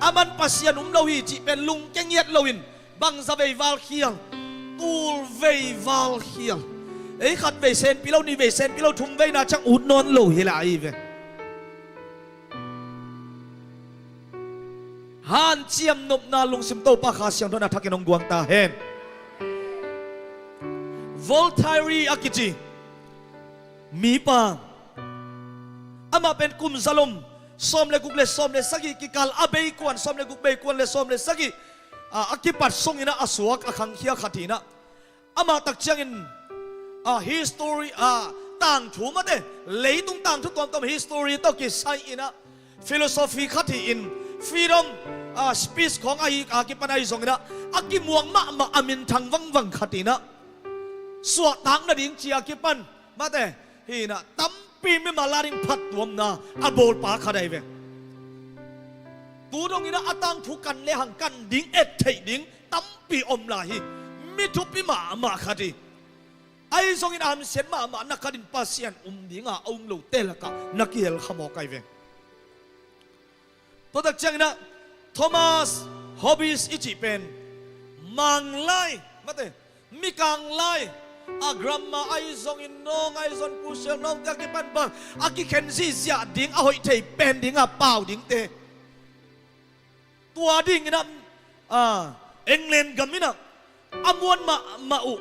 Aman Pasian um lo hi cih pen lungke ngiat loin bangza veival khial, tul veival khial, ei khat vei senpi lo, nih vei senpi lo, thum veina ciang ut nawn lo hi leh ahi ve. Hanciam nopna lungsim Topa Kha Siangtho in a thakin hong guang ta hen. Voltaire a kici mipa, amah pen kum zalom sawm le guk le sawm le sagih kikal a beikuan, sawm le guk beikuan le sawm le sagih, a, a kipat sungin ah a suak a khangkhia khat hi in ah, Amah tak ciangin, a, history, a, tangthu mate, leitung tangthu tuamtuam history tawh kisai inah philosophy khat hi-in, freedom, a, speech khawng ahi a kipan ahi zonginah a kimuang mahmah a minthang vangvang khat inah suahtak nading ci a kipan mate hi inah tampi mimal a ding phattuamna a bawlpa khat ahi ve. Tu donginah a tangthu kan le hang kan ding, et theih ding tampi om lai hi. Mi thupi mahmah khat hi. Ahi zongin a hamsiat mahmah na khatin Pasian um dinga a um lote lakah na kihel kha mawk ahi ve. Tua tak cianginah Thomas Hobbes i cih pen Manglai mate, Mikang lai, a grammar ahi zongin nawng ahi zong, Pu Sial nawngte a kipan bang a kikhen zihziah ding, a hoih thei pen dinga pau dingte. Tua dinginah, a, England gam inah a muan mahmah uh.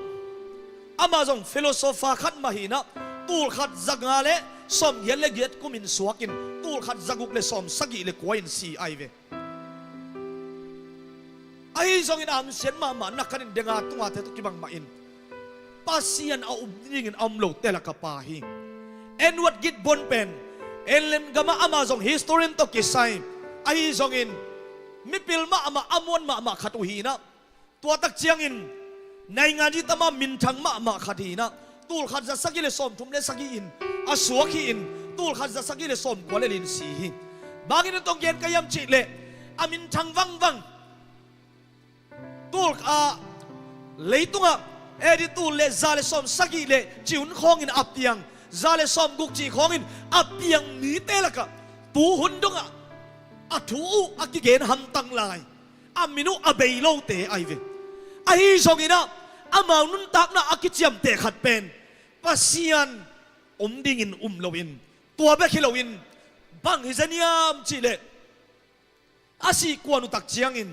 Amah zong philosopher khat mah hi inah tulkhat za nga le sawmgiat le giat kumin suakin tulkhat za guk le sawmsagih le kua in si ahi ve. Ahi zongin a hamsiat mahmah na khatin denga tungate tawh kibang mahin Pasian a um dingin a um lote laka pa hi. Edward Gibbon pen England gamah amah zong historian tawh kisai ahi zongin mipil mahmah a muan mahmah khat uh hi inah tua tak ciangin naingan i tama minthang mahmah khat hi inah tulkhat za sagih le sawmthum le sagih in a suak hi-in tulkhat za sagih le sawmkua le li in si hi. Bangin a tong gen ka hiam cih leh a minthang vangvang tul, a, leitungah A D tul le za le sawmsagih le cihun khawngin a piang, za le sawmguk cih khawngin a piang mite lakah tuhun dongah a thu uh a kigen hamtang lai, a min uh a bei lote ahi ve. Ahi zonginah amau nuntakna a kiciamteh khat pen Pasian um dingin um loin, tua bek hi loin bang hi zen hiam cih leh a sih kuan uh tak ciangin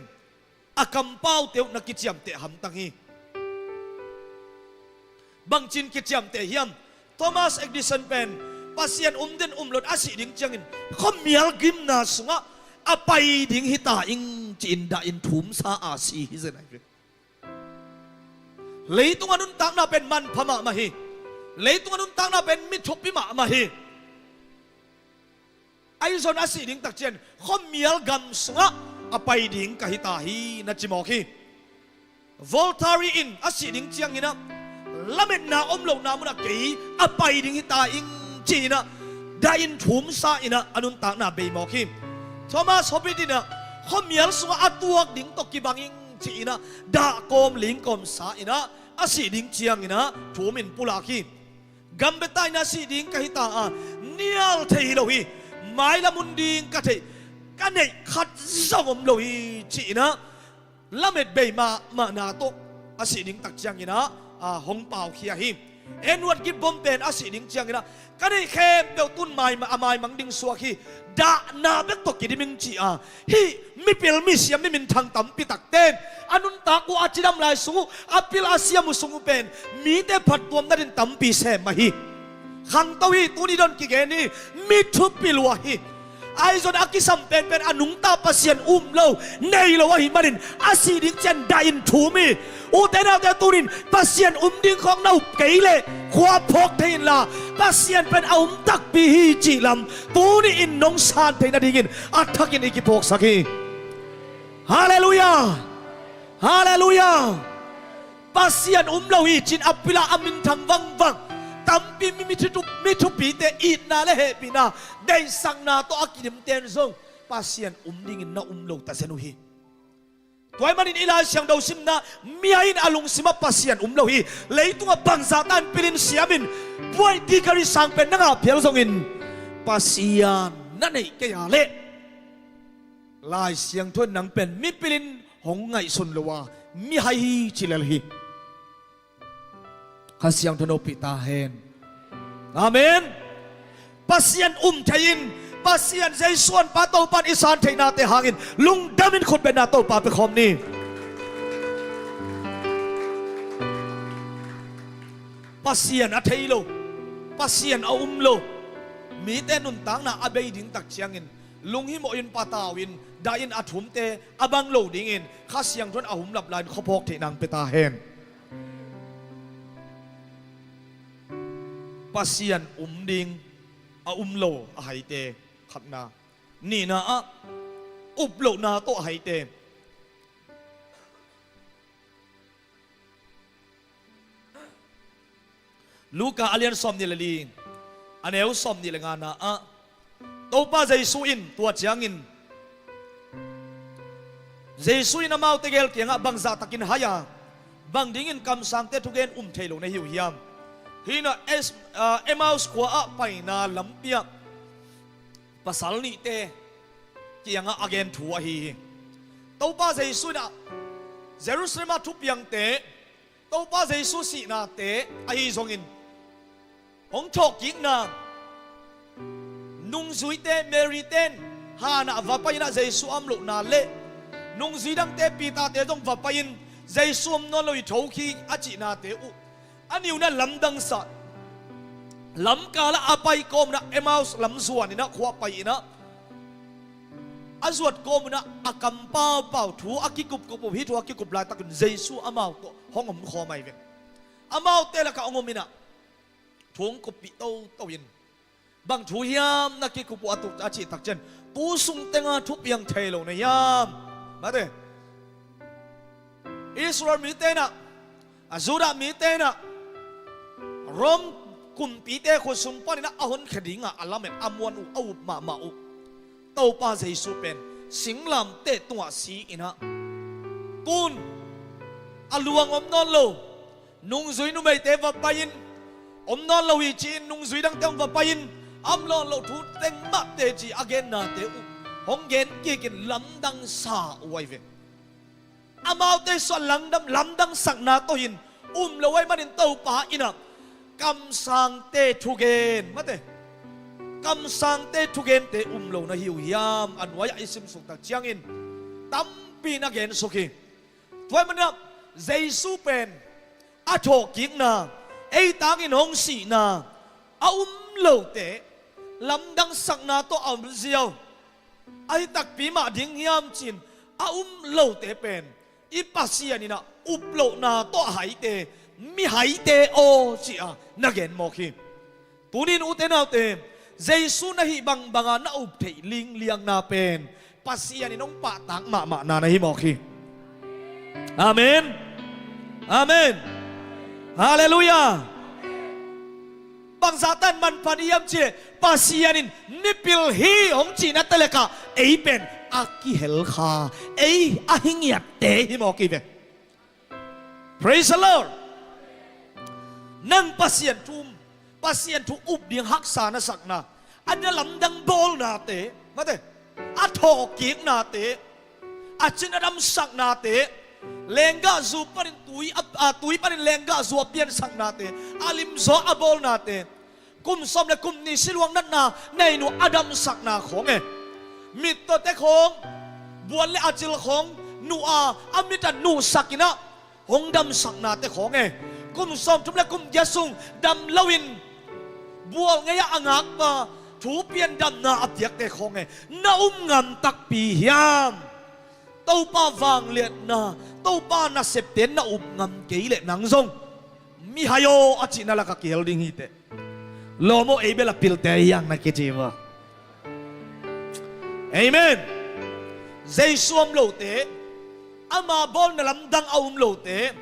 a kampaute uh na kiciamteh hamtang hi. Bangcin kiciamteh hiam? Thomas Edison pen Pasian um den um loin a sih ding ciangin khuamial gimna sungah a pai ding hi ta ing ci-in dahin thumsa a si hi zen ahi ve. Leitung a nuntakna pen manpha mahmah hi. Leitung a nuntakna pen mi thupi mahmah hi. Ahi zong a sih ding tak ciang khuamial gam sungah a pai ding ka hi ta hi na ci mawk hi. Voltaire in a sih ding cianginah lametna om lohna munah kei a pai ding hi ta ing ci-inah dahin thumsa inah a nuntakna bei mawk hi. Thomas Hobbes inah khuamial sungah a tuak ding tawh kibang ing ci-inah dah kawm ling kawm sa inah a sih ding cianginah thum in pulak hi. Gambeta in a sih ding ka hi ta a, nial thei hi lo hi. Mailam hun ding ka theih, ka neih khat zong om lo hi ci-inah lamet bei mahmahna tawh a sih ding tak cianginah a hong paukhia hi. Edward Gibbon pen a sih ding cianginah ka neih khempeuh tun mai, a maimang ding suak hi. Dahna bek tawh kidim ing ci-a hih mipil misiam mi minthang tampi takten a nuntak uh a cidam lai sung uh a pil a siam uh sung uh pen mite phattuam nadin tampi sem mah hi. Khangto hi, tuni don kigen hi. Mi thupi lua hi. Ahi zong a kisam penpen a nungta Pasian um lo, nei lo ahih manin a sih ding ciang dahin thum hi. Ute naute tunin Pasian um ding khawng na up kei leh khua phawk thei inla Pasian pen a um takpi hi cih lam tuni in nong san theih nadingin a thakin i kiphawksak hi. Halleluiah. Halleluiah. Pasian um lo hi cin a pila a minthang vangvang tampi mi, mi, thupi, mi thupite itna le hehpihna deihsakna tawh a kidimten zong Pasian um dingin na um lo ta zen uh hi. Tua ahih manin i Lai Siangtho simna, mi a in a lungsimah Pasian um lo hi. Leitungah bangzah tan pilin siamin buai degree sang pen na ngah phial zongin Pasian na neih kei a leh Lai Siangtho in nang pen mi pilin hong ngaihsun lo a mi hai hi ci lel hi. Kha Siangtho in hopih ta hen. Amen. Pasian um thei in, Pasian Jesu an pa Topan i san theihnate hangin lungdamin khutbetna Topa pia khawm ni. Pasian a thei lo, Pasian a um lo mite nuntakna a bei ding tak ciangin lunghimawhin patau in, dahin a thumte a bang lo dingin Kha Siangtho in a humlap lai-in khuaphawk theih nang pia ta hen. Pasian um ding a um lo a haite, khatna. Nihna ah, up lohna tawh a haite. Luka a lian sawmnih le li, a neu sawmnih le ngana ah, Topa Jesu in tua ciangin, Jesu in amaute gel kiangah bangzah takin hai a, bang dingin kamsangte thugen um thei lo na hi uh hiam? Hih in ah Es-, ah, Emmaus khua ah paina lampi ah pasal nihte kiangah a gen thu ahi hi. Topa Jesu in ah Jerusalem ah thupiangte, Topa Jesu sihnate ahi zongin, hong thawhkikna, nungzuite, Mary ten hanah va pai-in ah Jesu a om lohna le nungzui dangte, Peter-te zong va pai-in Jesu om nawn lo hi, thokik a cihnate uh, a niuna lamdangsa, lamkalah a pai kawmin ah, Emmaus lam zuanin ah khua pai-in ah, a zuat kawmin ah a kam paupau, thu a kikupkup uh, hih thu a kikup laitakin Jesu amau tawh hong om khawm ahi ve. Amaute lakah hong om in ah thu hong kuppih toto in, bang thu hiam na kikup uh a tuk a cih takciang, tu sung tenga thupiang thei lo na hiam? Mate. Israel mite in ah, a Judah mite in ah, Rom kumpite khut sung panin ah a honkhia dingah a lamet a muan uh, a up mahmah uh Topa Jesu pen singlamteh tungah si-in ah, tun a luang om nawn lo, nungzui numeite va pai-in, om nawn lo hi ci-in nungzui dangte hong va pai-in, a om nawn lo thu teng mah teci a gennate uh hong gen kikin lamdangsa uh ahi ve. Amaute suah lamdang, lamdangsakna tawh in um lo ahih manin Topa in ah kamsangte thugen, mate, kamsangte thugente um lo na hi uh hiam? A nuai-ah i simsuk tak ciangin tampi na gensuk hi. Tua ahih manin ah Jesu pen a thawhkikna, ei tangin hong sihna a um lote, lamdangsakna tawh a om ziau, ahi takpi mah ding hiam ci-in a um lote pen i Pasian in ah up lohna tawh a haite, mihaite aw ci-a na gen mawk hi. Tuni-in ute naute, Jesu na hih bangbanga na up theih lingliangna pen Pasian in hong pahtak mahmahna na hi mawk hi. Amen. Amen. Halleluiah. Bangzah tan manpha na hiam cih leh, Pasian in mipil hi hong cihna telekah ei pen a kihel kha, ei a hi ngiatte hi mawk hi ve. Praise the Lord. Nang Pasian thu, Pasian thu up ding haksa na sakna, a na lamdang bawlnate, mate, a thawhkiknate, a cin a damsaknate, lenggahzu panin tui a, a, tui panin lenggahzu a piansaknate, a limzaw a bawlnate, kum sawm le kum nih siluang natna nei nu a damsakna khawng e. Mittawte khawng, bual le a cil khawng nuh a, a mit a nuhsak in ah hong damsaknate khawng e. Kum sawmthum le kum giat sung dam loin bual ngei-ah a ngakpa, thu pian damna a piakte khawng e. Na um ngam takpi hiam? Topa vangliatna, Topa nasepte na up ngam kei leh nang zong mihai aw a cihna lakah kihel ding hi teh. Lawm aw, ei bel a pilte hiang na kici maw. Amen. Jesu om lote, ama bawlna lamdang a um lote,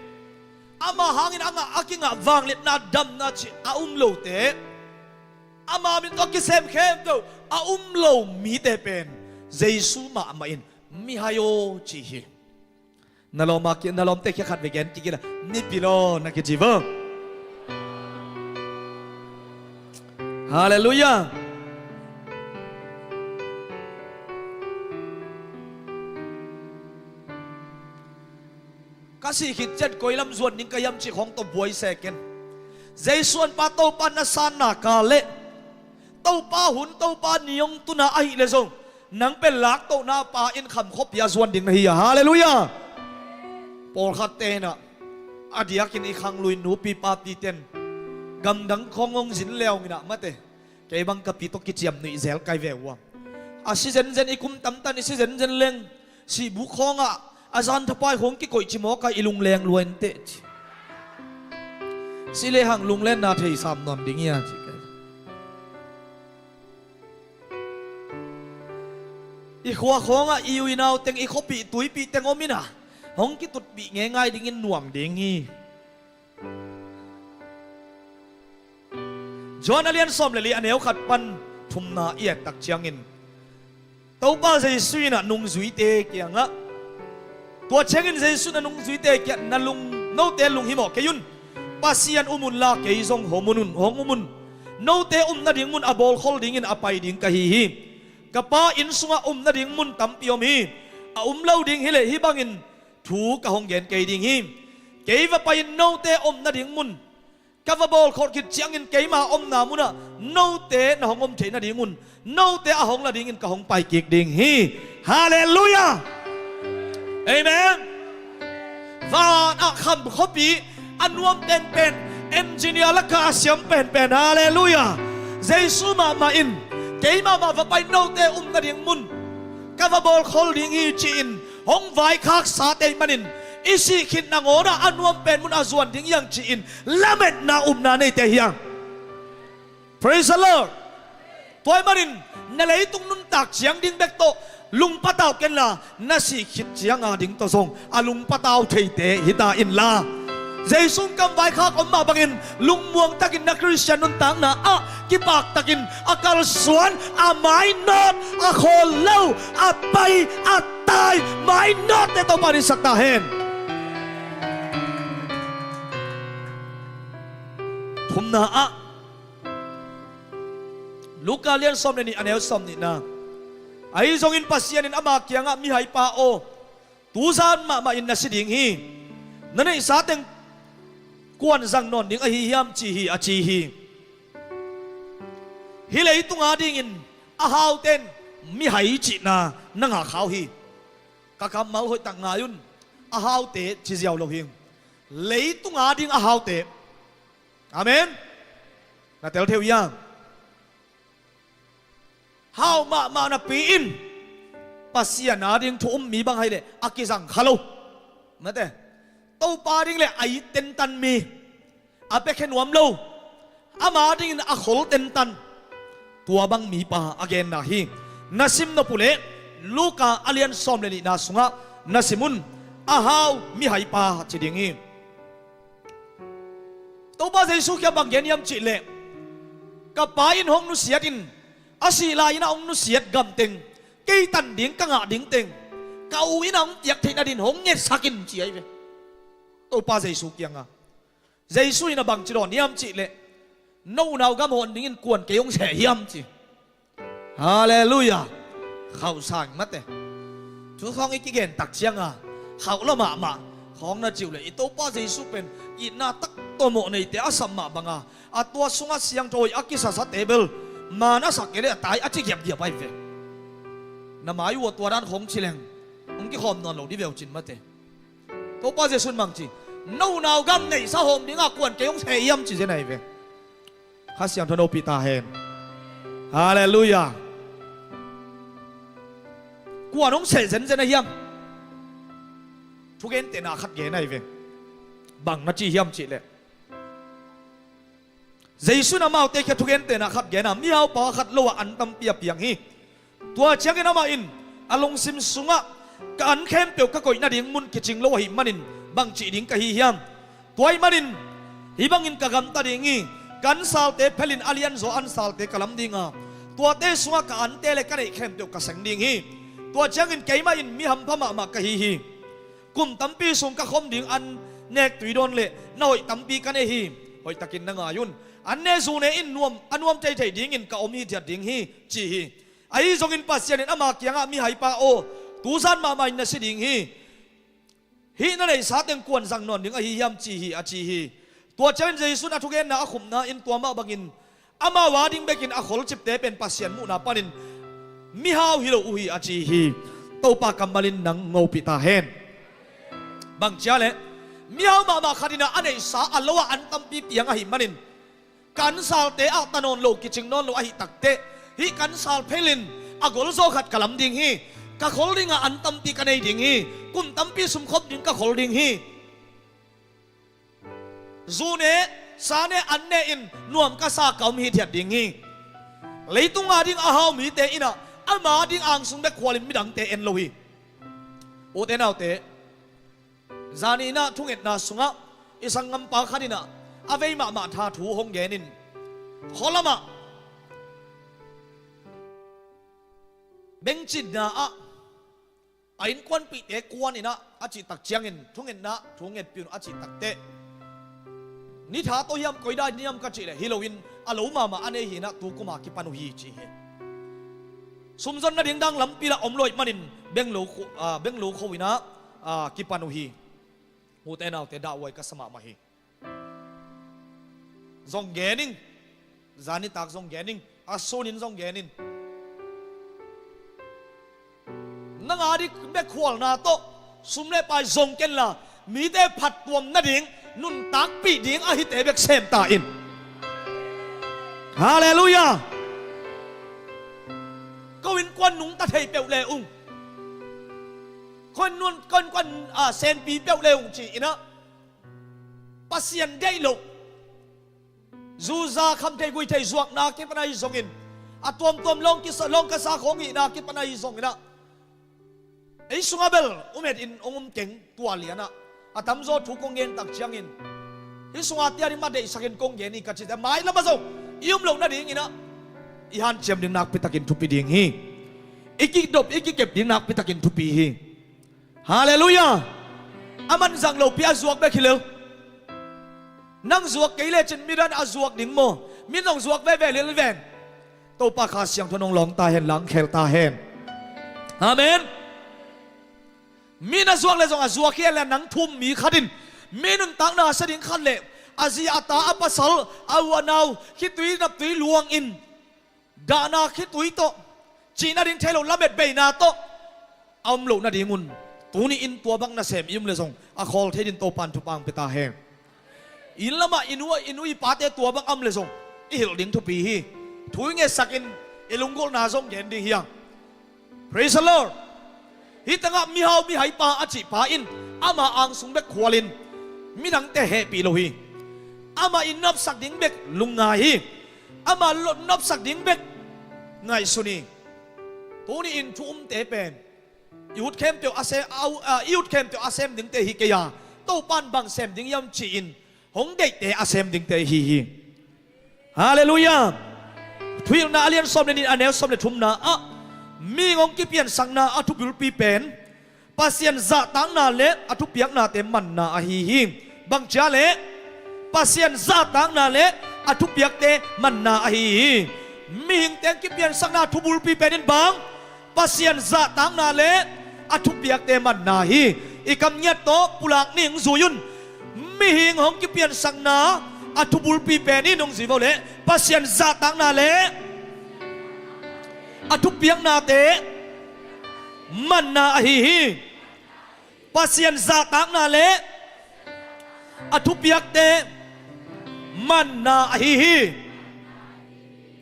ama hangin a ngah, a kingah vangliatna damna cih a um lote, ama min tawh a kisem khempeuh a um lo mite pen Jesu mahmah in mihai aw ci hi. Na lawm a ki, na lawmte kiang khat vei gen kik in la, mipil aw na kici vo. Halleluiah. Ka sih khit ciang koi lam zuan ding ka hiam cih khawng tawh buai se ken. Jesu an pa Topa na sanna kal leh, Topa hun, Topa ni hong tun a, ahih leh zong nang pen laktohna pa in kham khuapi ah zuan ding na hi a. Halleluiah. Pawlkhatte in ah, a diakin i khanglui nupi papite'n gamdang khawng hong zin le hong in ah, mate, kei bang ka pi tawh kiciam nuih zel kai ve uh a. A si zenzen, i kum tamtan i si zenzen leng, sihbuk khawngah a zan thapai khawng kikoih ci mawk a, i lungleng lua inteh ci. Si lehang lunglenna thei sam nawn ding hi a ci. I khua khawngah i uinau teng, i khuapih tuipih teng om in a, hong kitutpih ngeingai dingin nuam ding hi. Johan a lian sawm le li, a neu khat pan thumna i et tak ciangin, Topa Jesu in a nungzuite kiangah, tua ciangin Jesu in a nungzuite kiangah, na lung, note lunghimawh kei un. Pasian um unla kei zong hong um un, hong um un. Note um nading mun a bawlkhol dingin a pai ding ka hi hi. Ka Pa inn sungah um nading mun tampi om hi. A um lo ding hileh hih bangin thu ka hong gen kei ding hi. Kei va pai-in note om nading mun ka va bawlkhol khit ciangin keima omna munah note na hong om theih nadingun note a hong la dingin ka hong pai kik ding hi. Halleluiah. Amen. Van ah kham khuapi a nuam penpen, engineer laka a siam penpen, halleluiah, Jesu mahmah in, kei mahmah va pai, note um nading mun ka va bawlkhol ding hi ci-in hong vaikhaksa tei manin, i sih khit nangawnah a nuam pen mun a zuan ding hiang ci-in lametna upna neite hiang. Praise the Lord. Tua ahih manin na leitung nuntak ciang ding bek tawh lungpatau kenla, na sih khit cianga ding tawh zong a lungpatau theite hita inla, Jesu kam vaikhak om mah bangin lungmuang takin na Khristian nuntakna ah kipak takin a kalsuan, a mainawt, a khawl lo, a pai, a tai, mainawtte Topa in sakta hen. Thumna ah Luka lian sawm le nih, a neu sawm nihna. Ahi zongin Pasian in ama kiangah, mihaipa aw, tuzan mahmah in na si ding hi. Na neihsa teng kuan zang nawn ding ahi hiam ci hi, a ci hi. Hih leitung adingin a hauten mihai cihna na ngah kha uh hi. Ka kammal hoihtak ngai un. A haute ci ziau lo hi. Leitung ading a haute. Amen. Na tel thei uh hiam? Hau mahmah napi in Pasian ading thu um mi bang hai leh a kizang kha lo. Mate, Topa ding le a it tentan mi, a piakhia nuam lo, ama dingin a khol tentan, tua bang mipa a genna hi. Na sim nop uh leh Luka a lian sawm le nihna sungah na sim un. A hau mihaipa ci ding hi. Topa Jesu kiang bang gen hiam cihleh, ka Pa in hong nusiat in, a sih lai-in a hong nusiat gam teng, kei tan ding ka ngah ding teng, ka u in a hong piak theih nadin hong ngetsak in ci ahi ve. Topa Jesu kiangah Jesu in a bangci dawn hiam cihleh, no unau gam hawn dingin kuan kei hong seh hiam ci. Halleluiah. Khauh sang mate. Thu khawng i kigen tak cianga khauh lo mahmah. Khawng na cih uh leh i Topa Jesu pen itna tak tawh mawh neite a sap mah banga, a tua sungah siangtho hoih a kisasa table man a sak kei leh a tai a ci giapgiap ahi ve. Na mai uh a tua dan khawng ci leng hong kikhawm nawn lo di veu cin mate. Topa Jesu in bangci, no unau gam neihsa hawm dinga kuan kei hong seh hiam ci zen ahi ve. Kha Siangtho in hopih ta hen. Halleluiah. Kuan hong seh zenzen a hiam? Thugentehna khat gen ahi ve. Bang na ci hiam cihleh, Jesu in amaute kia thugentehna khat gen a, mihaupa khat lo-ah an tampi a piang hi. Tua ciangin amah in a lungsim sungah, ka an khempeuh ka koih nading mun kicing lo ahih manin bang cih ding ka hi hiam? Tua ahih manin hih bangin ka gamta ding hi. Ka ansalte phelin a lianzaw ansalte ka lam dinga, tuate sungah ka ante le ka neih khempeuh ka seng ding hi. Tua ciangin keimah in mi hampha mahmah ka hi hi. Kum tampi sung ka khom ding an nek tuidawn le na hoih tampi ka nei hi. Hoihtakin na ngai un. An ne zu ne in nuam, a nuam teitei dingin ka om hithiat ding hi, ci hi. Ahi zongin Pasian in ama kiangah, mihaipa aw, tuzan mahmah in na si ding hi. Hih na neihsa teng kuan zang nawn ding ahi hiam ci hi, a ci hi. Tua ciangin Jesu in a thugenna a khupna in tua mah bangin amau ading bekin a kholcipte pen Pasian muhna panin mihau hi lo uh hi, a ci hi. Topa kammal in nang hopih ta hen. Bang cia leh, mihau mahmah khat in a neihsa a lo-ah an tampi piang ahih manin, ka ansalte ah ta nawn lo, kicing nawn lo ahih takteh, hih ka ansal phelin a golzaw khat ka lam ding hi. Ka khol dingah an tampi ka nei ding hi. Kum tampi sung khop ding ka khol ding hi. Zu ne, sa ne, an ne in nuam ka sa ka om hithiat ding hi. Leitung ading a hau mite in a Ama ding angsung bek khualin midangte en lo hi. Ute naute, zani inah thungetna sungah i sanggampa khat inah a vei mahmah tha thu hong genin, khualamah bengcinna ah a innkuanpihte kuan inah a cihtak ciangin thungetna thu ngetpih un a cihtakteh, ni tha tawh hiam, koi dan hiam ka cih leh hi loin a lo mahmah a nei hi inah tu kuma kipan uh hi ci hi. Sumzon nading dang lampi lah om lo ahih manin benglo kho, ah, benglo kho inah, ah, kipan uh hi. Ute naute, dahhuai ka sa mahmah hi. Zong gen ing. Zanitak zong gen ing. A sunin zong gen ing. Nang a ding bek khualna tawh sum le pai zong kenla, mite phattuam nading, nuntakpih ding ahite bek sem ta in. Halleluiah. Ko innkuan nungta thei peuh le ung, ko innkuan, ko innkuan, ah, senpi peuh le ung ci inah Pasian deih loh, zuza khamthei guithei zuakna kipan ahi zongin, a tuamtuam lawng kisa, lawng kasa khawng hihna kipan ahi zongin ah, ei sungah bel um het in hong um keng, tua lianah a tamzaw thu kong gen tak ciangin, hih sungah tia ding mah deihsakin kong gen hi ka cihte, mailamah zong i um loh nadingin ah i hanciam ding nakpitakin thupi ding hi. I kidop, i kikep ding nakpitakin thupi hi. Halleluiah. A man zang lopi a zuak bek hi lo. Nang zuak kei lecin midang a zuak ding maw? Min zong zuak veve lilven. Topa Kha Siangtho in hong lawng ta hen, langkhel ta hen. Amen. Min a zuak le zong a zuak hi a le, nang thu-um mi khat in mi nuntakna a sia ding khat le a zi a ta a pasal a u a nau khitui naptui luangin dahna khitui tawh, cihna ding thei lo lamet beina tawh a um loh nadingun, tuni in tua bang nasem i um le zong a khawl thei din Topan thupha hong pia ta hen. Inn lamah i nu, i nu i pate tua bang a um le zong i hilh ding thupi hi. Thu i ngetsakin i lunggulhna zong gen ding hi hang. Praise the Lord. Hih tengah mihau mihaipa a cihpa in ama angsung bek khualin midangte hehpih lo hi. Amah i nopsak ding bek lungngai hi. Amah lo-, nopsak ding bek ngaihsun hi. Tuni in thu-umte pen i ut khempeuh a sem, a, a, i ut khempeuh a sem dingte hi kei a, Topan bang sem ding hiam ci-in hong deihte a sem dingte hi hi. Halleluiah. Thuhilhna a lian sawm le nih, a neu sawm le thumna ah, mihing hong kipiansakna a thubulpi pen Pasian zahtakna le a thupiaknate manna ahi hi. Bang cia le Pasian zahtakna le a thupiakte manna ahi hi. Mihingte hong kipiansakna a thubulpi pen in bang, Pasian zahtakna le a thupiakte manna hi. I kam ngiat tawh pulak ning, zui un. Mihing hong kipiansakna a thubulpi pen in, hong zui vo le, Pasian zahtakna le a thupiaknate manna ahi hi. Pasian zahtakna le a thupiakte manna ahi hi.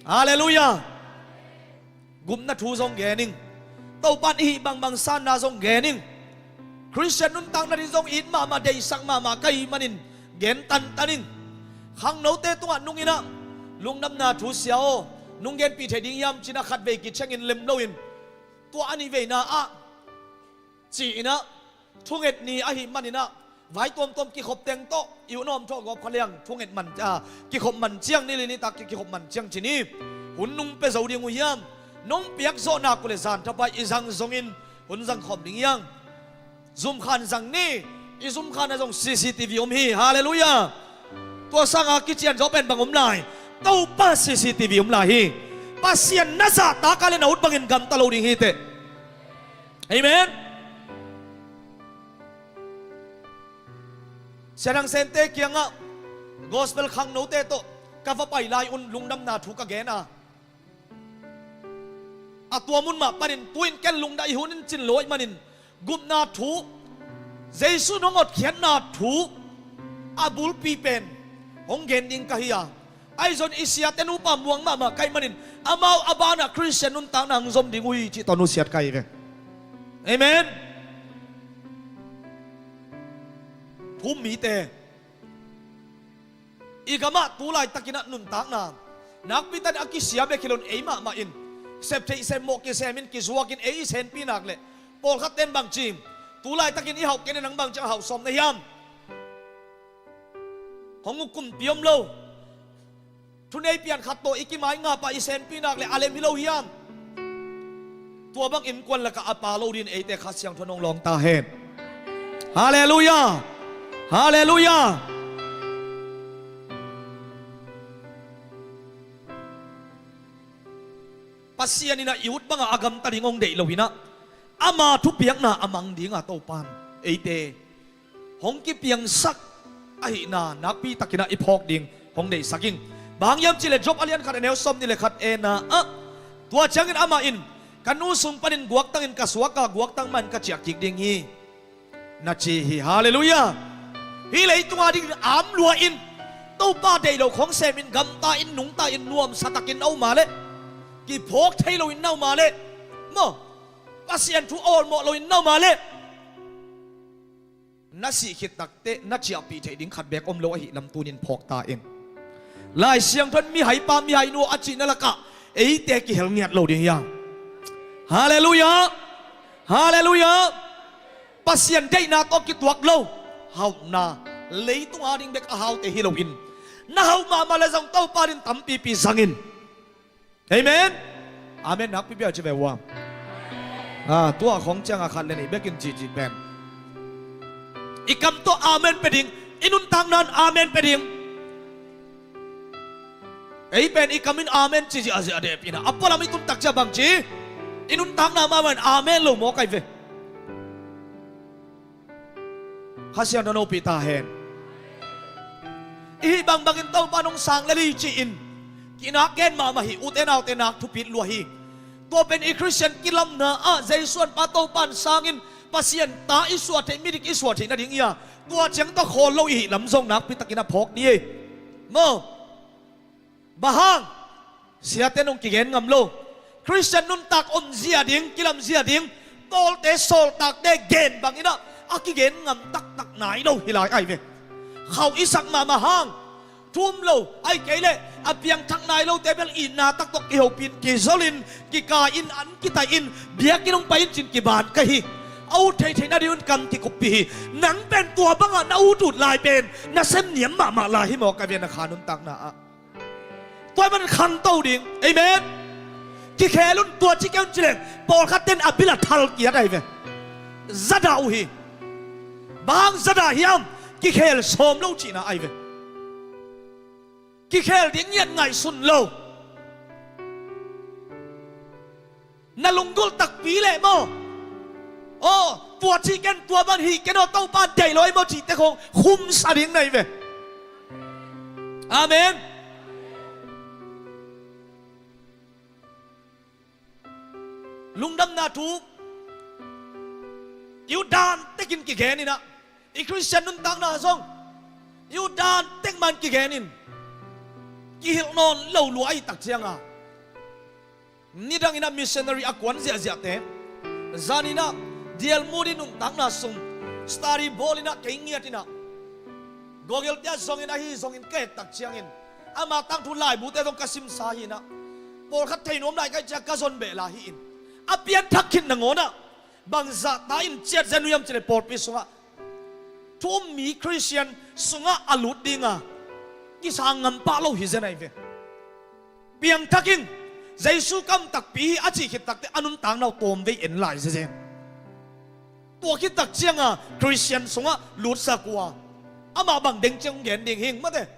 Halleluiah. Gupna thu zong gen ing. Topan i hih bangbang sanna zong gen ing. Khristian nuntakna ding zong it mahmah, deihsak mahmah ka hih manin gen tantan ing. Khangnote tungah nung inah, lungdamna thu sia aw, nong genpih thei ding hiam ci-in a khatvei kicengin lem loin, tua a nihveina ah ci-in ah, thunget ni ahih manin ah, vai tuamtuam kikhop teng tawh i hun hawm thawh gawp kha leng thunget man, a, kikhop man ciang, ni li nitak ki, kikhop man ciang ci ni. Hun nong pia zo ding uh hiam? Nong piak zawh nak uh leh zan thapai i zang zongin hun zang khawm ding hi hang. Zumkhan zang ni. I zumkhan ah zong C C T V om hi. Halleluiah. Tua sanga kician zaw pen bang om lai? Topa C C T V om lai hi. Pasian na zahtak a leh na ut bangin gamta lo ding hi teh. Amen. Sia Thang Sente kiangah gospel khangnote tawh ka va pai lai un lungdamna thu ka gen a, a tua mun mah panin tu-in ken lungdam, i hun in cin lo ahih manin gupna thu, Jesu in hong hotkhiatna thu a bulpi pen hong gen ding ka hi a, ahi zongin i siate nupa muang mahmah ka hih manin amau a banah Khristian nuntakna hong zom ding uh hi cih tawh nusiat ka hi ve. Amen. Thu-um mite, i gamah tu laitakin ah nuntakna nakpi takin a kisia bek hi loin ei mahmah in Sep theih sep mawh kisemin kizuakin ei i senpi nak leh, pawlkhat ten bang ci, tu laitakin i hauh kei na nang bang ciang hauh sawm na hiam? Hong uh kumpi om lo. Thunei pian khat tawh i kimai ngap a i senpi nak leh a lem hi lo hiam? Tua bang innkuan lakah a pa lo din eite Kha Siangtho in hong lawng ta hen. Halleluiah. Halleluiah. Pasian in a i ut bangah a gamta ding hong deih lo in ah, ama thupiakna a mang dingah Topan eite hong kipiangsak ahihna nakpitakin ah i phawk ding hong deihsak ing. Bang hang hiam cihleh Job a lian khat a neu sawm nih le khat e na ah, tua ciangin amah in, ka nu sung panin guaktangin ka suak a, guaktang man ka ciah kik ding hi, na ci hi. Halleluiah. Hih leitunga dingin am lua in, Topa deih lo khong semin gamta in, nungta in, nuamsa takin a um a leh, kiphawk thei loin na um a leh, maw, Pasian thu awlmawh loin na um a leh, na sih khit takteh na ciahpih theih ding khat beek om lo ahih lam tunin phawk ta in. Lai Siangtho in mihaipa mihainu a cihna lakah eite kihel ngiat lo ding hiam? Halleluiah. Halleluiah. Pasian deihna tawh kituak lo hauhna, leitung ading bek a haute hi loin, na hauh mahmah le zong Topa din tampipi zangin. Amen. Amen nakpipi a ci ve ua. Ah, tua khong ciangah khat le nih bekin cihcih pen, i kam tawh amen pia ding, i nuntakna in amen pia ding. Ei pen i kam in amen ci ziahziah dep in ah, a pualam i tun tak ciah bang ci, i nuntakna mahmah in amen lo mawk ai ve. Kha Siangtho in hopih ta hen. I hih bangbangin Topa in hong sang lel hi ci-in kinak gen mahmah hi. Ute naute, nak thupit lua hi. Tua pen i Khristian kilamna ah Jesu an pa Topa in sangin Pasian ta i suah theih, midik i suah theih nading hi a, tua ciang tawh khawl lo i hih lam zong nakpitakin a phawk ni ei. Maw? Bang hang? Siate in hong kigen ngam lo. Khristian nuntak omzia ding, kilamzia ding, tawlte sawltakte gen bangin ah a kigen ngam taktak nai lo hi lai ai ve. Khauh i sak mahmah hang, thu um lo, ahih kei leh a piangthak nai lote bel itna tak tawh kihopih in, kizolin, kikai in, an kitaih in, biakinn hong pai in ci-in kibang ka hi. A ut theihtheih nadingun kam kikuppih hi. Nang pen tua bangah na utut lai pen nasem niam mahmah lai hi mawk ai ve, na kha nuntakna ah. Tua ahih manin khangto ding. Amen. Kikhel un, tua ci kei un ci leng, pawlkhat ten a bil a thal kiat ai ve. Zadah uh hi. Bang hang zadah hiam? Kikhel sawm lo cihna ai ve. Kikhel ding ngiat ngaihsun lo. Na lunggulh takpi leh maw, aw, tua cih ken, tua bang hih ken aw, Topa deih lo ai maw cihte khong khumsa ding na hi ve. Amen. Lungdamna thu i ut dan tekin kigen in ah, i Khristian nuntakna zong i ut dan tek man kigen in, kihilh nawn lo lua ahih tak cianga, nidang in ah missionary a kuan ziahziahte, zan in ah dialmut in nuntakna sung study bawl in ah kei ngiat in ah, Google te ah zongin ahi zongin ka et tak ciangin, ama tangthu laibute zong ka simsa hi in ah, pawlkhat thei nuam lai ka hih ciang ka zon beh lai hi in, a pianthak khit nangawn ah bangzah ta in ciat zen uh hiam cih leh pawlpi sungah thu um mi Khristian sungah a lut dinga kisang ngam pah lo hi zen ai ve. Piangthak in, Jesu ka om takpi hi a cih khit takteh a nuntakna uh tawmvei en lai zezen. Tua khit tak cianga Khristian sungah lutsak uh a, amah bang deng ciang hong gen ding hing mate.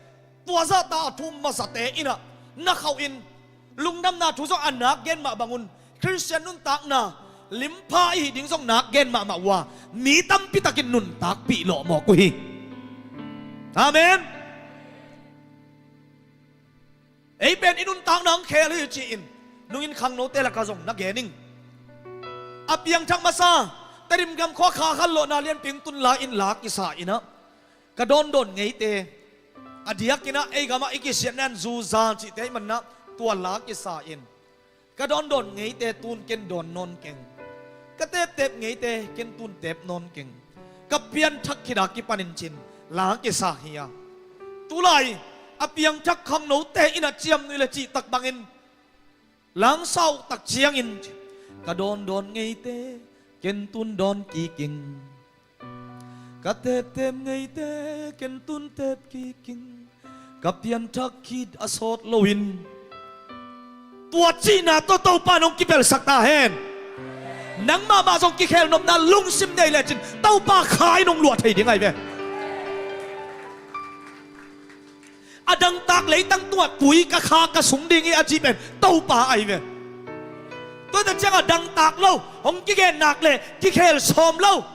Tua zahta a thu um masate in ah na khauh in, lungdamna thu zong a nak gen mah bangun, Khristian nuntakna limpha i hih ding zong nak gen mahmah uh a, mi tampi takin nuntakpih lawh mawk uh hi. Amen. Ei pen i nuntakna hong khel hi ci-in nungin khangnote lakah zong na gen ing. A piangthak masa Tedim gam khua kha khat lawhna lianpi hong tun lai-in la kisa in ah, ka dawndawn ngeite, a diakin ah ei gamah i kisiatna in zuza cihte ahih manin ah tua la kisa in, ka dawndawn ngeite tun ken dawn nawn keng, ka teptep ngeite ken tun tep nawn keng, ka pianthak khit a kipanin ci-in la kisa hi a. Tulai a piangthak khangnote in ah ciamnuih le cihtak bangin Langsa uh tak ciangin, ka dawndawn ngeite ken tun dawn kik ing, ka teptep ngeite ken tun tep kik ing, ka pianthak khit a sawt loin. Tua cihna tawh Topa in hong kipelsak ta hen. Nangmah mah zong kikhelnopna lungsim nei lecin Topa kha in hong luah thei ding ahi ve. A dangtak leitang tungah tui ka kha ka sung ding hi a cih pen Topa ahi ve. Tua tak ciang a dangtak lo, hong kigen nak le kikhel sawm lo,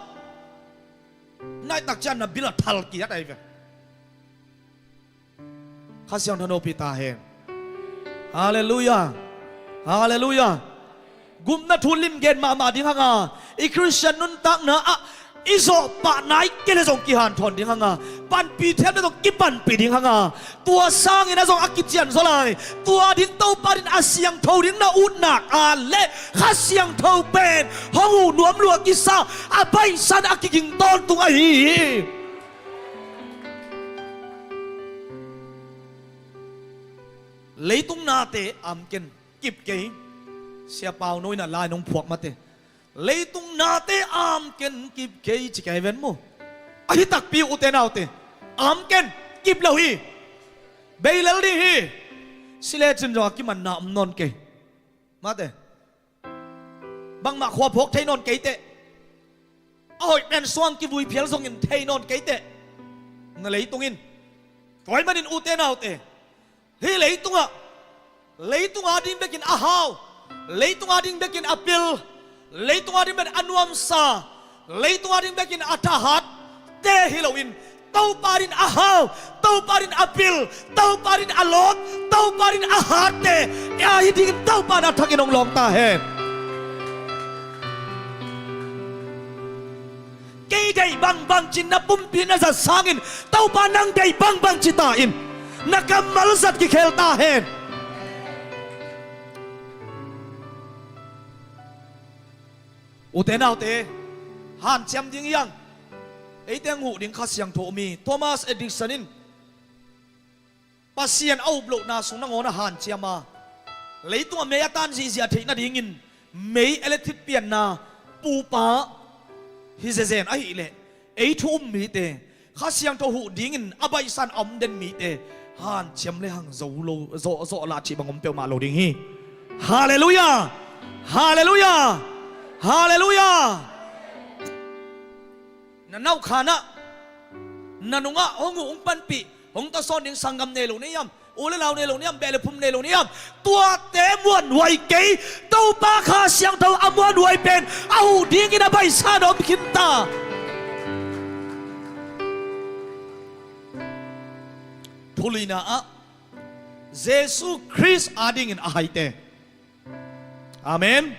naitak ciang na bil a thal kiat ahi ve. Kha Siangtho hopih ta hen. Halleluiah. Halleluiah. Gupna thu limgen mahmah ding hanga, i Khristian nuntakna ah i zawhpah nai kei le zong kihanthawn ding hanga, panpih thiamna zong kipanpih ding hanga, tua sangin a zong a kician zaw lai. Tua ding Topa in a siangtho ding na utnak a le Kha Siangtho pen hong uh nuam lua kisa, a baihsan a kiging tawntung ahi hi. Leitung nate am ken kip kei. Sia Pau No in a lai nong phuak mate. Leitung nate am ken kip kei ci kei ven maw. Ahi takpi ute naute, am ken kip lo hi. Bei lel ding hi. Si lecin zong a kimanna om nawn kei. Mate. Bangmah khua phawk thei nawn kei teh. A hoih pen suang kivui phial zongin thei nawn kei teh. Na leitung in. Tua ahih manin ute naute, hih leitungah, leitung ading bekin a hau, leitung ading bekin a pil, leitung ading bekin a nuamsa, leitung ading bekin a thahat te hi loin, Topa ading a hau, Topa ading a pil, Topa ading a lawp, Topa ading a hatte, a hi dingin Topa in a thakin hong lawng ta hen. Kei deih bangbang cin na pumpi na zat sangin Topa nang deih bangbang ci ta in, na kammal zat kikhel ta hen. Ute naute, hanciam ding hiang. Eite hong huh ding Kha Siangtho mi Thomas Edison in Pasian a up lohna sung nangawn a hanciam a, leitungah mei a tan zihziah theih nadingin mei electric pianna pupa hi zezen ahileh, ei thu um mite, Kha Siangtho huh dingin a baihsan a om den mite hanciam le hang zo lo, zawh, zawh lah cih bang om peuhmah lo ding hi. Halleluiah. Halleluiah. Halleluiah. Na naukhanah, na nungah hong uh hong panpih, hong tasawn ding sanggam nei lo na hiam? U le nau nei lo na hiam? Beh le phum nei lo na hiam? Tuate muanhuai kei. Topa Kha Siangtho a muanhuai pen a huh dingin a baihsan a om khin ta. Thulina ah Jesu Khrist adingin a haite. Amen.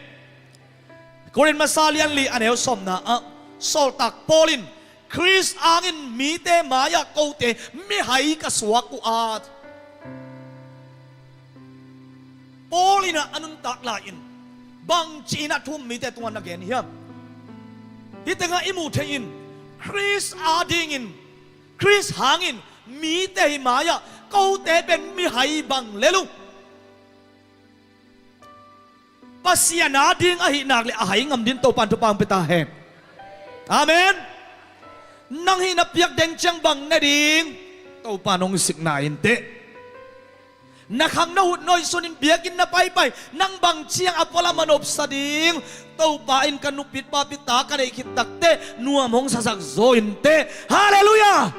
Korin masa lianli a neu sawmna ah sawltak Paul in Khrist angin mite mai-ah kote mihai ka suak uh a. Paul in ah a nuntak lai-in bangci in ah thu um mite tungah na gen hiam? Hih tengah i muh thei in Khrist adingin, Khrist hangin mite hi mai-ah kote pen mihai bang lel uh. Pasian ading ahih nak le a hai ngam din Topa in thupha hong pia ta hen. Amen. Nang hih na piak deng ciang bang ne ding? Topa in hong sikna in teh. Na khang na hun noihsun in biakinn na paipai, nang bang ciang a pualam a nopsa ding? Topa in ka nupit papita ka neih khit tak teh nuam hong sasak zaw in teh. Halleluiah.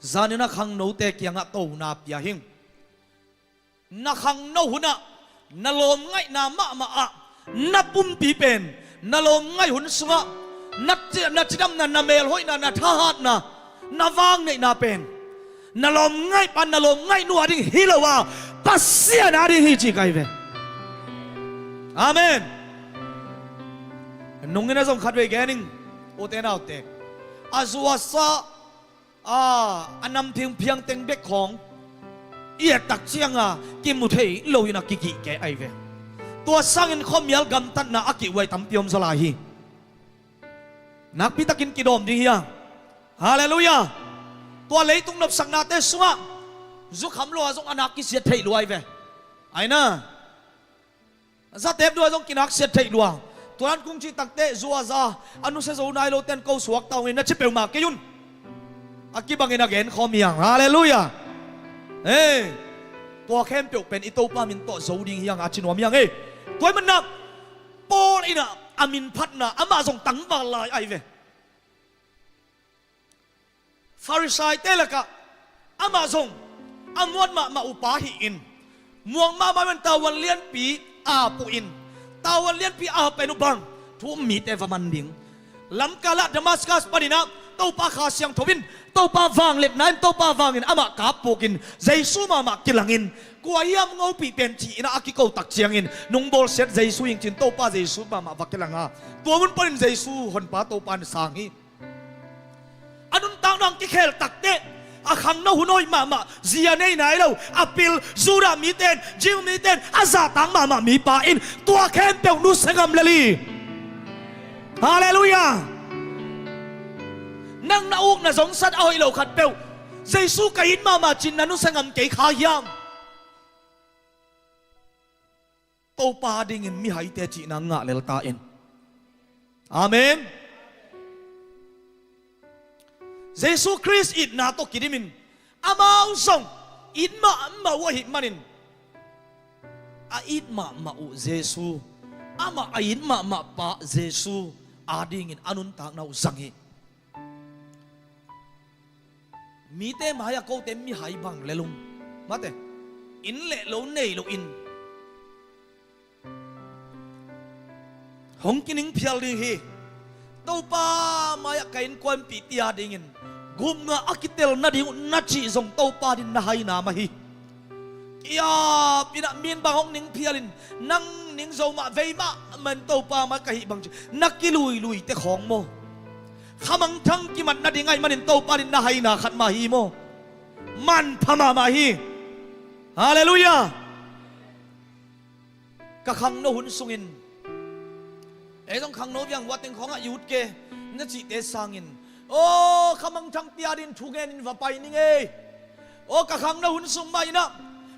Zanin a khangnote kiangah tona pia hing. Na khangno hunah na lawmngaihna mahmah ah na pumpi pen na lawmngaih hun sungah na ci-, na cidamna, na melhoihna, na thahatna, na vangneihna pen na lawmngaihpa, na lawmngaihnu ading hi lo a, Pasian ading hi ci ka hi ve. Amen. Nungin a zong khatvei genin, ute naute, a zuasa a, a nam phingphiang teng bek khawng i et tak cianga kimu thei loin a kikihkeh ahi ve. Tua sangin khuamial gamtatna a kihhuai tampi om zaw lai hi. Nakpitakin kidawm ding hi a. Halleluiah. Tua leitung nopsaknate sungah Zukham lua zong a nak kisiat theih lua hi ve. Ai na. Zatep lua zong kinaksiat theih lua. Tua dan kung cih takteh zu a za, a nusia zo nai lote in ko suakta ung ei na ci peuhmah kei un. A kibangin a genkhawm hi hang. Halleluiah. Ei, tua khempeuh pen i Topa min tawh zo ding hi hang a ci nuam hi hang ei. Tua ahih manin ah Paul in ah a min phatna amah zong tangval lai ahi ve. Farisaite lakah amah zong a muat mahmah uh pa hi-in, muang mahmah uh in tavuan lianpi ap uh in, tavuan lianpi ap pen uh bang, thu um mite va man ding. Lamkal ah Damaskas panin ah Topa Kha Siangtho in, Topa vangliatna in, Topa vangin amah kap pukin Jesu mahmah kilangin, kua hiam ngopih pen ci-in ah a kiko tak ciangin nung bawlsiat Jesu hi ing ci-in Topa Jesu mahmah va kilang a, tua mun panin Jesu Honpa Topa in sang hi. A nuntakna hong kikhel takteh a khangno hun hoih mahmah zi a nei nai lo, a pil Judah mite in, Jew mite in a zahtak mahmah mipa in tua khempeuh nusia ngam lel hi. Halleluiah. Nang na ukna zongsat a hoih lo khatpeuh Jesu ka it mahmah ci-in na nusia ngam kei kha hiam? Topa dingin mihaite cihna ngah lel ta in. Amen. Jesu Khrist itna tawh kidimin amau zong it mahmah uh ahih manin, a it mahmah uh Jesu, amah a it mahmah pa Jesu adingin a nuntakna uh zang hi. Mite mai-ah kote mihai bang lel ung, mate, inn le lo nei loin hong kining phial ding hi. Topa mai-ah ka innkuanpihte adingin gupna a kitel nading uh na cih zong Topa adingin na haina mah hi. Kiap in ah mi in bang hong ning phialin nang ning zo mah vei mahmah in Topa mai ka hih bang ci na kiluiluite khawng maw? Khamangthang kimat nading ahih manin Topa adingin na haina khat mah hi maw? Manpha mahmah hi. Halleluiah. Ka khangno hun sungin, ei zong khangno viang hua teng khawngah youth ke na cihte sangin, aw khamangthangte adingin thu ngenin va pai ning ei. Aw ka khangno hun sung mah in ah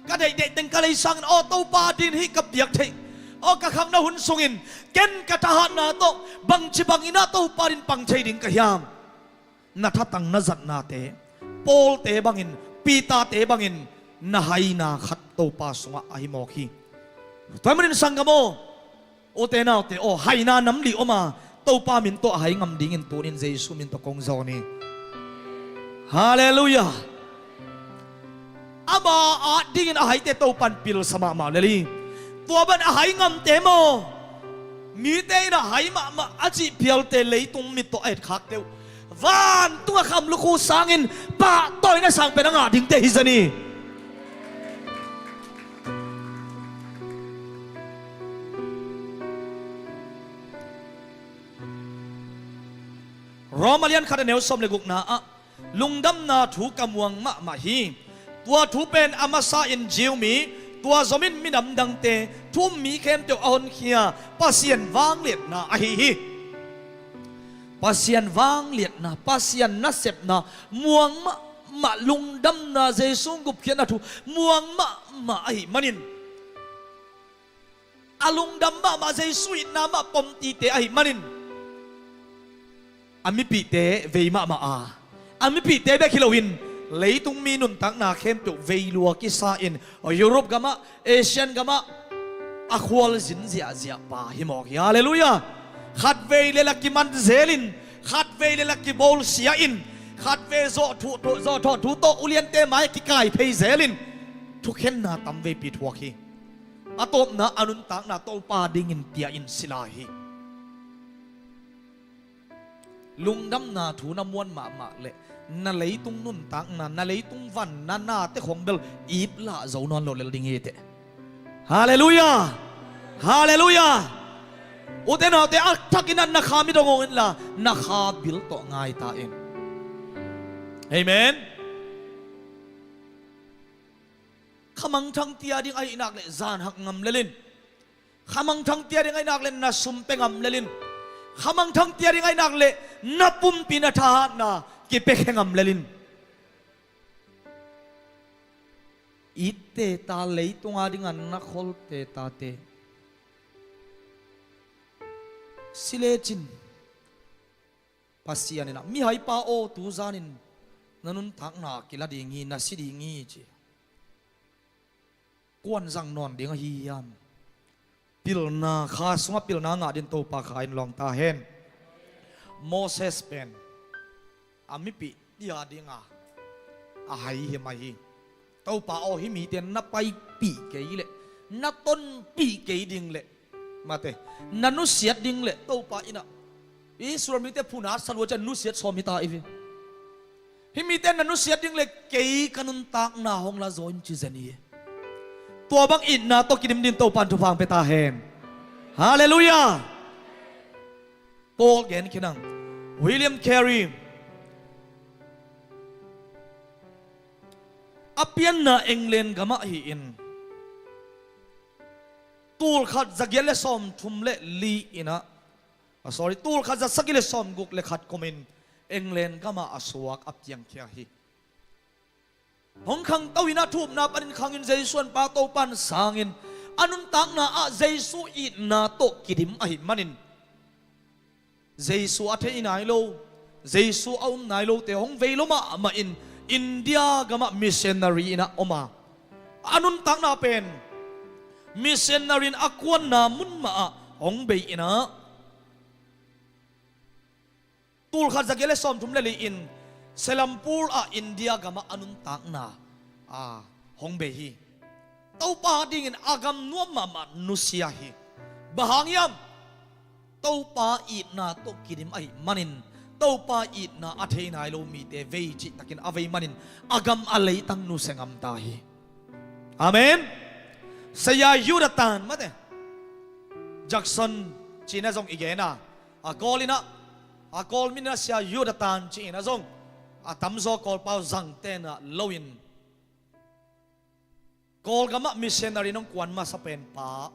ka deihdeih teng ka lei sangin aw Topa adingin hih ka piak theih, aw ka khangno hun sungin ken ka thahatna tawh bangci bangin ah Topa adingin pang thei ding ka hiam? Na thatang na zatnate, Paulte bangin, Peterte bangin na haina khat Topa sungah ahi mawk hi. Tua ahih manin sanggam aw, ute naute aw, haina namli om a, Topa min tawh a hai ngam dingin tunin Jesu min tawh kong zawn hi. Halleluiah. Ama adingin a haite Topa in pilsa mahmah lel hi. Tua bang a hai ngamte maw, mite in a hai mahmah a cih phialte leitung mit tawh a etkhakte uh vantungah kham lukhu sangin pahtawina sang pen a ngah dingte hi zen hi. Roma lian khat a neu sawm le gukna ah, lungdamna thu ka muang mahmah hi. Tua thu pen a masa in Jew mi, tua zomin minam dangte, thu um mi khempeuh a honkhia Pasian vangliatna ahi hi. Pasian vangliatna, Pasian nasepna muang mahmah, lungdamna, Jesu gupkhiatna thu muang mahmah ahih manin, a lungdam mahmah Jesu itna mah pomtite ahih manin, a mipihte vei mahmah a, a mipihte bek hi loin leitung mi nuntakna khempeuh vei lua kisa in Europe gamah, Asian gamah a khualzin ziahziah pa hi mawk hi. Halleluiah. Khatvei le la kiman zelin, khatvei le la kibawlsia in, khatvei zawh thu, zawh thawh thu tawh uliante mai kikai phei zelin thukhenna tamveipi thuak hi. A tawpna a nuntakna Topa dingin pia in sila hi. Lungdamna thu na muan mahmah leh na leitung nuntakna, na leitung vanna, nate khawng bel iplah zo nawn lo lel ding hi teh. Halleluiah. Halleluiah. Ute naute, a thakin ah na kha mi dong ung inla, na kha bil tawh ngai ta in. Amen. Khamangthangte ading ahih nak leh zanhak ngam lel in. Khamangthangte ading ahih nak leh na sum pia ngam lel in. Khamangthangte ading ahih nak leh na pumpi, na thahatna kipia khe ngam lel in. Itte ta leitung a ding a na kholte tate. Si lecin Pasian in ah, mihaipa aw, tu zanin na nuntakna kila ding hi, na si ding hi, ci. Kuan zang nawn ding ahi hiam? Pilna, kha sungah pilna ngah din Topa kha in lawng ta hen. Moses pen a mipih dia dinga a hai hi mah hi. Topa aw, hih mite na paipih kei leh, na tonpih kei ding leh, mate, na nusiat ding leh, Topa in ah Israel mite phun a sa lua ciang nusiat sawm hi ta i ve. Hih mite na nusiat ding leh kei ka nuntakna hong la zaw in ci zen hi. Tua bang itna tawh kidim din Topa in thupha hong pia ta hen. Halleluiah. Paul gen khin ang. William Carey a pianna England gamah hi-in, tulkhat zagiat le sawmthum le li in ah, ah, sorry, tulkhat zasagih le sawmguk le khat kumin England gamah a suak a piangkhia hi. Hong khangto in ah, thupna panin khangin Jesu an pa Topa in sangin, a nuntakna ah Jesu itna tawh kidim ahih manin, Jesu a thei nai lo, Jesu a um nai lote hong vei lua mahmah in India gamah missionary in ah om a, a nuntakna pen missionary in a kuanna mun mah ah hong bei in ah, tulkhat zagiat le sawmthum le li in Selampur ah India gamah a nuntakna, a, hong bei hi. Topa dingin a gam nuam mahmah, nusia hi. Bang hang hiam? Topa itna tawh kidim ahih manin, Topa itna a thei nai lo mite vei cihtakin a vei manin, a gam a leitang nusia ngam ta hi. Amen. Saya Yudatan, mate, Jackson ci-in ah zong i gen a, a Kawl in ah, a Kawl min in ah Saya Yudatan ci-in ah zong a tamzaw Kawlpau zangte in ah lo in, Kawlgamah missionary in hong kuan masa penpa,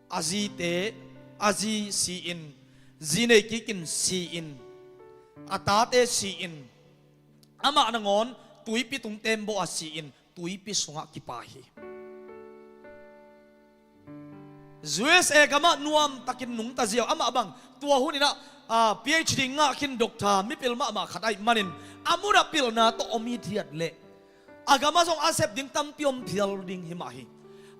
a zite, a zi si-in, zi nei kikin si-in, a tate si-in, amah nangawn tuipi tung tembaw a si-in, tuipi sungah kipa hi. U S A gamah nuamtakin nungta ziau, amah bang tua hun in ah, ah, P H D ngah khin, doctor, mipil mahmah khat ahih manin, a mun ah pilna tawh om hi thiat leh, a gamah zong a sep ding tampi om phial ding hi mah hi.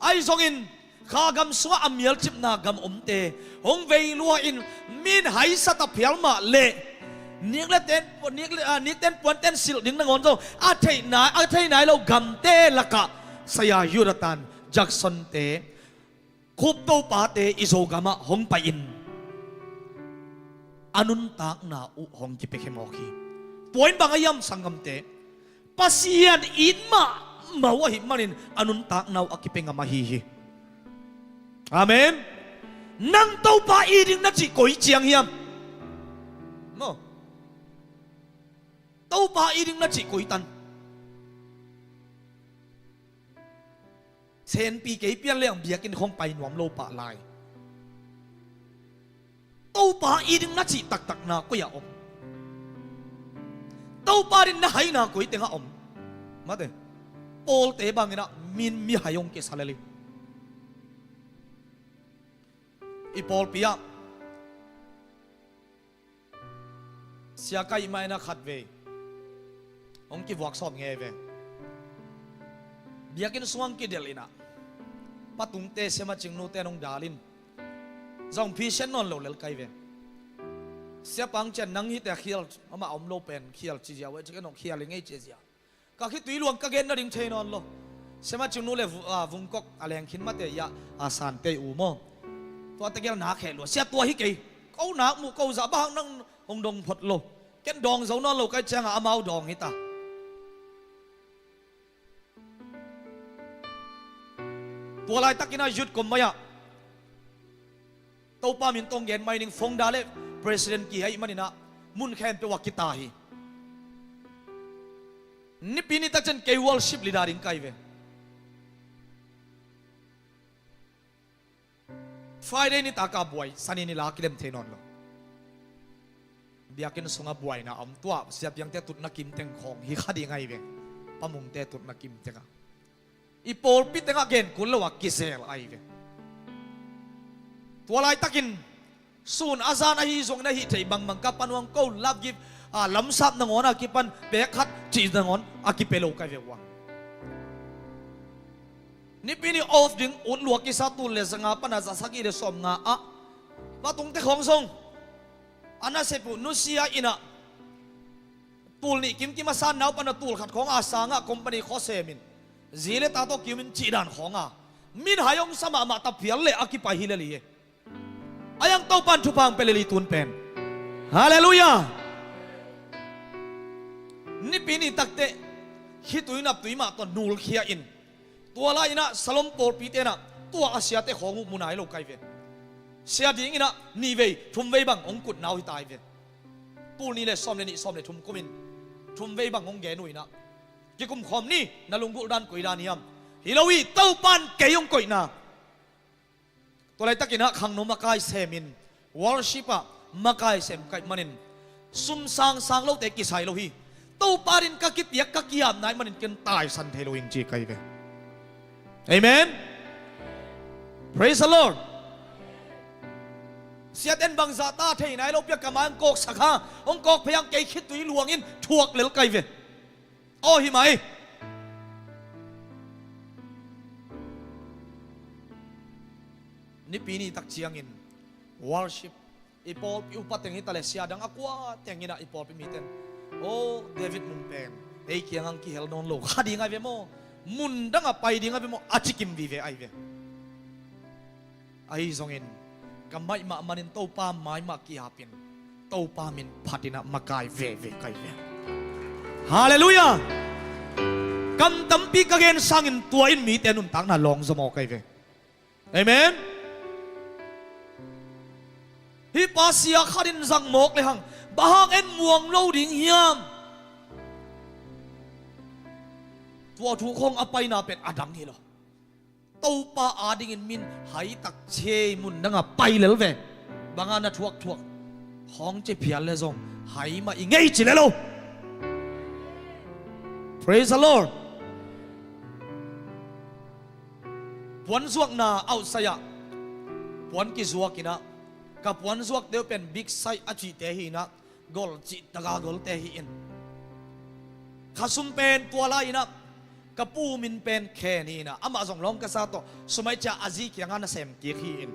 Ahi zongin, kha gam sungah a mialcipna gam omte hong vei lua in, min haisat a phial mah leh, nik le ten, nik le, ah, nik ten puan ten silh ding nangawn zong a thei nai, a thei nai lo gamte lakah Saya Yudatan, Jackson-te, Khup Topate i Zogamah hong pai-in a nuntakna uh hong kipiakhia mawk hi. Tua in bang a hiam sanggamte, Pasian it mahmah uh ahih manin a nuntakna uh a kipia ngam ahi hi. Amen. Nang Topa it ding na cih koi ciang hiam? Maw? Topa it ding na cih koi tan? Senpi kei pian leng biakinn khong pai nuam lo pah lai. Topa it ding na cih taktakna koi-ah om? Topa it ding na haina koi tengah om? Mate, Pawlte bangin ah min mihai hong kisa lel hi. I pawlpi ah sia ka hih mah in ah khatvei hong kivuak sawm ngei ve. Biakinn sungah hong kidelh in ah, pa tungte, siamah cingnute in hong dal in, zong phi sian nawn lo lel ka hi ve. Siapa hong ciah in, nang hihte a khial amah a om lo pen khial ci zia uh e, ci ken hong khial hi ngei ci zia. Ka khitui luang ka gen nading thei nawn lo. Siamah cingnu le vu-, a, vungkok a leng khin mate ia, a, sante uh maw, tuate gel nak kheh lua. Sia, tua hi kei. Ko nak muh ko zah, bang hang nang hong dong phot lo? Ken dawng zo nawn lo ka hih ciangah amau dawng hi ta. Tua laitakin ah youth kom mai-ah Topa min tawh hong gen mai ning, founder le president kihi ahih manin ah mun khempeuh ah kita hi. Nipi nitak ciang kei worship leader ding ka hi ve. Friday nitak a buai, Sani ni la kilem thei nawn lo. Biakinn sungah buaina om, tua siapiangte tutna kimteng khawng hi kha ding ahi ve. Pa Mungte tutna kimteng ah I pawlpi tengah genkul lo a kizel ahi ve. Tua laitakin sun a zan ahi zongin a hih theih bangbang ka panuang ko love gift a lamsap nangawn a kipan pek khat cih nangawn a kipia lo ka hi ve ua. Nipi ni off ding ut lua kisa tul le zanga pana za sagih le sawmnga ah va tungte khawng zong a nasep uh nusia inah tul nih kimkim a san nau pana tul khat khawng a sangah company khuasemin zi le ta tawh kiumin cihdan khawnga min hai hong sa mahmah ta phial le a kipai hi lel hi. A yang Topan thupha hong pia lel hi tun pen. Halleluiah. Nipi ni takteh khitui naptui mah tawh nulkhia in tua lai-inah Salom pawlpi tenah tua a siate khawng uh mu nai lo ka hi ve. Sia dinginah nihvei thumvei bang hong kutna uh hi ta hi ve. Tul ni le sawm le nih sawm le thum kumin thumvei bang hong gen uh inah kikum khawm ni. Na lunggulh dan koi dan hiam? Hi lo hi, Topan kei hong koihna. Tua laitakinah khangno makai semin worship ah makai sem kaih manin sum sang sang lote kisai lo hi. Topa din ka kipiak ka kiap nai manin ken taisan thei lo ing ci ka hi ve. Amen. Praise the Lord. Siaten bangzah ta thei nai lo piak ka mai hong kawksak ha. Hong kawk phei hang kei khitui luangin thuak lel ka hi ve. Aw hi mai. Nipi ni tak ciangin worship i pawlpi upa teng hi ta le sia dang a kua tenginah i pawlpi miten aw David mun pen ei kiangah kihel nawn lo kha ding ahi ve maw? Mun dangah pai ding ahi ve maw? A cikim vive ahi ve. Ahi zongin ka maihmah manin Topa maimah kiapin Topa min phatinah makai veve kai ve. Halleluiah. Kam tampi ka gen sangin tua in mite nuntakna lawng zom aw kai ve. Amen. Hih pa sia khatin zang mawk le hang bang hang en muang lo ding hiam? Tua thu khawng a paina pen a dang hi lo. Topa adingin min hai tak ciei mun dangah pai lel ve. Bangah na thuakthuak khawng ci phial le zong hai mah i ngei ci le lo. Praise the Lord. Puanzuakna outside ah puan kizuakinah ka puanzuakte uh pen big size a cihte hinah gol cih taka golte hi-in khasum pen tua lai-inah ka pu min pen Khen hi-inah amah zong lawm ka sa tawh sumai cia a zi kiangah nasem kik hi-in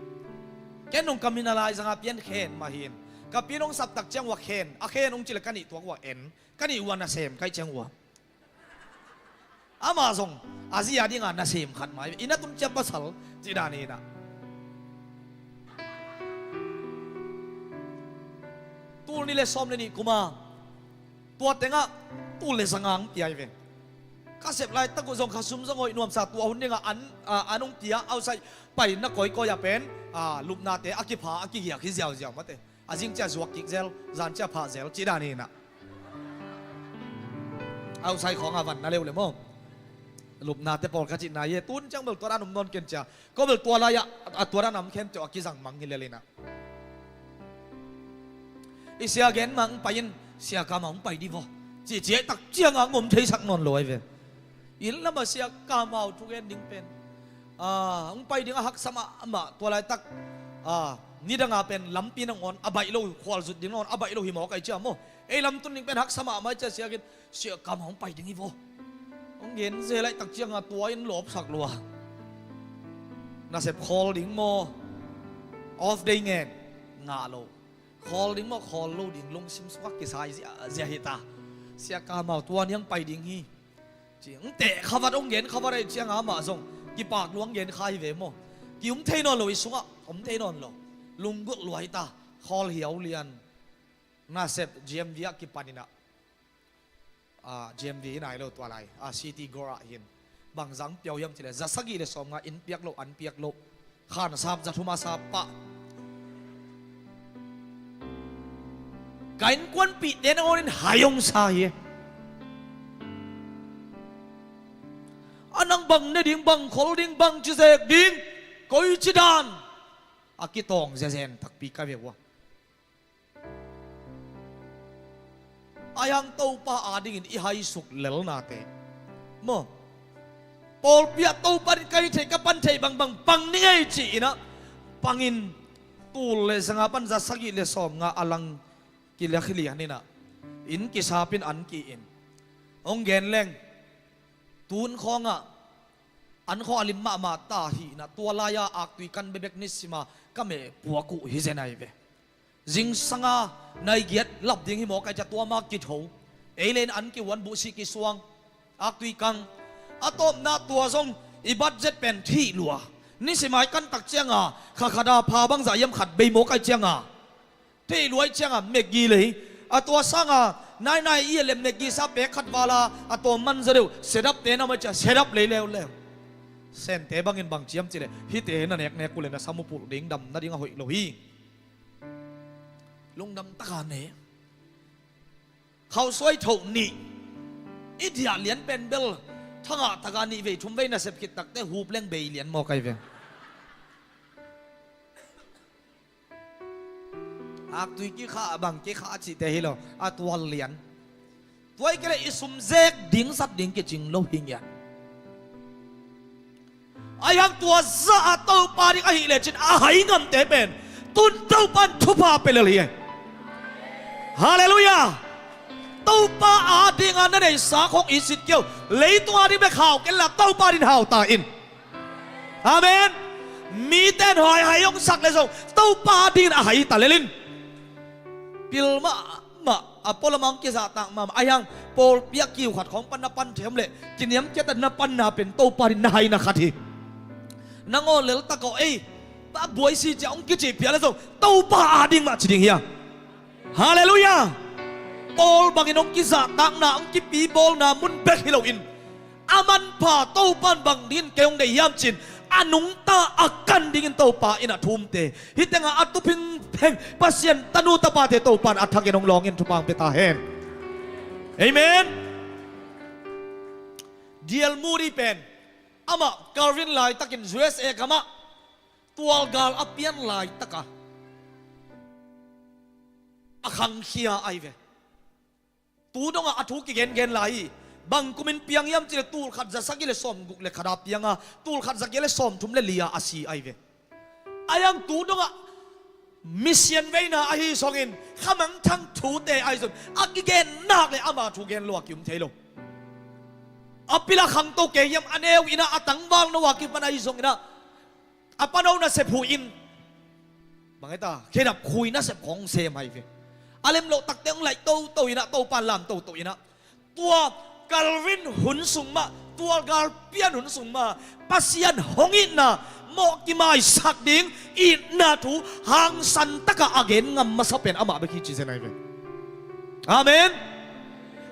ken nung ka min a lai zanga pian Khen mah hi-in ka pi nong saptak ciang ua Khen a Khen ung cile ka nih tuak ua en ka nih ua nasem kaih ciang ua. Amah zong a zi a dinga nasem khat mai ve i na tun ciam pasal cih dan hinah. Tul ni le sawm le nih kuma tua tengah tul le zanga ang piai ve. Ka sep laitak uh zong khasum zong hoih nuamsa tua hun dingah an, an hong pia outside pai na kawikawi ah pen lupnate a kipha a kigiak hi ziauziau mate. A zing cia zuak kik zel zan cia phah zel cih dan hinah. Outside khawngah van na leu le maw? Lupnate pawl ka cihna ye tun ciang bel tua dan um nawn ken cia ko bel tua lai-ah a tua dan a om khen teuh a kizang mang hi lelinah. I sia gen mah hong pai in sia kama hong pai di vaw cihciah tak cianga hong om theisak nawn lo ahi ve. Inn lamah sia kamau thugen ding pen hong pai ding a haksa mahmah tua laitak nidanga pen lampi nangawn a baih lo khualzut ding nangawn a baih lo hi mawk ahi cia maw? Ei lamtun ding pen haksa mahmah ahi cia sia gen sia kamau hong pai ding hi vaw. Hong gen ze laihtak cianga tua in lawpsak lua. Nasep khawl ding maw? Off day ngen ngah lo. Khawl ding maw khawl lo ding lungsim sungah kisai ziahziah hi ta. Sia kamau tua niang pai ding hi. Ci hong teh khavat hong gen khavat ahi cianga amah zong kipak luang gen kha hi ve maw? Ki um thei nawn lo i sungah om thei nawn lo. Lunggulh luai ta khawl hiau lian. Nasep G M V ah kipaninah G M V in ai lo tua lai a city gor ah hin bangzang piau hiam cile za sagih le sawmnga in piak loh an piak loh khan sap za thuma sap pah. Ka innkuanpihte nangawn in hai hong sa hi. A nang bang ne ding bang khol ding bang ci zek ding koi ci dan a kitawng zezen takpi ka ve ua. Ahi hang Topa adingin i haisuk lelnate maw? Pawlpi ah Topa in ka hih theih, ka pan theih bangbang pang ni ngei ci-in ah pangin tul le zanga pan za sagih le sawmnga a lang kiliak hi lian in ah inn kisap in an ki-in hong gen leng, tun khawngah an khawng a lim mahmah ta hi in ah tua lai-a aktui kan bekbek nisima ka meh puak uh hi zen ahi ve. Zingsanga nai giat lap ding hi mawk ai cia tua ma kitho. Ei le in an kihuan buhsih kisuang. Aktui kang. A tawpna tua zong i budget pen thih lua. Nisimai kan tak cianga kha khada pha bangzah hiam khat bei mawk ai cianga thih lua ai cianga Maggi lei. A tua sanga nainai i a lem Maggi sa pek khat vala a tawm man za deuh. Sedap te na mai cia sedap lei leuleu. Sente bangin bang ciam cileh hite na neknek uh le na sam uh pulh ding dam nading a hoih lo hi. Lungdam taka ne. Khausuai thoh nih. I diah lian pen bel thangah taka nih vei thum vei nasep khit takte hup leng bei lian mawk ai ve. Aktui kikha a bang kikha a cihte hi lo a tual lian. Tua i kele i sum zek ding sat ding kicing lo hi ngiat. Ahi hang tua zah a Topa ding ahih lecin a hai ngamte pen tun Topa in thupha pe lel hi. Halleluiah. Topa a dinga na neihsa khong i sit kiau leitung a ding bek hau kenla Topa din hau ta in. Amen. Mite in hai hai hong sak le zong Topa dingin a hai ta lel in. Pil mahmah a pualam ah hong kizahtak mahmah ahi hang pawlpi ah kiu khat khawng pan na pan theih om leh kiniamkhiat a na panna pen Topa din na haina khat hi. Nangawn lel tak aw ei pa buai si cia hong kicih piak le zong Topa a ding mah ci ding hi a. Halleluiah. Paul bangin hong kizahtakna hong kipibawlna mun bek hi loin a manpha Topa in bang dingin kei hong deih hiam cin a nungta a kan dingin Topa in a thumte hi tenga a tupin pheng Pasian tanu tapate Topa in a thakin hong lawngin thupha hong pia ta hen. Amen. D L Moody pen amah Calvin laitakin U S A gamah tualgal a pian laitaka a khangkhia ai ve. Tu dongah a thu kigengen lai hi. Bang kumin piang hiam cih le tul khat za sagih le sawm guk le khata pianga tul khat za giat le sawm thum le lia a si ai ve. Ai ang tu dongah misian veina ahi songin khamangthang thute ahi zong a kigen nak le ama thu gen lo a kium thei lo. A pila khangto kei hiam a neu inah a tangval no a kipan ahi zonginah a pano nasep huh in bang heta khedap khui nasep khong sem hai ve. A lem loh takte hong laih toto inah Topan lam toto inah tua Calvin hun sung mah tualgal pian hun sung mah Pasian hong itna mawh kimaisak ding itna thu hangsan taka a gen ngam masa pen amah bek hi ci zen hai ve. Amen.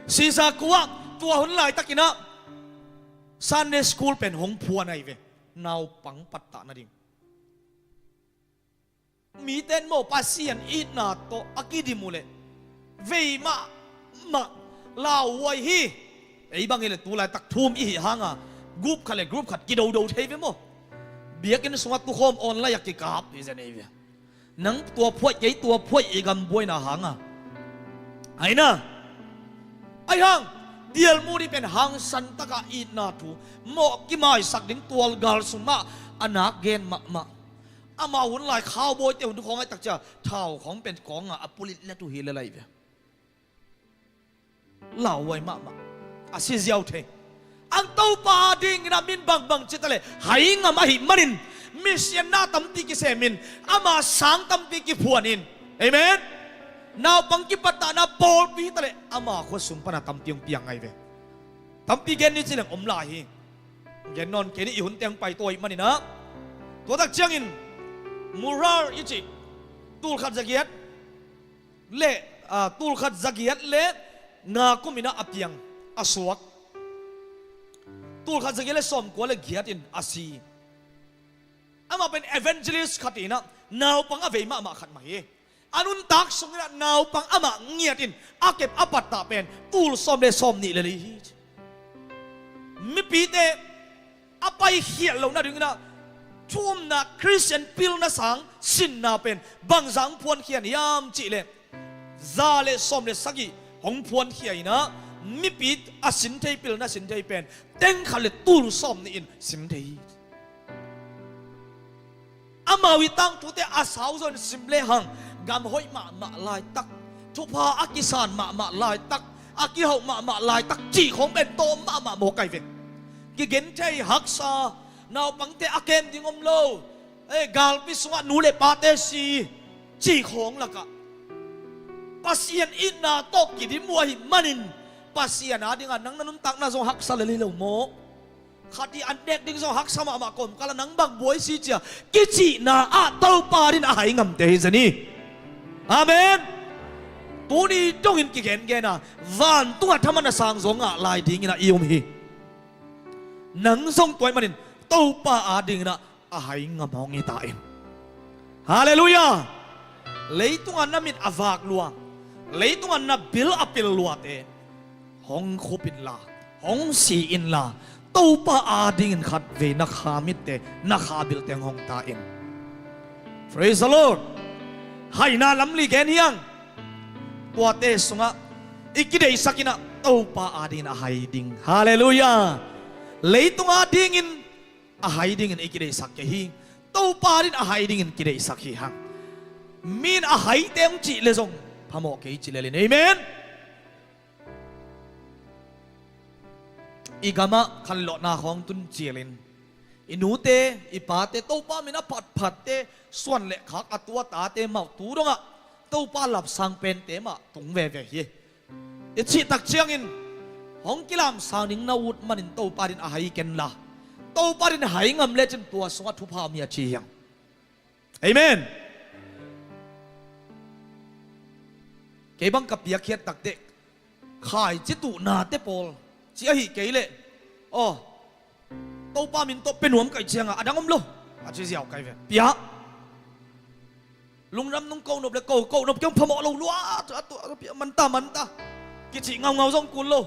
Sisa kuah tua hun laitakinah Sunday school pen hong phuan hai ve. Naupang pattah nading mite in maw Pasian itna tawh a kidim uh leh vei mahmah lauhuai hi. Ei bang hi le tu laitak thum i hih hanga group khat le group khat kidodo thei ve maw? Biakinn sungah tukhawm online a kikap hi zen ei ve. Nang tua phuaih kei tua phuaih i gam buaina hanga aina aihang dial mu dih pen hangsan taka itna thu mawh kimaisak ding tualgal sungah a nak gen mahmah. Amau hun lai khaubawite hun khawng ai takcia thau khawng pen kawngah a pulit let uh hi le lai ve. Lauhuai mahmah a si ziau thei. Ang Topa dingin a min bangbang cita le hai ngam ahi manin misianna tampi kisemin ama sang tampi kiphuanin. Amen. Naupang kipattahna pawlpi hita le ama khua sung pana tampi hong piang ngai ve. Tampi gen ni ci leng om lai hi. Gen nawn kei ni i hun teng pai tua ih maninah tua tak ciangin Murar i cih tulkhat zagiat le tulkhat zagiat le nga kuminah a piang a suak. Tulkhat zagiat le sawmkua le giatin a si. Amah pen evangelist khat inah naupang a vei mahmah khat mah hi. A nuntak sunginah naupang amah ngiatin a kep a pattah pen tul sawm le sawm nih le li hi. Mipite a paikhiat loh nadinginah thumna Khristian pilna sang sinna pen bangzah hong phuankhia hiam cihleh za le sawm le sagih hong phuankhia inah Mipi a sin thei, pilna sin thei pen teng khat le tul sawm nih in sin thei hi. Amau i tangthute a sau zawin sim lehang gam hoih mahmah laitak, thupha a kisan mahmah laitak, a kihauh mahmah laitak cih khawng pen tawm mahmah mawk ai ve. Kigen thei, haksa, naupangte a kem ding om lo, eh, galpi sungah nu le pate si, cih khawng lakah Pasian itna tawh kidim uh ahih manin Pasian adingah nang na nuntakna zong haksa lel hi lo maw? Khat i an nek ding zong haksa mahmah, kawmkal ah nang bang buai si cia kicihna ah Topa adingin a hai ngamte hi zen hi. Amen. Tuni dongin kigengen a, vantungah thaman a sang zong ngah lai dingin ah i um hi. Nang zong tua ahih manin Topa adingin ah a hai ngam hong hi ta in. Halleluiah. Leitungah na mit a vak lua, leitungah na bil a pil luate hong khup inla, hong si inla, Topa adingin khatvei na kha mitte, na kha bilte hong ta in. Praise the Lord. Haina lamli gen hi hang. Tuate sungah i kideihsak in ah Topa adingin a hai ding. Halleluiah. Leitung adingin a hai dingin i kideihsak kei hi. Topa adingin a hai dingin kideihsak hi hang. Min a haite hong cih le zong phamawh kei ci lel in. Amen. I gamah khanlawhna khawng tun cialin i nute, i pate, Topa min a phatphatte, suan le khak a tu a tate mah tu dongah Topa lapsang pente mah tung veve hi. I cih tak ciangin hong kilamsang ding na ut manin Topa adingin a hai kenla, Topa adingin hai ngam lecin tua sungah thupha om hi a ci hi hang. Amen. Kei bang ka piakkhiat takteh khaici tuhnate pawl ci ahih kei leh, aw, Topa min tawh pia nuam ka hih ciangah a dang om lo a ci ziau ka hi ve. Pia. Lungdam nung ko nop le ko, ko nop kei hong phamawh lo lua, tua, tua, tua, pia, man ta, man ta. Kicih ngaungau zong kul lo.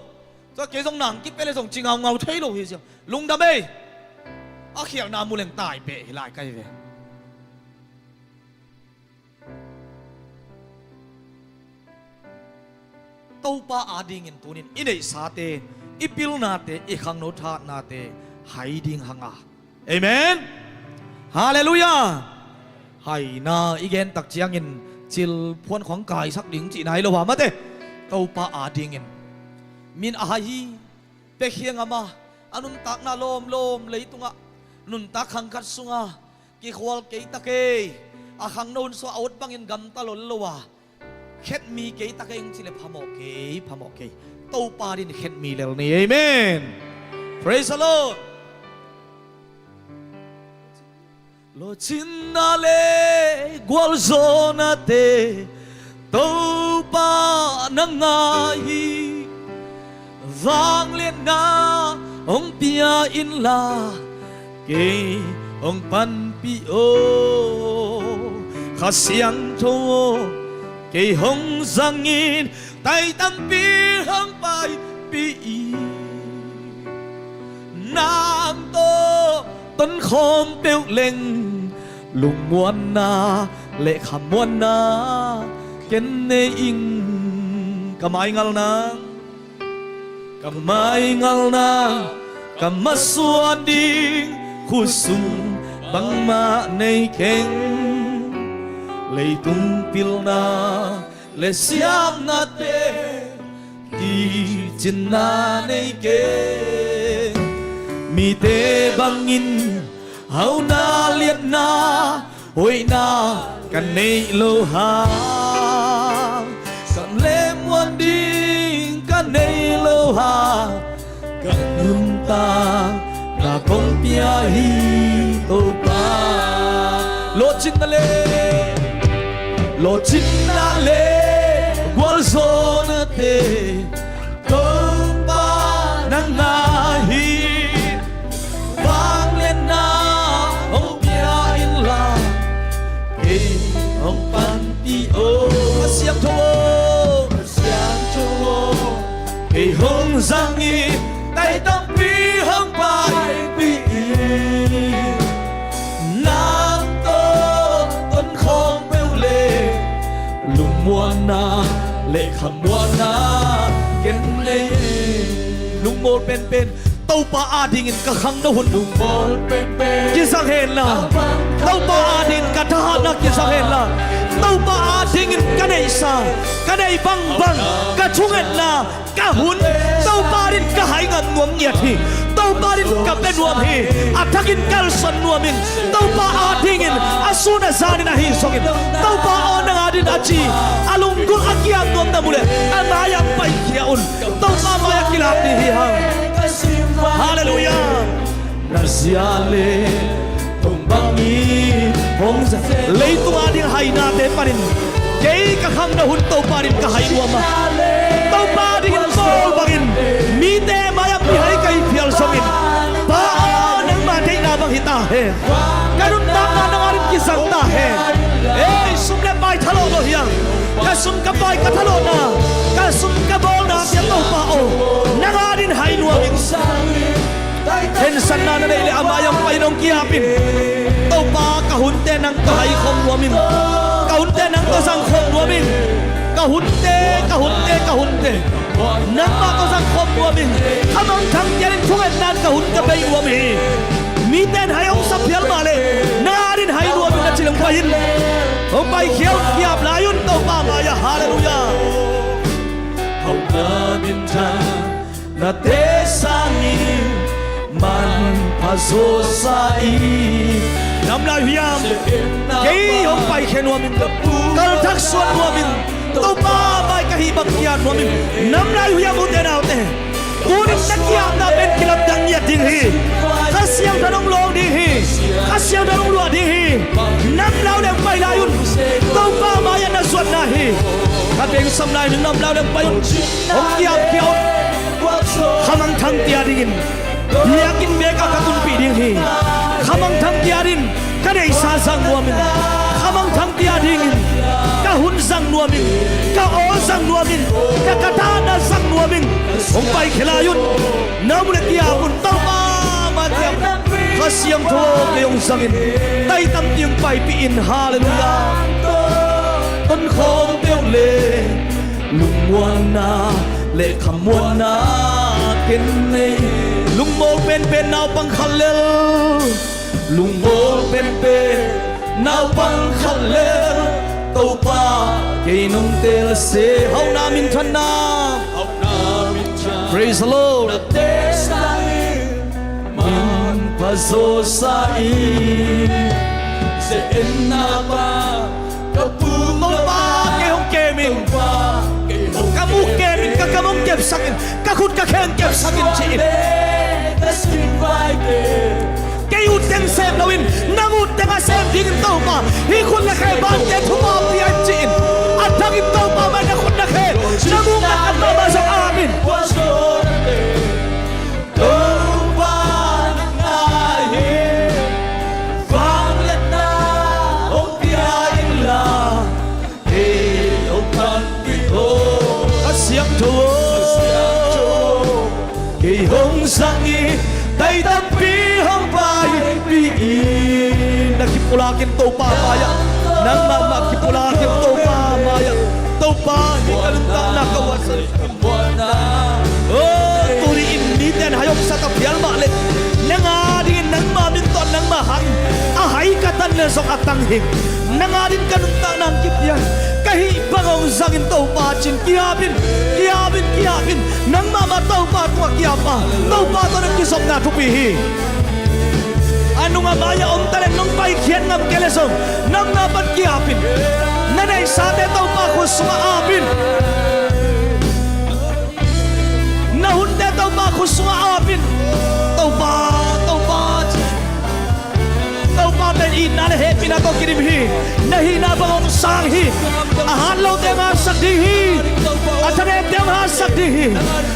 Tua kei zong nang kipia le zong ci ngaungau thei lo hi ziau. Lungdam ei. A khialhna mu leng tai peh hi lai ka hi ve. Topa adingin tunin i neihsate, i pilnate, i khangno thatnate hai ding hang a. Amen. Halleluiah. Haina i gen tak ciangin cilphuan khawng kaisak ding cihna hi lo a, mate. Topa adingin min a hai hi. Pekhiang ama a nuntakna lawmlawm leitungah nuntak khangkhat sunga kikhual kei ta kei, a khangno hun sungah a ut bangin gamta lol lo a, khetmi kei ta kei hong ci le phamawh kei, phamawh kei. Topa adingin khetmi lel ni. Amen. Praise the Lord. Lawhcinna le gualzawhnate Topa na ngah hi. Vangliatna hong pia inla kei hong panpih aw. Kha Siangtho aw, kei hong zangin, tai tampi hong paipih in. Nang tawh tonkhawm peuh leng lungmuanna le khamuanna ken nei ing. Ka maingalna, ka maingalna, ka masuan ding khut sung bangmah nei keng. Leitung pilna le siamnate kicinna nei keng. Mite bangin hauna liatna hoihna ka neih lo hang, sam le muan ding ka neih lo hang, ka nuntakna kong pia hi Topa. Lawhcinna le, lawhcinna le gualzawhnate Topa na ngah hi. Vangliatna hong pia inla kei hong panpih aw. Kha Siangtho aw, Kha Siangtho aw, kei hong zangin, tai tampi hong paipih in. Nang tawh tonkhawm peuh le lungmuanna le khamuanna ken nei. Mawl penpen, Topa adingin ka khangno hun kizang henla, Topa adingin ka thahatna kizang henla, Topa adingin ka neihsa, ka neih bangbang, ka thungetna, ka hun Topa adingin ka hai ngam nuam ngiat hi. Topa adingin ka pia nuam hi. A thakin kalsuan nuam ing. Topa adingin a sun a zanin ahi zongin, Topa aw, nang adingin a ci, a lunggulh a kiam nuam na mu leh, a mai-ah paikhia un. Topa mai-ah kilak ding hi hang. Halleluiah. Na zia le tung bangin hong za leitung ading hainate panin kei ka khangno hun Topa adingin ka hai nuam a, Topa adingin bawl bangin mite mai-ah mihai ka hi phial zongin, Pa aw, nangma deihna bang hi ta hen. Ka nuntakna nang adingin kizang ta hen. Ei, sum le pai thalawh lo hi hang. Ka sum ka pai ka thalawhna, ka sum ka bawlna pia Topa aw, nang adingin hai nuam ing. Khensatna na neih leh a mai-ah pai in hong ki-ap in. Topa, ka hunte nang tawh hai khawm nuam ing. Ka hunte nang tawh zang khawm nuam ing. Ka hunte, ka hunte, ka hunte nangmah tawh zang khawm nuam ing. Khamangthang kiatin thungetna in ka hun ka bei nuam hi. Mite in hai hong sa phial mah leh nang adingin hai nuam ing, na ci leh hong pai in. Hong paikhia un, ki-ap lai un Topa mai-ah. Halleluiah. Hauhna minthan nate sangin manpha zawsa ing. Nam lai uh hiam? Kei hong paikhia nuam ing. Kalthak suan nuam ing. Topa mai-ah ka hih bang ki-at nuam ing. Nam lai uh hiam, ute naute? Tuni-in na ki-apna pen kilamdang ngiat ding hi. Kha Siangtho in hong lawng ding hi. Kha Siangtho in hong luah ding hi. Nam lai uh leng pai lai un. Topa mai-ah na zuatna hi. Ka teng sam lai un, nam lai uh leng pai un. Hong ki-ap khia un. Khamangthangte adingin biakinn bek ah ka tunpih ding hi. Khamangthangte adingin ka neihsa zang nuam ing. Khamangthangte adingin ka hun zang nuam ing. Ka aw zang nuam ing. Ka, ka thahatna zang nuam ing. Hong paikhia lai un. Na mu leh ki-ap un. Topa mai-ah ki-ap un. Kha Siangtho kei hong zang in. Taitam ding paipih in. Halleluiah. Tonkhawm peuh le lungmuanna le khamuanna ken nei. Lungmuang penpen naupang khat lel. Lungmuang penpen naupang khat lel. Topa kei nong teel se. Hauhna minthanna. Praise the Lord. Manpha zawsa ing. Ze-etna pa, ka pu, Topa kei hong kem in. Ka muk kem in, ka kam hong kepsak in, ka khut ka khe hong kepsak in ci in. Kei ut teng sem loin, nang ut teng a sem dingin Topa, hih khut le khe bante thupha pia in ci in. A thakin Topa mai-ah na khut na khe, na muk na kam mahmah zong ap in. Topa nang a hi, vangliatna hong pia in la, kei hong panpih aw. Kha Siangtho, kei hong zang in, taitampi hong paipih in. Na kipulak in Topa mai-ah, nang mahmah kipulak in Topa mai-ah. Topa, hih ka nuntakna ka uatsa. Oh, tuni-in mite in hai hong sa ta phial mah leh, nang adingin nangma min tawh nangma hangin a hai ka tan le zong a tang hi. Nang adingin ka nuntakna hong kipia in, ka hih bang hong zangin Topa ci-in ki-ap in, ki-ap in, ki-ap in. Nang mahmah Topa tungah ki-ap a, Topa tawh nang kizopna thupi hi. A nungah mai-ah om ta leng nong paikhiat ngam kei leh zong, nangma pan ki-ap in. Na neihsate Topa khut sungah ap in. Na hunte Topa khut sungah ap in. Topa, Topa, Topa pen itna le hehpihna tawh kidim hi. Na hihna bang hong sang hi. A hat lote hong hatsak ding hi. A thanente hong hatsak ding hi.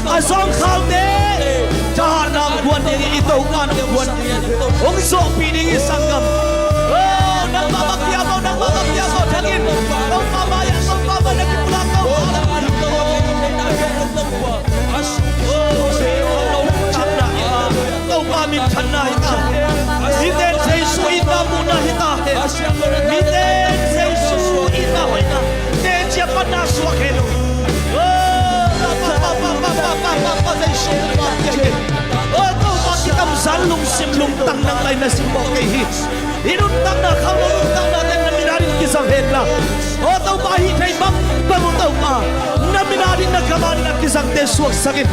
A zawngkhalte thahatna hong guan ding hi. I Topa hong guan ding hi. Hong zawhpih ding hi sanggam. Oh, nangmah bang ki-ap aw, nangmah bang ki-ap aw, thangin. Topa mai-ah, Topa mai-ah na kipulak aw. Topa minthanna hi ta. Mite in Jesu itna muhna hi ta hen. Mite in Jesu itna hoihna teci a panna suak hen. Oh, pa, pa, pa, Jesu, pa, lungsim lungtang nangmah in na simmawh kei hi. Hih nuntakna, khauh lo nuntakna teng na min adingin kizang henla. Aw Topa, hih thei bangbang uh Topa, na min adingin na gam adingin a kizangte suaksak in.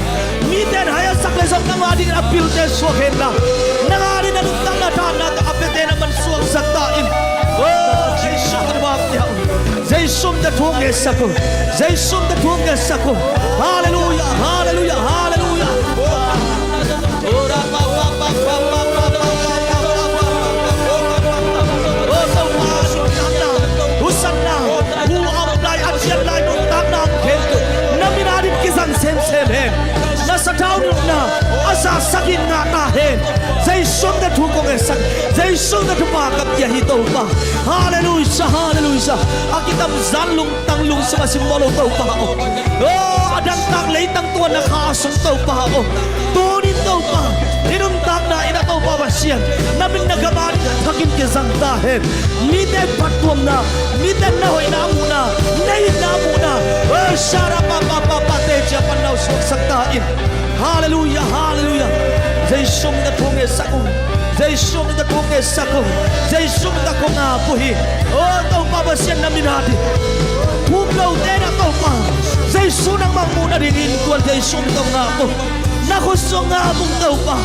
Mite in hai a sak leh zong nang adingin a pilte suak henla. Nang adingin na nuntakna thahatna tawh a piate na man suaksak ta in. Aw Jesu, ka vak pia un. Jesu min tawh thu ngetsak un. Jesu min tawh thu ngetsak un. Halleluia, halleluia, halleluia. Aw Topa, nuntakna, husanna, hu a om lai, a cian lai nuntakna hong khempeuh na min adingin kizang semsem hen. Na sathau nuntakna a zasak in ngah ta hen. Jesu min tawh thu kong ngetsak. Jesu min tawh thupha ka pia hi Topa. Halleluia, halleluia. A kitamzan lungtang lungsim a simmawh lo Topa aw. Aw, a dangtak leitang tua na kha a sung Topa aw. Tunin Topa, hih nuntakna in ah Topa Pasian, na min na gam adingin thakin kizang ta hen. Mite phattuamna, mite na hoihna a muhna, na itna a muhna. Aw, shara pa pa pa pa, teci a pan na uh suaksak ta in. Halleluia, halleluia. Jesu min tawh thu ngetsak un. Jesu min tawh thu ngetsak un. Jesu min tawh kong ap uh hi. Aw Topa Pasian, na min adingin. Thum lote in ah Topa, Jesu nangmah muh nadingin tua Jesu min tawh kong ap uh. Na khut sung kong ap uh Topa.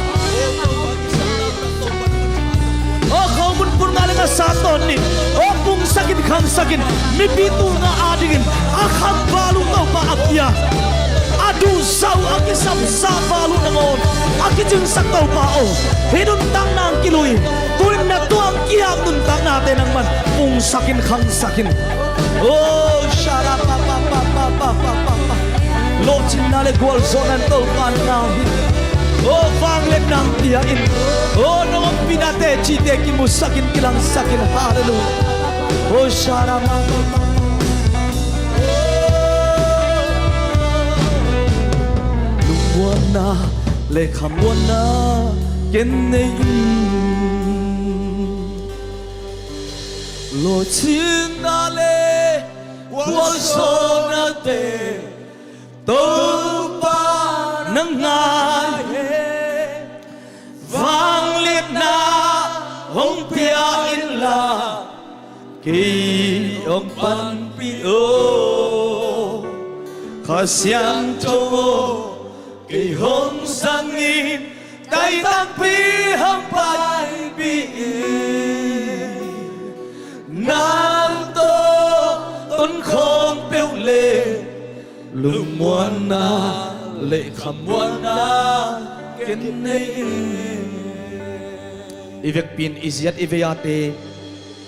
Aw khomun pun nga le nga sa tawn nih. Aw pungsak in, khangsak in. Mipi tul nga adingin a kham val uh Topa a pia, a duhzah uh, a kisamsah val uh nangawn a kicingsak Topa aw. Hih nuntakna hong kilui, tu-in na tua hong ki-ap nuntaknate nangman pungsak in, khangsak in. Aw shara pa pa pa pa. Lawhcinna le gualzawhna in Topa na ngah hi. Aw vangliatna hong pia in. Aw na ompihna tecite kimusak in, kilangsak in. Halleluia. Aw shara ma ma ma. Lungmuanna le khamuanna ken nei in. Lawhcinna le gualzawhnate Topa na ngah hi. Vangliatna hong pia inla kei hong panpih o. Kha Siangtho aw, kei hong zangin, kei tampi hong paipih in. Nang tawh ton khawm peuh le lungmuanna le khamuanna ken nei in. I vekpi in i ziat i vei-ate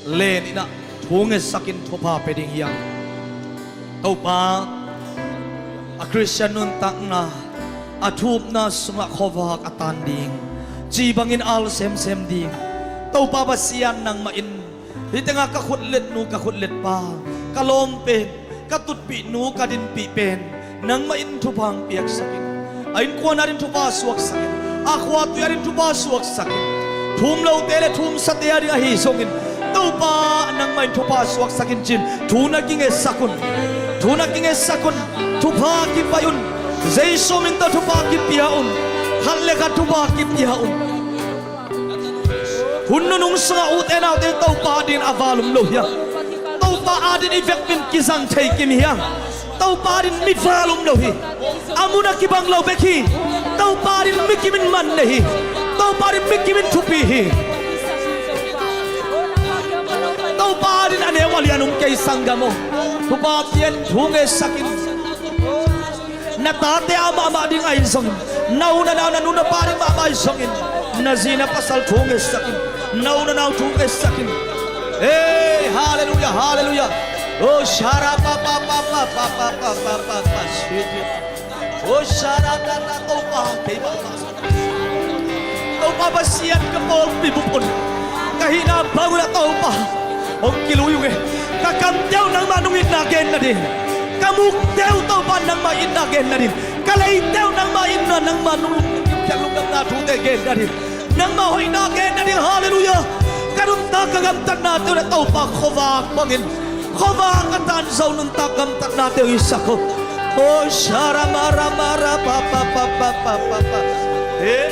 len in ah thu ngetsak in thupha pia ding hi hang. Topa, a Khristian nuntakna a thupna sungah khuavak a tan ding, ci bangin al semsem ding. Topa Pasian, nangmah in hih tengah ka khutlet nu, ka khutlet pa, ka lawm pen, ka tutpih nu, ka dinpih pen nangmah in thupha hong piaksak in. A innkuan adingin thupha suaksak in. A khuatui adingin thupha suaksak in. Thum lote le thumsate ading ahi zongin, Topa, nangmah in thupha suaksak in ci-in thu na kingetsak un. Thu na kingetsak un. Thupha kipaih un. Jesu min tawh thupha kipia un. Khat le khat thupha kipia un. Hun nunung sungah ute naute Topa adingin a val um lo hi hang. Topa adingin i vekpi in kizang thei kim hi hang. Topa adingin mi val um lo hi. A mun a kibang lo bek hi. Topa adingin mi kim in man nei hi. Topa adingin mi kim in thupi hi. Topa adingin a neu a lian um kei, sanggam aw. Thupha pia in, thu ngetsak in. Na tate a mahmah ding ahi zongin, na u na nau, na nu na pa ding mahmah ahi zongin, na zi na pasal thu ngetsak in. Na u na nau thu ngetsak in. Hey, halleluia, halleluia. Oh shara pa pa pa pa pa pa pa pa pa pa. Oh shara ta ta, Topa hong thei mahmah. Topa Pasian, ka pawlpi bup un. Ka hihna bang un ah Topa hong kilui ung e. Ka kamte uh nangmah nung itna gen nading, ka mukte uh Topa nangmah itna gen nading, ka leite uh nangmah itna, nangmah nung lungkimkhiat lungdamna thute gen nading, nangmah hoihna gen nading. Halleluia. Ka nuntak, ka gamtatnate uh ah Topa khuavak bangin, khuavak a tan zo nuntak gamtatnate uh hisak o. Oh shara mara mara pa pa pa pa pa pa pa. Eh.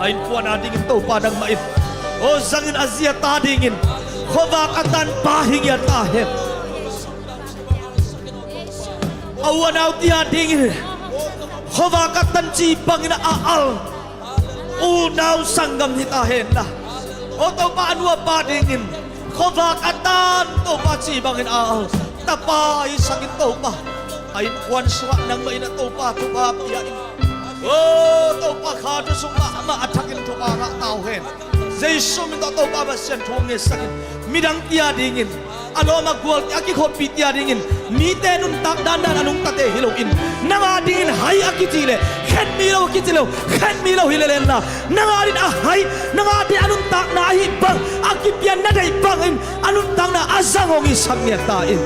A innkuan a dingin Topa nangmah in, aw, zangin a zi a ta dingin khuavak a tanpa hi ngiat ta hen. A u a naute a dingin khuavak a tan ci bangin a al unau sanggam hi ta hen la. Aw Topa, a nu a pa dingin khuavak a tan Topa ci bangin a al tapa hi sakin Topa, a innkuan sungah nangmah in a Topa thupha pia in. Aw Topa, kha thu sung mahmah a thakin thupha ngah ta uh hen. Jesu min tawh Topa Pasian thu ngetsak in. Midangte a dingin, a lawm a gualte a kikhopite a dingin, mite nuntak dandan a nungtate hi loin, nang a dingin hai a kici le khen mi lo a kici lo, khen mi lo hi lelen la, nang a dingin a hai, nang a dingin a nuntakna ahi bang a kipia na deih bangin a nuntakna a zang hong hisak ngiat ta in.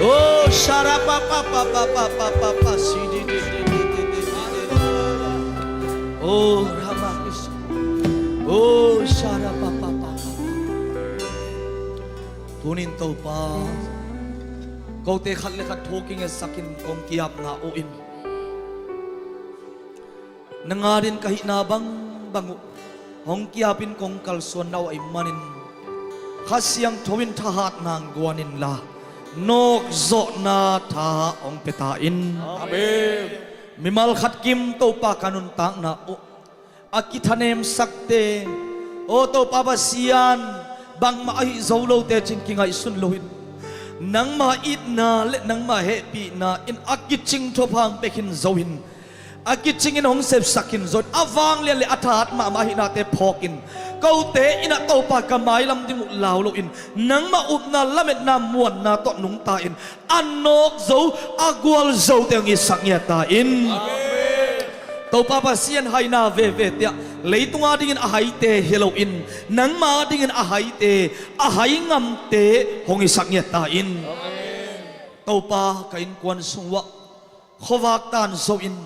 Oh, sharapapapapapapapa, sidi, di, di, di, di, di, di, di, di. Oh, Rama Krishna. Oh, sharapapapapa. Tunin Topa, kote khat le khat thu kingetsakin kong ki-apna uh in, nang a dingin ka hihna bangbang uh hong ki-apin kong kalsuanna uh ahih manin, Kha Siangtho in thahatna hong guan inla, nawkzawhna tha hong pia ta in. Amen. Mimal khat kim Topa, ka nuntakna uh a kithanemsakte, aw Topa Pasian, bangmah ahi zo lote ci-in kingaihsun loin, nangma itna le nangma hehpihna in a kicing thupha hong pia khin zo in, a kicingin hong sepsak khin zo in, a vanglian le a thahat mahmah ahihnate phawkin, kote in ah Topa, ka mailam ding uh lau loin, nangma upna lametna muanna tawh nungta in, a nawk zo, a gual zote hong hisak ngiat ta in. Amen. Topa Pasian, haina vevete ah leitung a dingin a haite hi loin, nangma a dingin a haite, a hai ngamte hong hisak ngiat ta in. Amen. Topa, ka innkuan sung uh ah khuavak tan zo in,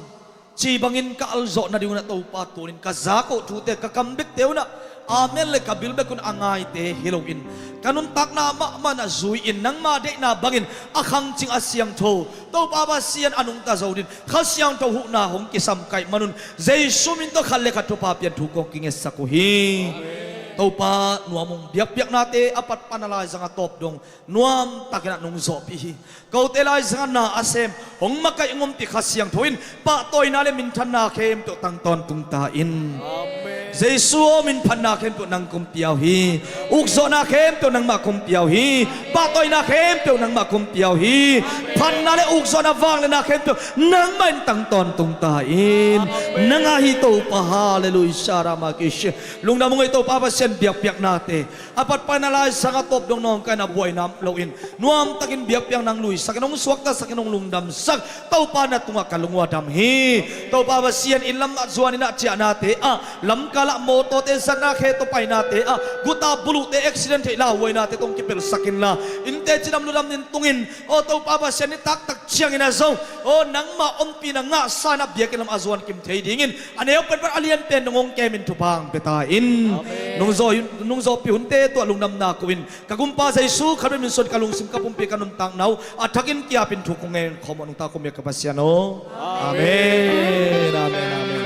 ci bangin ka alzawh nading un ah Topa, tunin ka zak uh thute ka kam bekte un ah amen le ka bil bek un a ngaite hi loin, ka nuntakna mahmah in ah zui-in, nangma deihna bangin a khangcing a siangtho, Topa Pasian, a nungta zo dingin Kha Siangtho huhna hong kisam ka hih manun, Jesu min tawh khat le khat thupha pian thu kong kingetsak uh hi. Amen. Topa, nuam ung, biakpiaknate a patpang a laizang a tawp dong nuamtakin ah nong zawhpih hi. Kote laizang ah na a sem, hong makaih hong ompih Kha Siangtho in pahtawina le minthanna khempeuh tang tawntung ta in. Amen. Jesu aw, minphatna khempeuh nang kong pia uh hi. Ukzawhna khempeuh nangmah kong pia uh hi. Pahtawina khempeuh nangmah kong pia uh hi. Phatna le ukzawhna, vangliatna khempeuh nangmah in tang tawntung ta in. Amen. Nang ahi Topa, halleluiah, sharama kishi. Lungdam ung ei Topa Pasian, biakpiaknate a patpang a laizang a tawp dong nawngkaina buaina om loin, nuamtakin biakpiak nang luisakin, hong suaktasakin, hong lungdamsak Topa, na tungah ka lung uh a dam hi. Topa Pasian, inn lam ah zuanin ah ciahnate ah, lamkal ah mawtawte zatna khe tawh painate ah, guta buluhte accident theih lauhuainate tawh hong kipelsak inla, innte cidam ludam ding tungin, aw Topa Pasian, nitak tak ciangin a zong, aw nangma ompihna ngahsa in ah biakinn lam a zuan kim thei dingin a neu penpen a lian pen dong hong kemin thupha hong pia ta in. Amen. Nong zawh, nong zawhpih hunte tungah lungdamna ko-in, ka Gumpa Jesu Khrih min suan ka lungsim, ka pumpi, ka nuntakna uh a thakin ki-apin thu kong ngen khawm uh, nungta kong biak ka Pasian aw. Amen. Amen, amen, amen.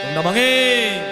Lungdam hang ei.